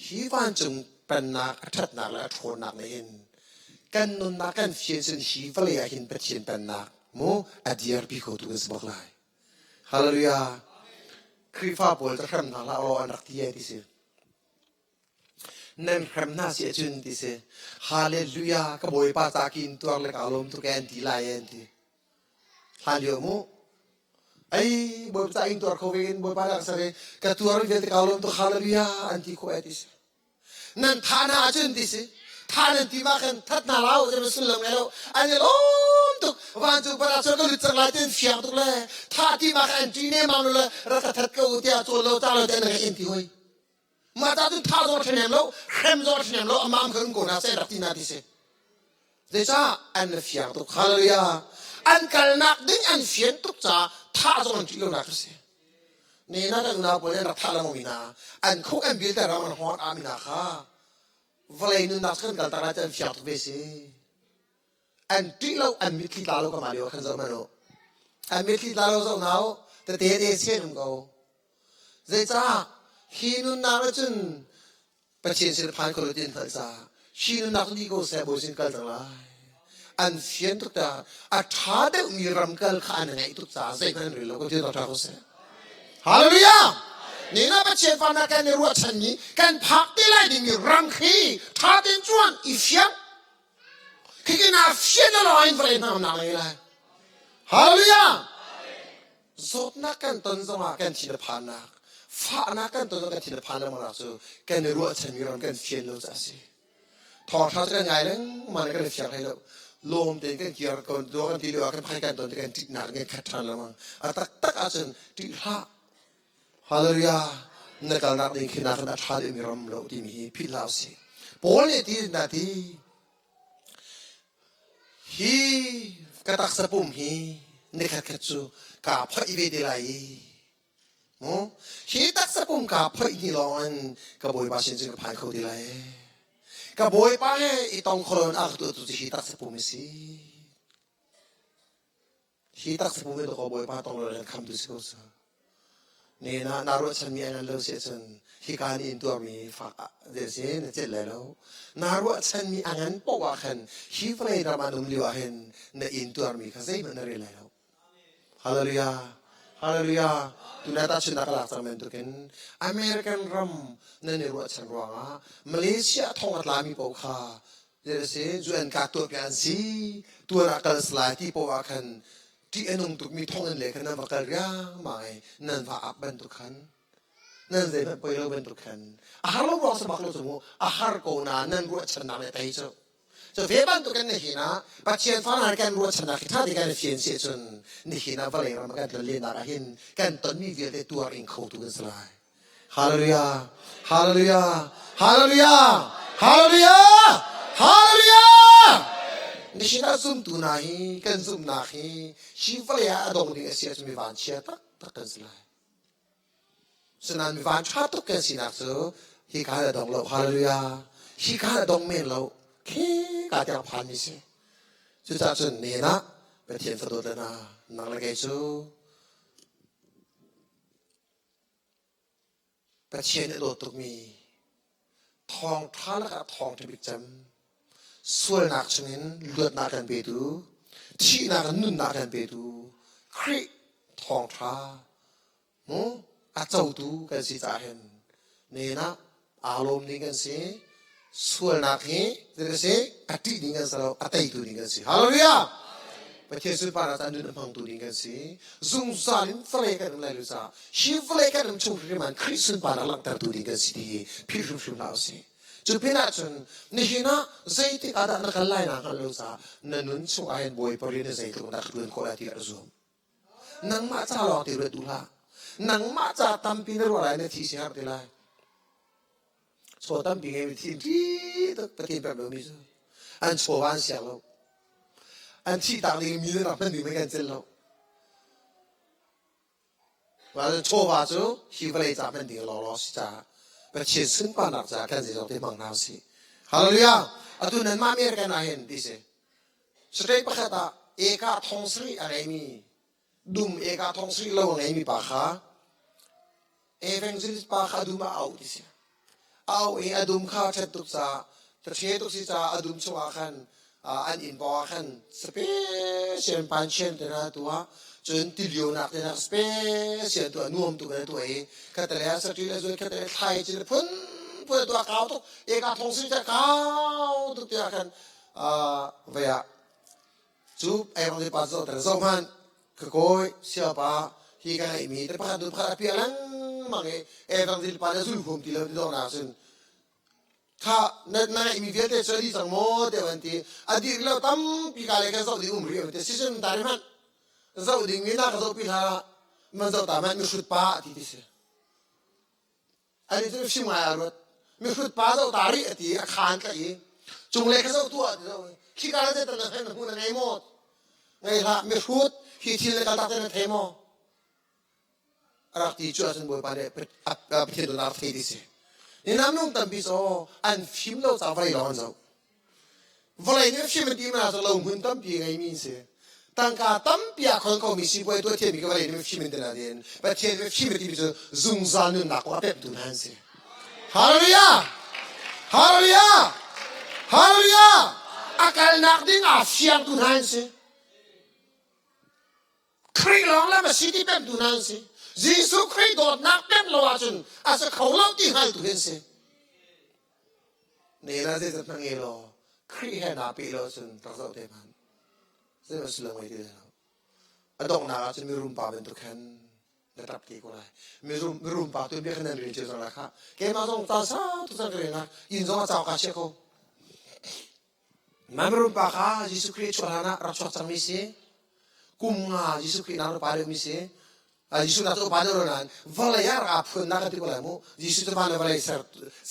Speaker 3: Hi vancung pennak a ṭhatnak le a ṭhawnnak nih hin kan nunnak kan fian cun hi vawlei ah hin Pathian pennak mu a dirpi khotu kan si bak lai. Hallelujah. Khrihfa pawl cu hrem hna hlah aw an rak ti ai ti si. Nan hrem hna si ahcun ti si. Hallelujah ka Bawipa ca kin tuar le ka lawm tuk an ti lai an ti. Hlan lio mu. Ei Bawipa ca in tuar kho ve in Bawipa lak sare ka tuar vialte ka lawm tuk hallelujah an ti kho ai ti si. Nan tha hna ahcun ti si. Tha nan ti ma khan that hna lau zem sullam ngai lo. An i lawm tuk. Vancung para cun ka lut cang lai tin fiang tuk le tha ti ma khan an ṭi ne mang lo le rak ka that ko tiah cawl lo ca lo te na ka in ti hoi. Mah ta cun tha zong a ṭhahnem lo, hrem zong a ṭhahnem lo, amah am khan ko hna seh rak ti hna ti si. Zeicah an fiang tuk. Hallelujah. An kalnak ding an fian tuk caah tha zong an ṭih lonak cu si. Ne na kan unau pawl an rak thah lengmang mi hna, an khuk an bil te ram an hawng an mi hna kha vawlei nunnak cu kan kal tak lai ti an fiang tuk ve si. An ṭih lo, an mitthli tla lo ka mah lio khan zoh hmanh u. An mitthli tla lo zoh hna u, tete te sian um ko. Zeicah hi nunnak ah cun Pathian sin phan kho lo ti an hngalh caah hi nunnak ni ko seh Bawi sin kal cang lai. An fian tuk ta a ṭha deuhmi ram kal kha an ngaih tuk caah zeihmanh an rel lo ko ti ṭha ko seh. Hallelujah! Ni na Pathian fa na kan i ruahchanmi kan phak te lai dingmi ram khi ṭha tein cuan i fiang. Khiki na fian a lawng in vawlei hmang nak lai. Hallelujah! Zawtnak kan ton zongah kan thin a phannak, fahnak kan ton zongah kan thin a phan lengmangnak cu kan i ruahchanmi ram kan fian lo caah a si. Thawngṭha cu kan ngai lengmang le kan i fiang hlei lo. Lawm tein kan kir ko dua kan ti lio ah kan phai kan ton ti kan ṭihnak kan khat ṭhan lengmang. A taktak ahcun ṭih hlah. Hallelujah. Na kalnak ding khi nakin a ṭha deuhmi ram lo timi hi philh hlah usih. Paul nih ti na ti Hi ka taksa pum hi nikhat khat cu kaa phoih ve te lai i mu hi taksa pum kaa phoih ni lawng in ka bawipa sin cun ka phan kho ti lai. Ka bawipa he i tong kho loin a ka tuahtu cu hi taksa pum a si. Hi taksa pum hi dawkaw Bawipa tong lo le khamtu si ko cu. Ne na na ruahchanmi an lo si ahcun hika nih in tuarmi fak de si na celh lai lo. Na ruahchanmi a ngan poah ah khan hi vawlei ram an um lio ah hin na in tuarmi kha zeihmanh na rel lai lo. Hallelujah. Hallelujah. Tuna tahchunhnak ka lak cang bantukin American ram nan i ruahchan ruangah Malaysia thong a tlami paoh kha si UN ka tuah piak an si tuan ah kal salai ti poah ah khan ṭih a nung tukmi thonginn le khan nan va kal riangmang i nan va ap bantuk khan nan zeihmanh poi lo bantuk khan a har lo ruang sabak lo cu mu a har ko na nan ruahchannak le tei cu cu ve bantuk kan nihin ah Pathian fa hna kan ruahchannak hi ṭha te kan fian si cun nihin ah vawlei ram kan tlon lennak ah hin kan tonmi vialte tuar ing kho tu kan si lai Hallelujah. Hallelujah. Hallelujah. Hallelujah. Hallelujah. Nihin ah zumtu hna hi kan zumhnak hi hi vawlei ah a dong ding a si ahcun mi vanchia taktak kan si lai. Sinain mi van ṭha tuk kan sinak cu hi ka a dong lo. Hallelujah. Hi ka a dong men lo. Khi ka tiang phan mi si. Cucaah cun nen ah Pathian fadawt le hna nang le kei cu Pathian nih a dawt tukmi thawngṭha lakah thawngṭha bik cem, sualnak chungin luatnak kan petu, thihnak in nunnak kan petu Khrih thawngṭha mu a cotu kan si caah hin nen ah aa lawm ding kan si. Sualnak hi zei si a ṭih ding kan si lo, a teitu ding kan si. Hallelujah! Pathian sunparnak caan nun a hmangtu ding kan si. Zungzal in vawlei kan um lai lo caah hi vawlei kan um chung hrimhrim ah Khrih sunparnak langhtertu ding kan si ti hi philh hrimhrim hlah usih. Cu pin ah cun nihin ah zeitik ah dah na kal lai naa hngalh lo caah na nun chung ah hin Bawipa rian hi zeitluk dah ka ṭuan khawh lai ti rak zuam. Nangmah ca lawng ti ruat duh hlah. Nangmah ca tampi na ruah lai na thi si har ti lai. Chaw tampi ngeimi thi ṭi tuk Pathian pek lomi cu an chaw an siang lo. An thih tak ding mi rak hman ding kan celh lo. Wa chawva cu hi vawlei ca hman ding lawlaw si caah Pathian sunparnak caah kan zeizong te hmang hna usih. Hallelujah! Atu nan mah American ah hin ti si. State pakhat ah eka thong sarih a ngeimi dum eka thong sarih lo a ngeimi pa kha. Evangelist pa kha a dum ah a auh ti si. A auh i a dum kha ṭhat tuk caah ṭhe tuk si caah a dum chungah khan an inn pawngah khan special panchian te hna tuah cun tilionak te hna special tuah nuam tuk in a tuah i khatalei ah saṭil a zuat khatalei thlai cin phunphun a tuah kau tuk eka thong si te kau tuk tiah khan vei ah Cu evangelist pa zohter zohhmanh ka kawi siapa hi ka ngeihmi te pakhat hnu pakhat a piah lengmang i evangelist pa nih a zul huam ti lo ti dawhnak cun kha na na ngeihmi vialte cu a dih cang maw tiah an ti a dih lo tampi ka le kan zoh ding um rih an ti si cun ta hmanh zoh ding mi na ka zoh pi hlah man zoh ta hmanh mihrut pa ti ti si Ani cu fim ngai aa ruat. Mihrut pa zoh ta rih a ti a khaan tlaih i cunglei kha zoh tuah ti zoh khika la zeitan na thei na hmu na ngei maw? Ngei hlah mihrut hi thil na kaltak te na thei maw? A rak ti cu ahcun Bawipa nih Pathian dawtnak thei ti si. Ni nam nung tampi cu an fim lo ca vawlei lawng an zoh. Vawlei nih fim an ti mana cu lo hmun tampi ngeimi an si. Tangka tampi a khon khomi sipuai tuah thiammi ka vawlei nih fim an ti nain Pathian nih fim a timi cu zungzal nunnak kong a pemhtu hna an si. Hallelujah! Hallelujah! Hallelujah! A kalnak ding aa fiangtu hna an si. Khrih lawng lam a si ti pemhtu hna an si. Jesuh Khrih dawtnak pemh lo ahcun a si kho lo ti hngaltu hi an si. Ne na zeizat na ngei law Khrih he naa peh lo cun rak zoh te hmanh. Zeihmanh sullam ngei ti lo. A donghnak ah cun mirum pa bantuk khan na ṭap te ko lai. Mirum mirum pa tu bia khan nan rel cio cang lai khah. Keimah zong caan sau tuk cang ka rel na inn zong a cau ka chia ko. Mah mirum pa kha Jesuh Khrih chuah hlan ah rak chuak cangmi si. Kum nga Jesuh Khrih nang pa deuhmi si. Jesuh nak cu upa deuh lo nain vawlei ah rak aa phunnak kan ti ko lai mu. Jesuh cu van le vawlei ser,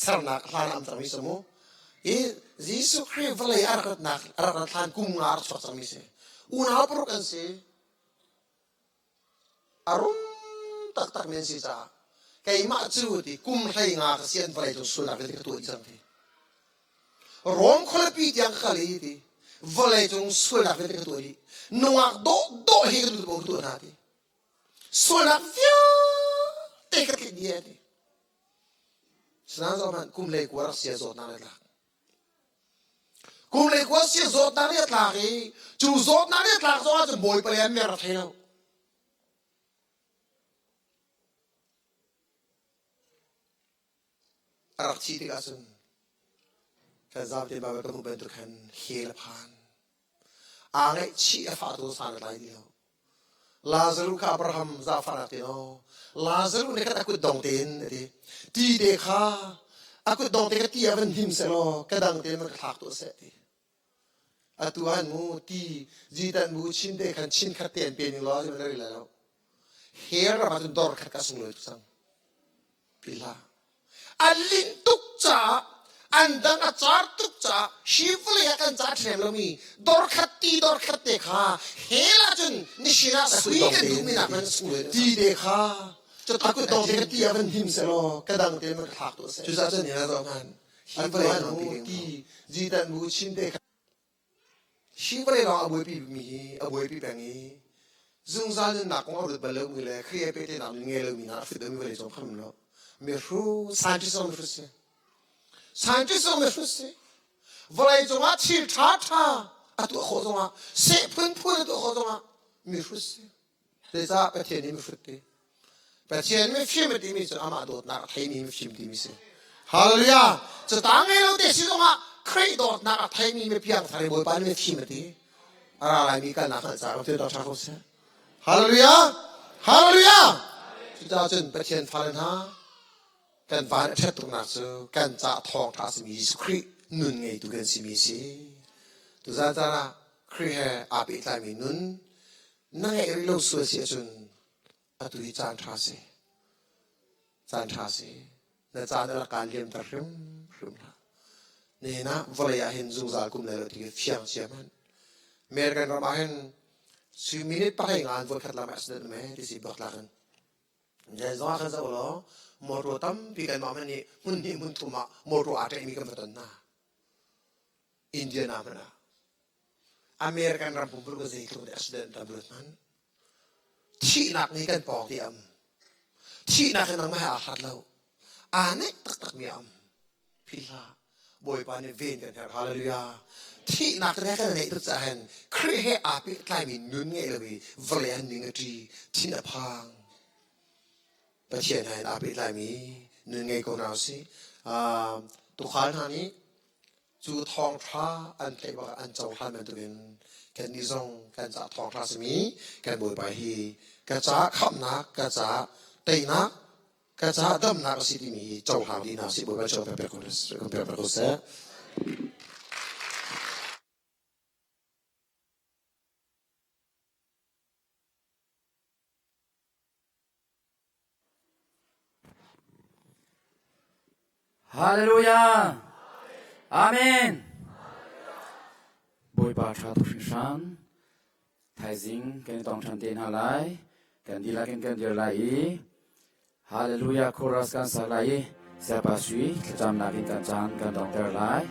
Speaker 3: sernak hlan ah am cangmi si mu. I Jesuh Khrih vawlei ah rak ratnak rak rat hlan kum nga rak chuak cangmi si. Unau paruk an si. A rum taktak mi an si caah keimah cu ti kum 15 ka si an vawlei cung sualnak vialte ka tuah dih cang ti. Rom khualipi tiang ka kal i ti vawlei cung sualnak vialte ka tuah dih. Nungak dawh dawh hi ka duh ka tuah hna ti. Sualnak vialte ka tlinh dih ti. Sinain zoh hmanh kum lei kua rak sia zawtnak le tlak. Kum lei kua sia zawtnak nih a tlak i cu zawtnak nih a tlak zong ahcun Bawipa lei an mer a thei lo. A rak thih tikah cun kan zapi Baibal kan hmuh bantuk khan hell a phan. Aa ngaihchih a fah tu san a tlai ti lo. Lazaruh kha Abraham zaangfahnak ti aw Lazaruh nih khan a kut dong tein a ti. Ti te kha a kut dong te kha ti ah van hnim sehlaw ka dang tein van ka thlak tuah seh ti. Atu han mu ti zitan bu chin te khan chin khat te an pe ning law na ri lai lo. Hell ram ah cun dor khat ka sunglawi tuk cang. Pila. An linh tuk caah an dang a car tuk caah hi vawlei ah kan ca ṭhem lomi dorkhat ti dorkhat te kha hell ahcun nihin ah sui kan duhmi nak man ti te kha a kut dong te ka ti ah van hnim selaw ka dang te man ka thlak tuah seh cucaah cun ina zoh hman hi vawlei ti zitan bu chin te kha Hi vawlei lawng a buaipi mi hi a buaipi peng i zungzal nunnak kong a ruat bal lomi le Khrih he pehtlaihnak nun ngei lomi hna a fit lomi vawlei cung khan um lo. Mihru scientist zong mihrut si. Scientist zong mihrut si. Vawlei cungah thil ṭha ṭha a tuah khawh zongah seh phunphun a tuah khawh zongah mihrut si. Zeicah Pathian nih mihrut ti? Pathian mifim a timi cu amah dawtnak a theimi mifim timi si. Hallelujah! Catang ngei lo te si zongah Khrih dawtnak a theimi mi piangthar i Bawipa nih mifim a ti. A ra laimi kalnak hngalh caah Pathian ṭha ko seh. Hallelujah! Hallelujah! Cucaah cun Pathian fale hna kan van a ṭhat tuknak cu kan ca thawngṭha a simi Jesuh Khrih nun ngeitu kan simi si. Tuzaan caan ah Khrih he aa pehtlaimi nun na ngeih rih lo sual si ahcun atu hi caan ṭha si. Caan ṭha si. Na caan a rak kaan liamter hrimhrim hlah. Nihin ah vawlei ah hin zungzal kum lai lo ti khi fiang cia hmanh. American ram ah hin sui minute pahlei nga in voikhat lam accident um ee ti si bak tlak in. Zen zong ah khan zoh law motor tampi kanmah hmanh nih hmun hnih hmun thum ah motor aa ṭaihmi kan va ton hna. Indiana hmanh ah. American ram pumpuluk zeitluk dah accident tam lut hmanh. Thihnak nih kan pawng ti am. Thihnak hi nangmah he aa hlat lo. Aa naih taktakmi a um. Philh hlah. Bawipa nih ven kan herh. Hallelujah. Thihnak he kan neih tuk caah hin Khrih he aa pehtlaimi nun ngeih lo i vawlei an ning a ṭi, thin a phang. Pathian he aa pehtlaimi nun ngei ko hna usih. Tuukhal hna nih cu thawngṭha an theih bak an cohlan bantukin kannih zong kan caah thawngṭha simi kan Bawipa hi ka caah khamhnak, ka caah teinak, ka caah damnak a si timi hi cohlang dih hna usih. Bawipa cu kan pek ko seh.
Speaker 2: Hallelujah! Amen! Bawipa ṭha tuk hringhran. Thaizing kan i tong ṭhan te hna lai. Kan dihlak in kan dir lai i Hallelujah chorus kan sak lai i Siapa Sui thlacamnak in kan caan kan dongter lai.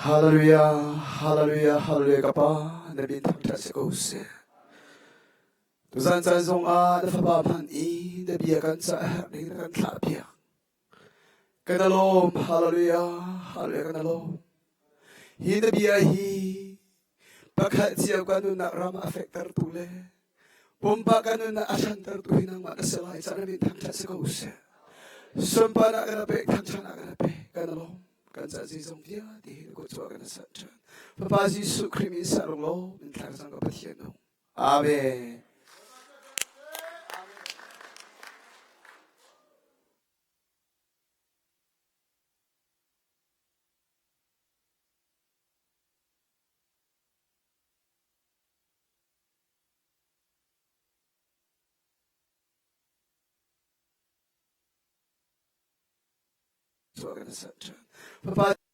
Speaker 1: Hallelujah, hallelujah, hallelujah ka pa na bin thangṭhat si ko seh. Tuzan caan zongah na fapa hman i na bia kan ca a herh ding na kan thlah piak. Kan alawm, hallelujah, hallelujah kan alawm. Hi na bia hi pakhat cio kan nunnak ram a fektertu le pumpak kan nunnak a ṭhantertu hi nangmah na si lai caah na min thangṭhat si ko seh. Sunparnak kan pek, thangṭhatnak kan pek, kan lawm. Kan ca zeizong vialte hi na kut cungah kan sanh ṭhan. Fapa Jesuh Khrih min sa rung law, min thlak cang ka Pathian nung. Amen. Papa.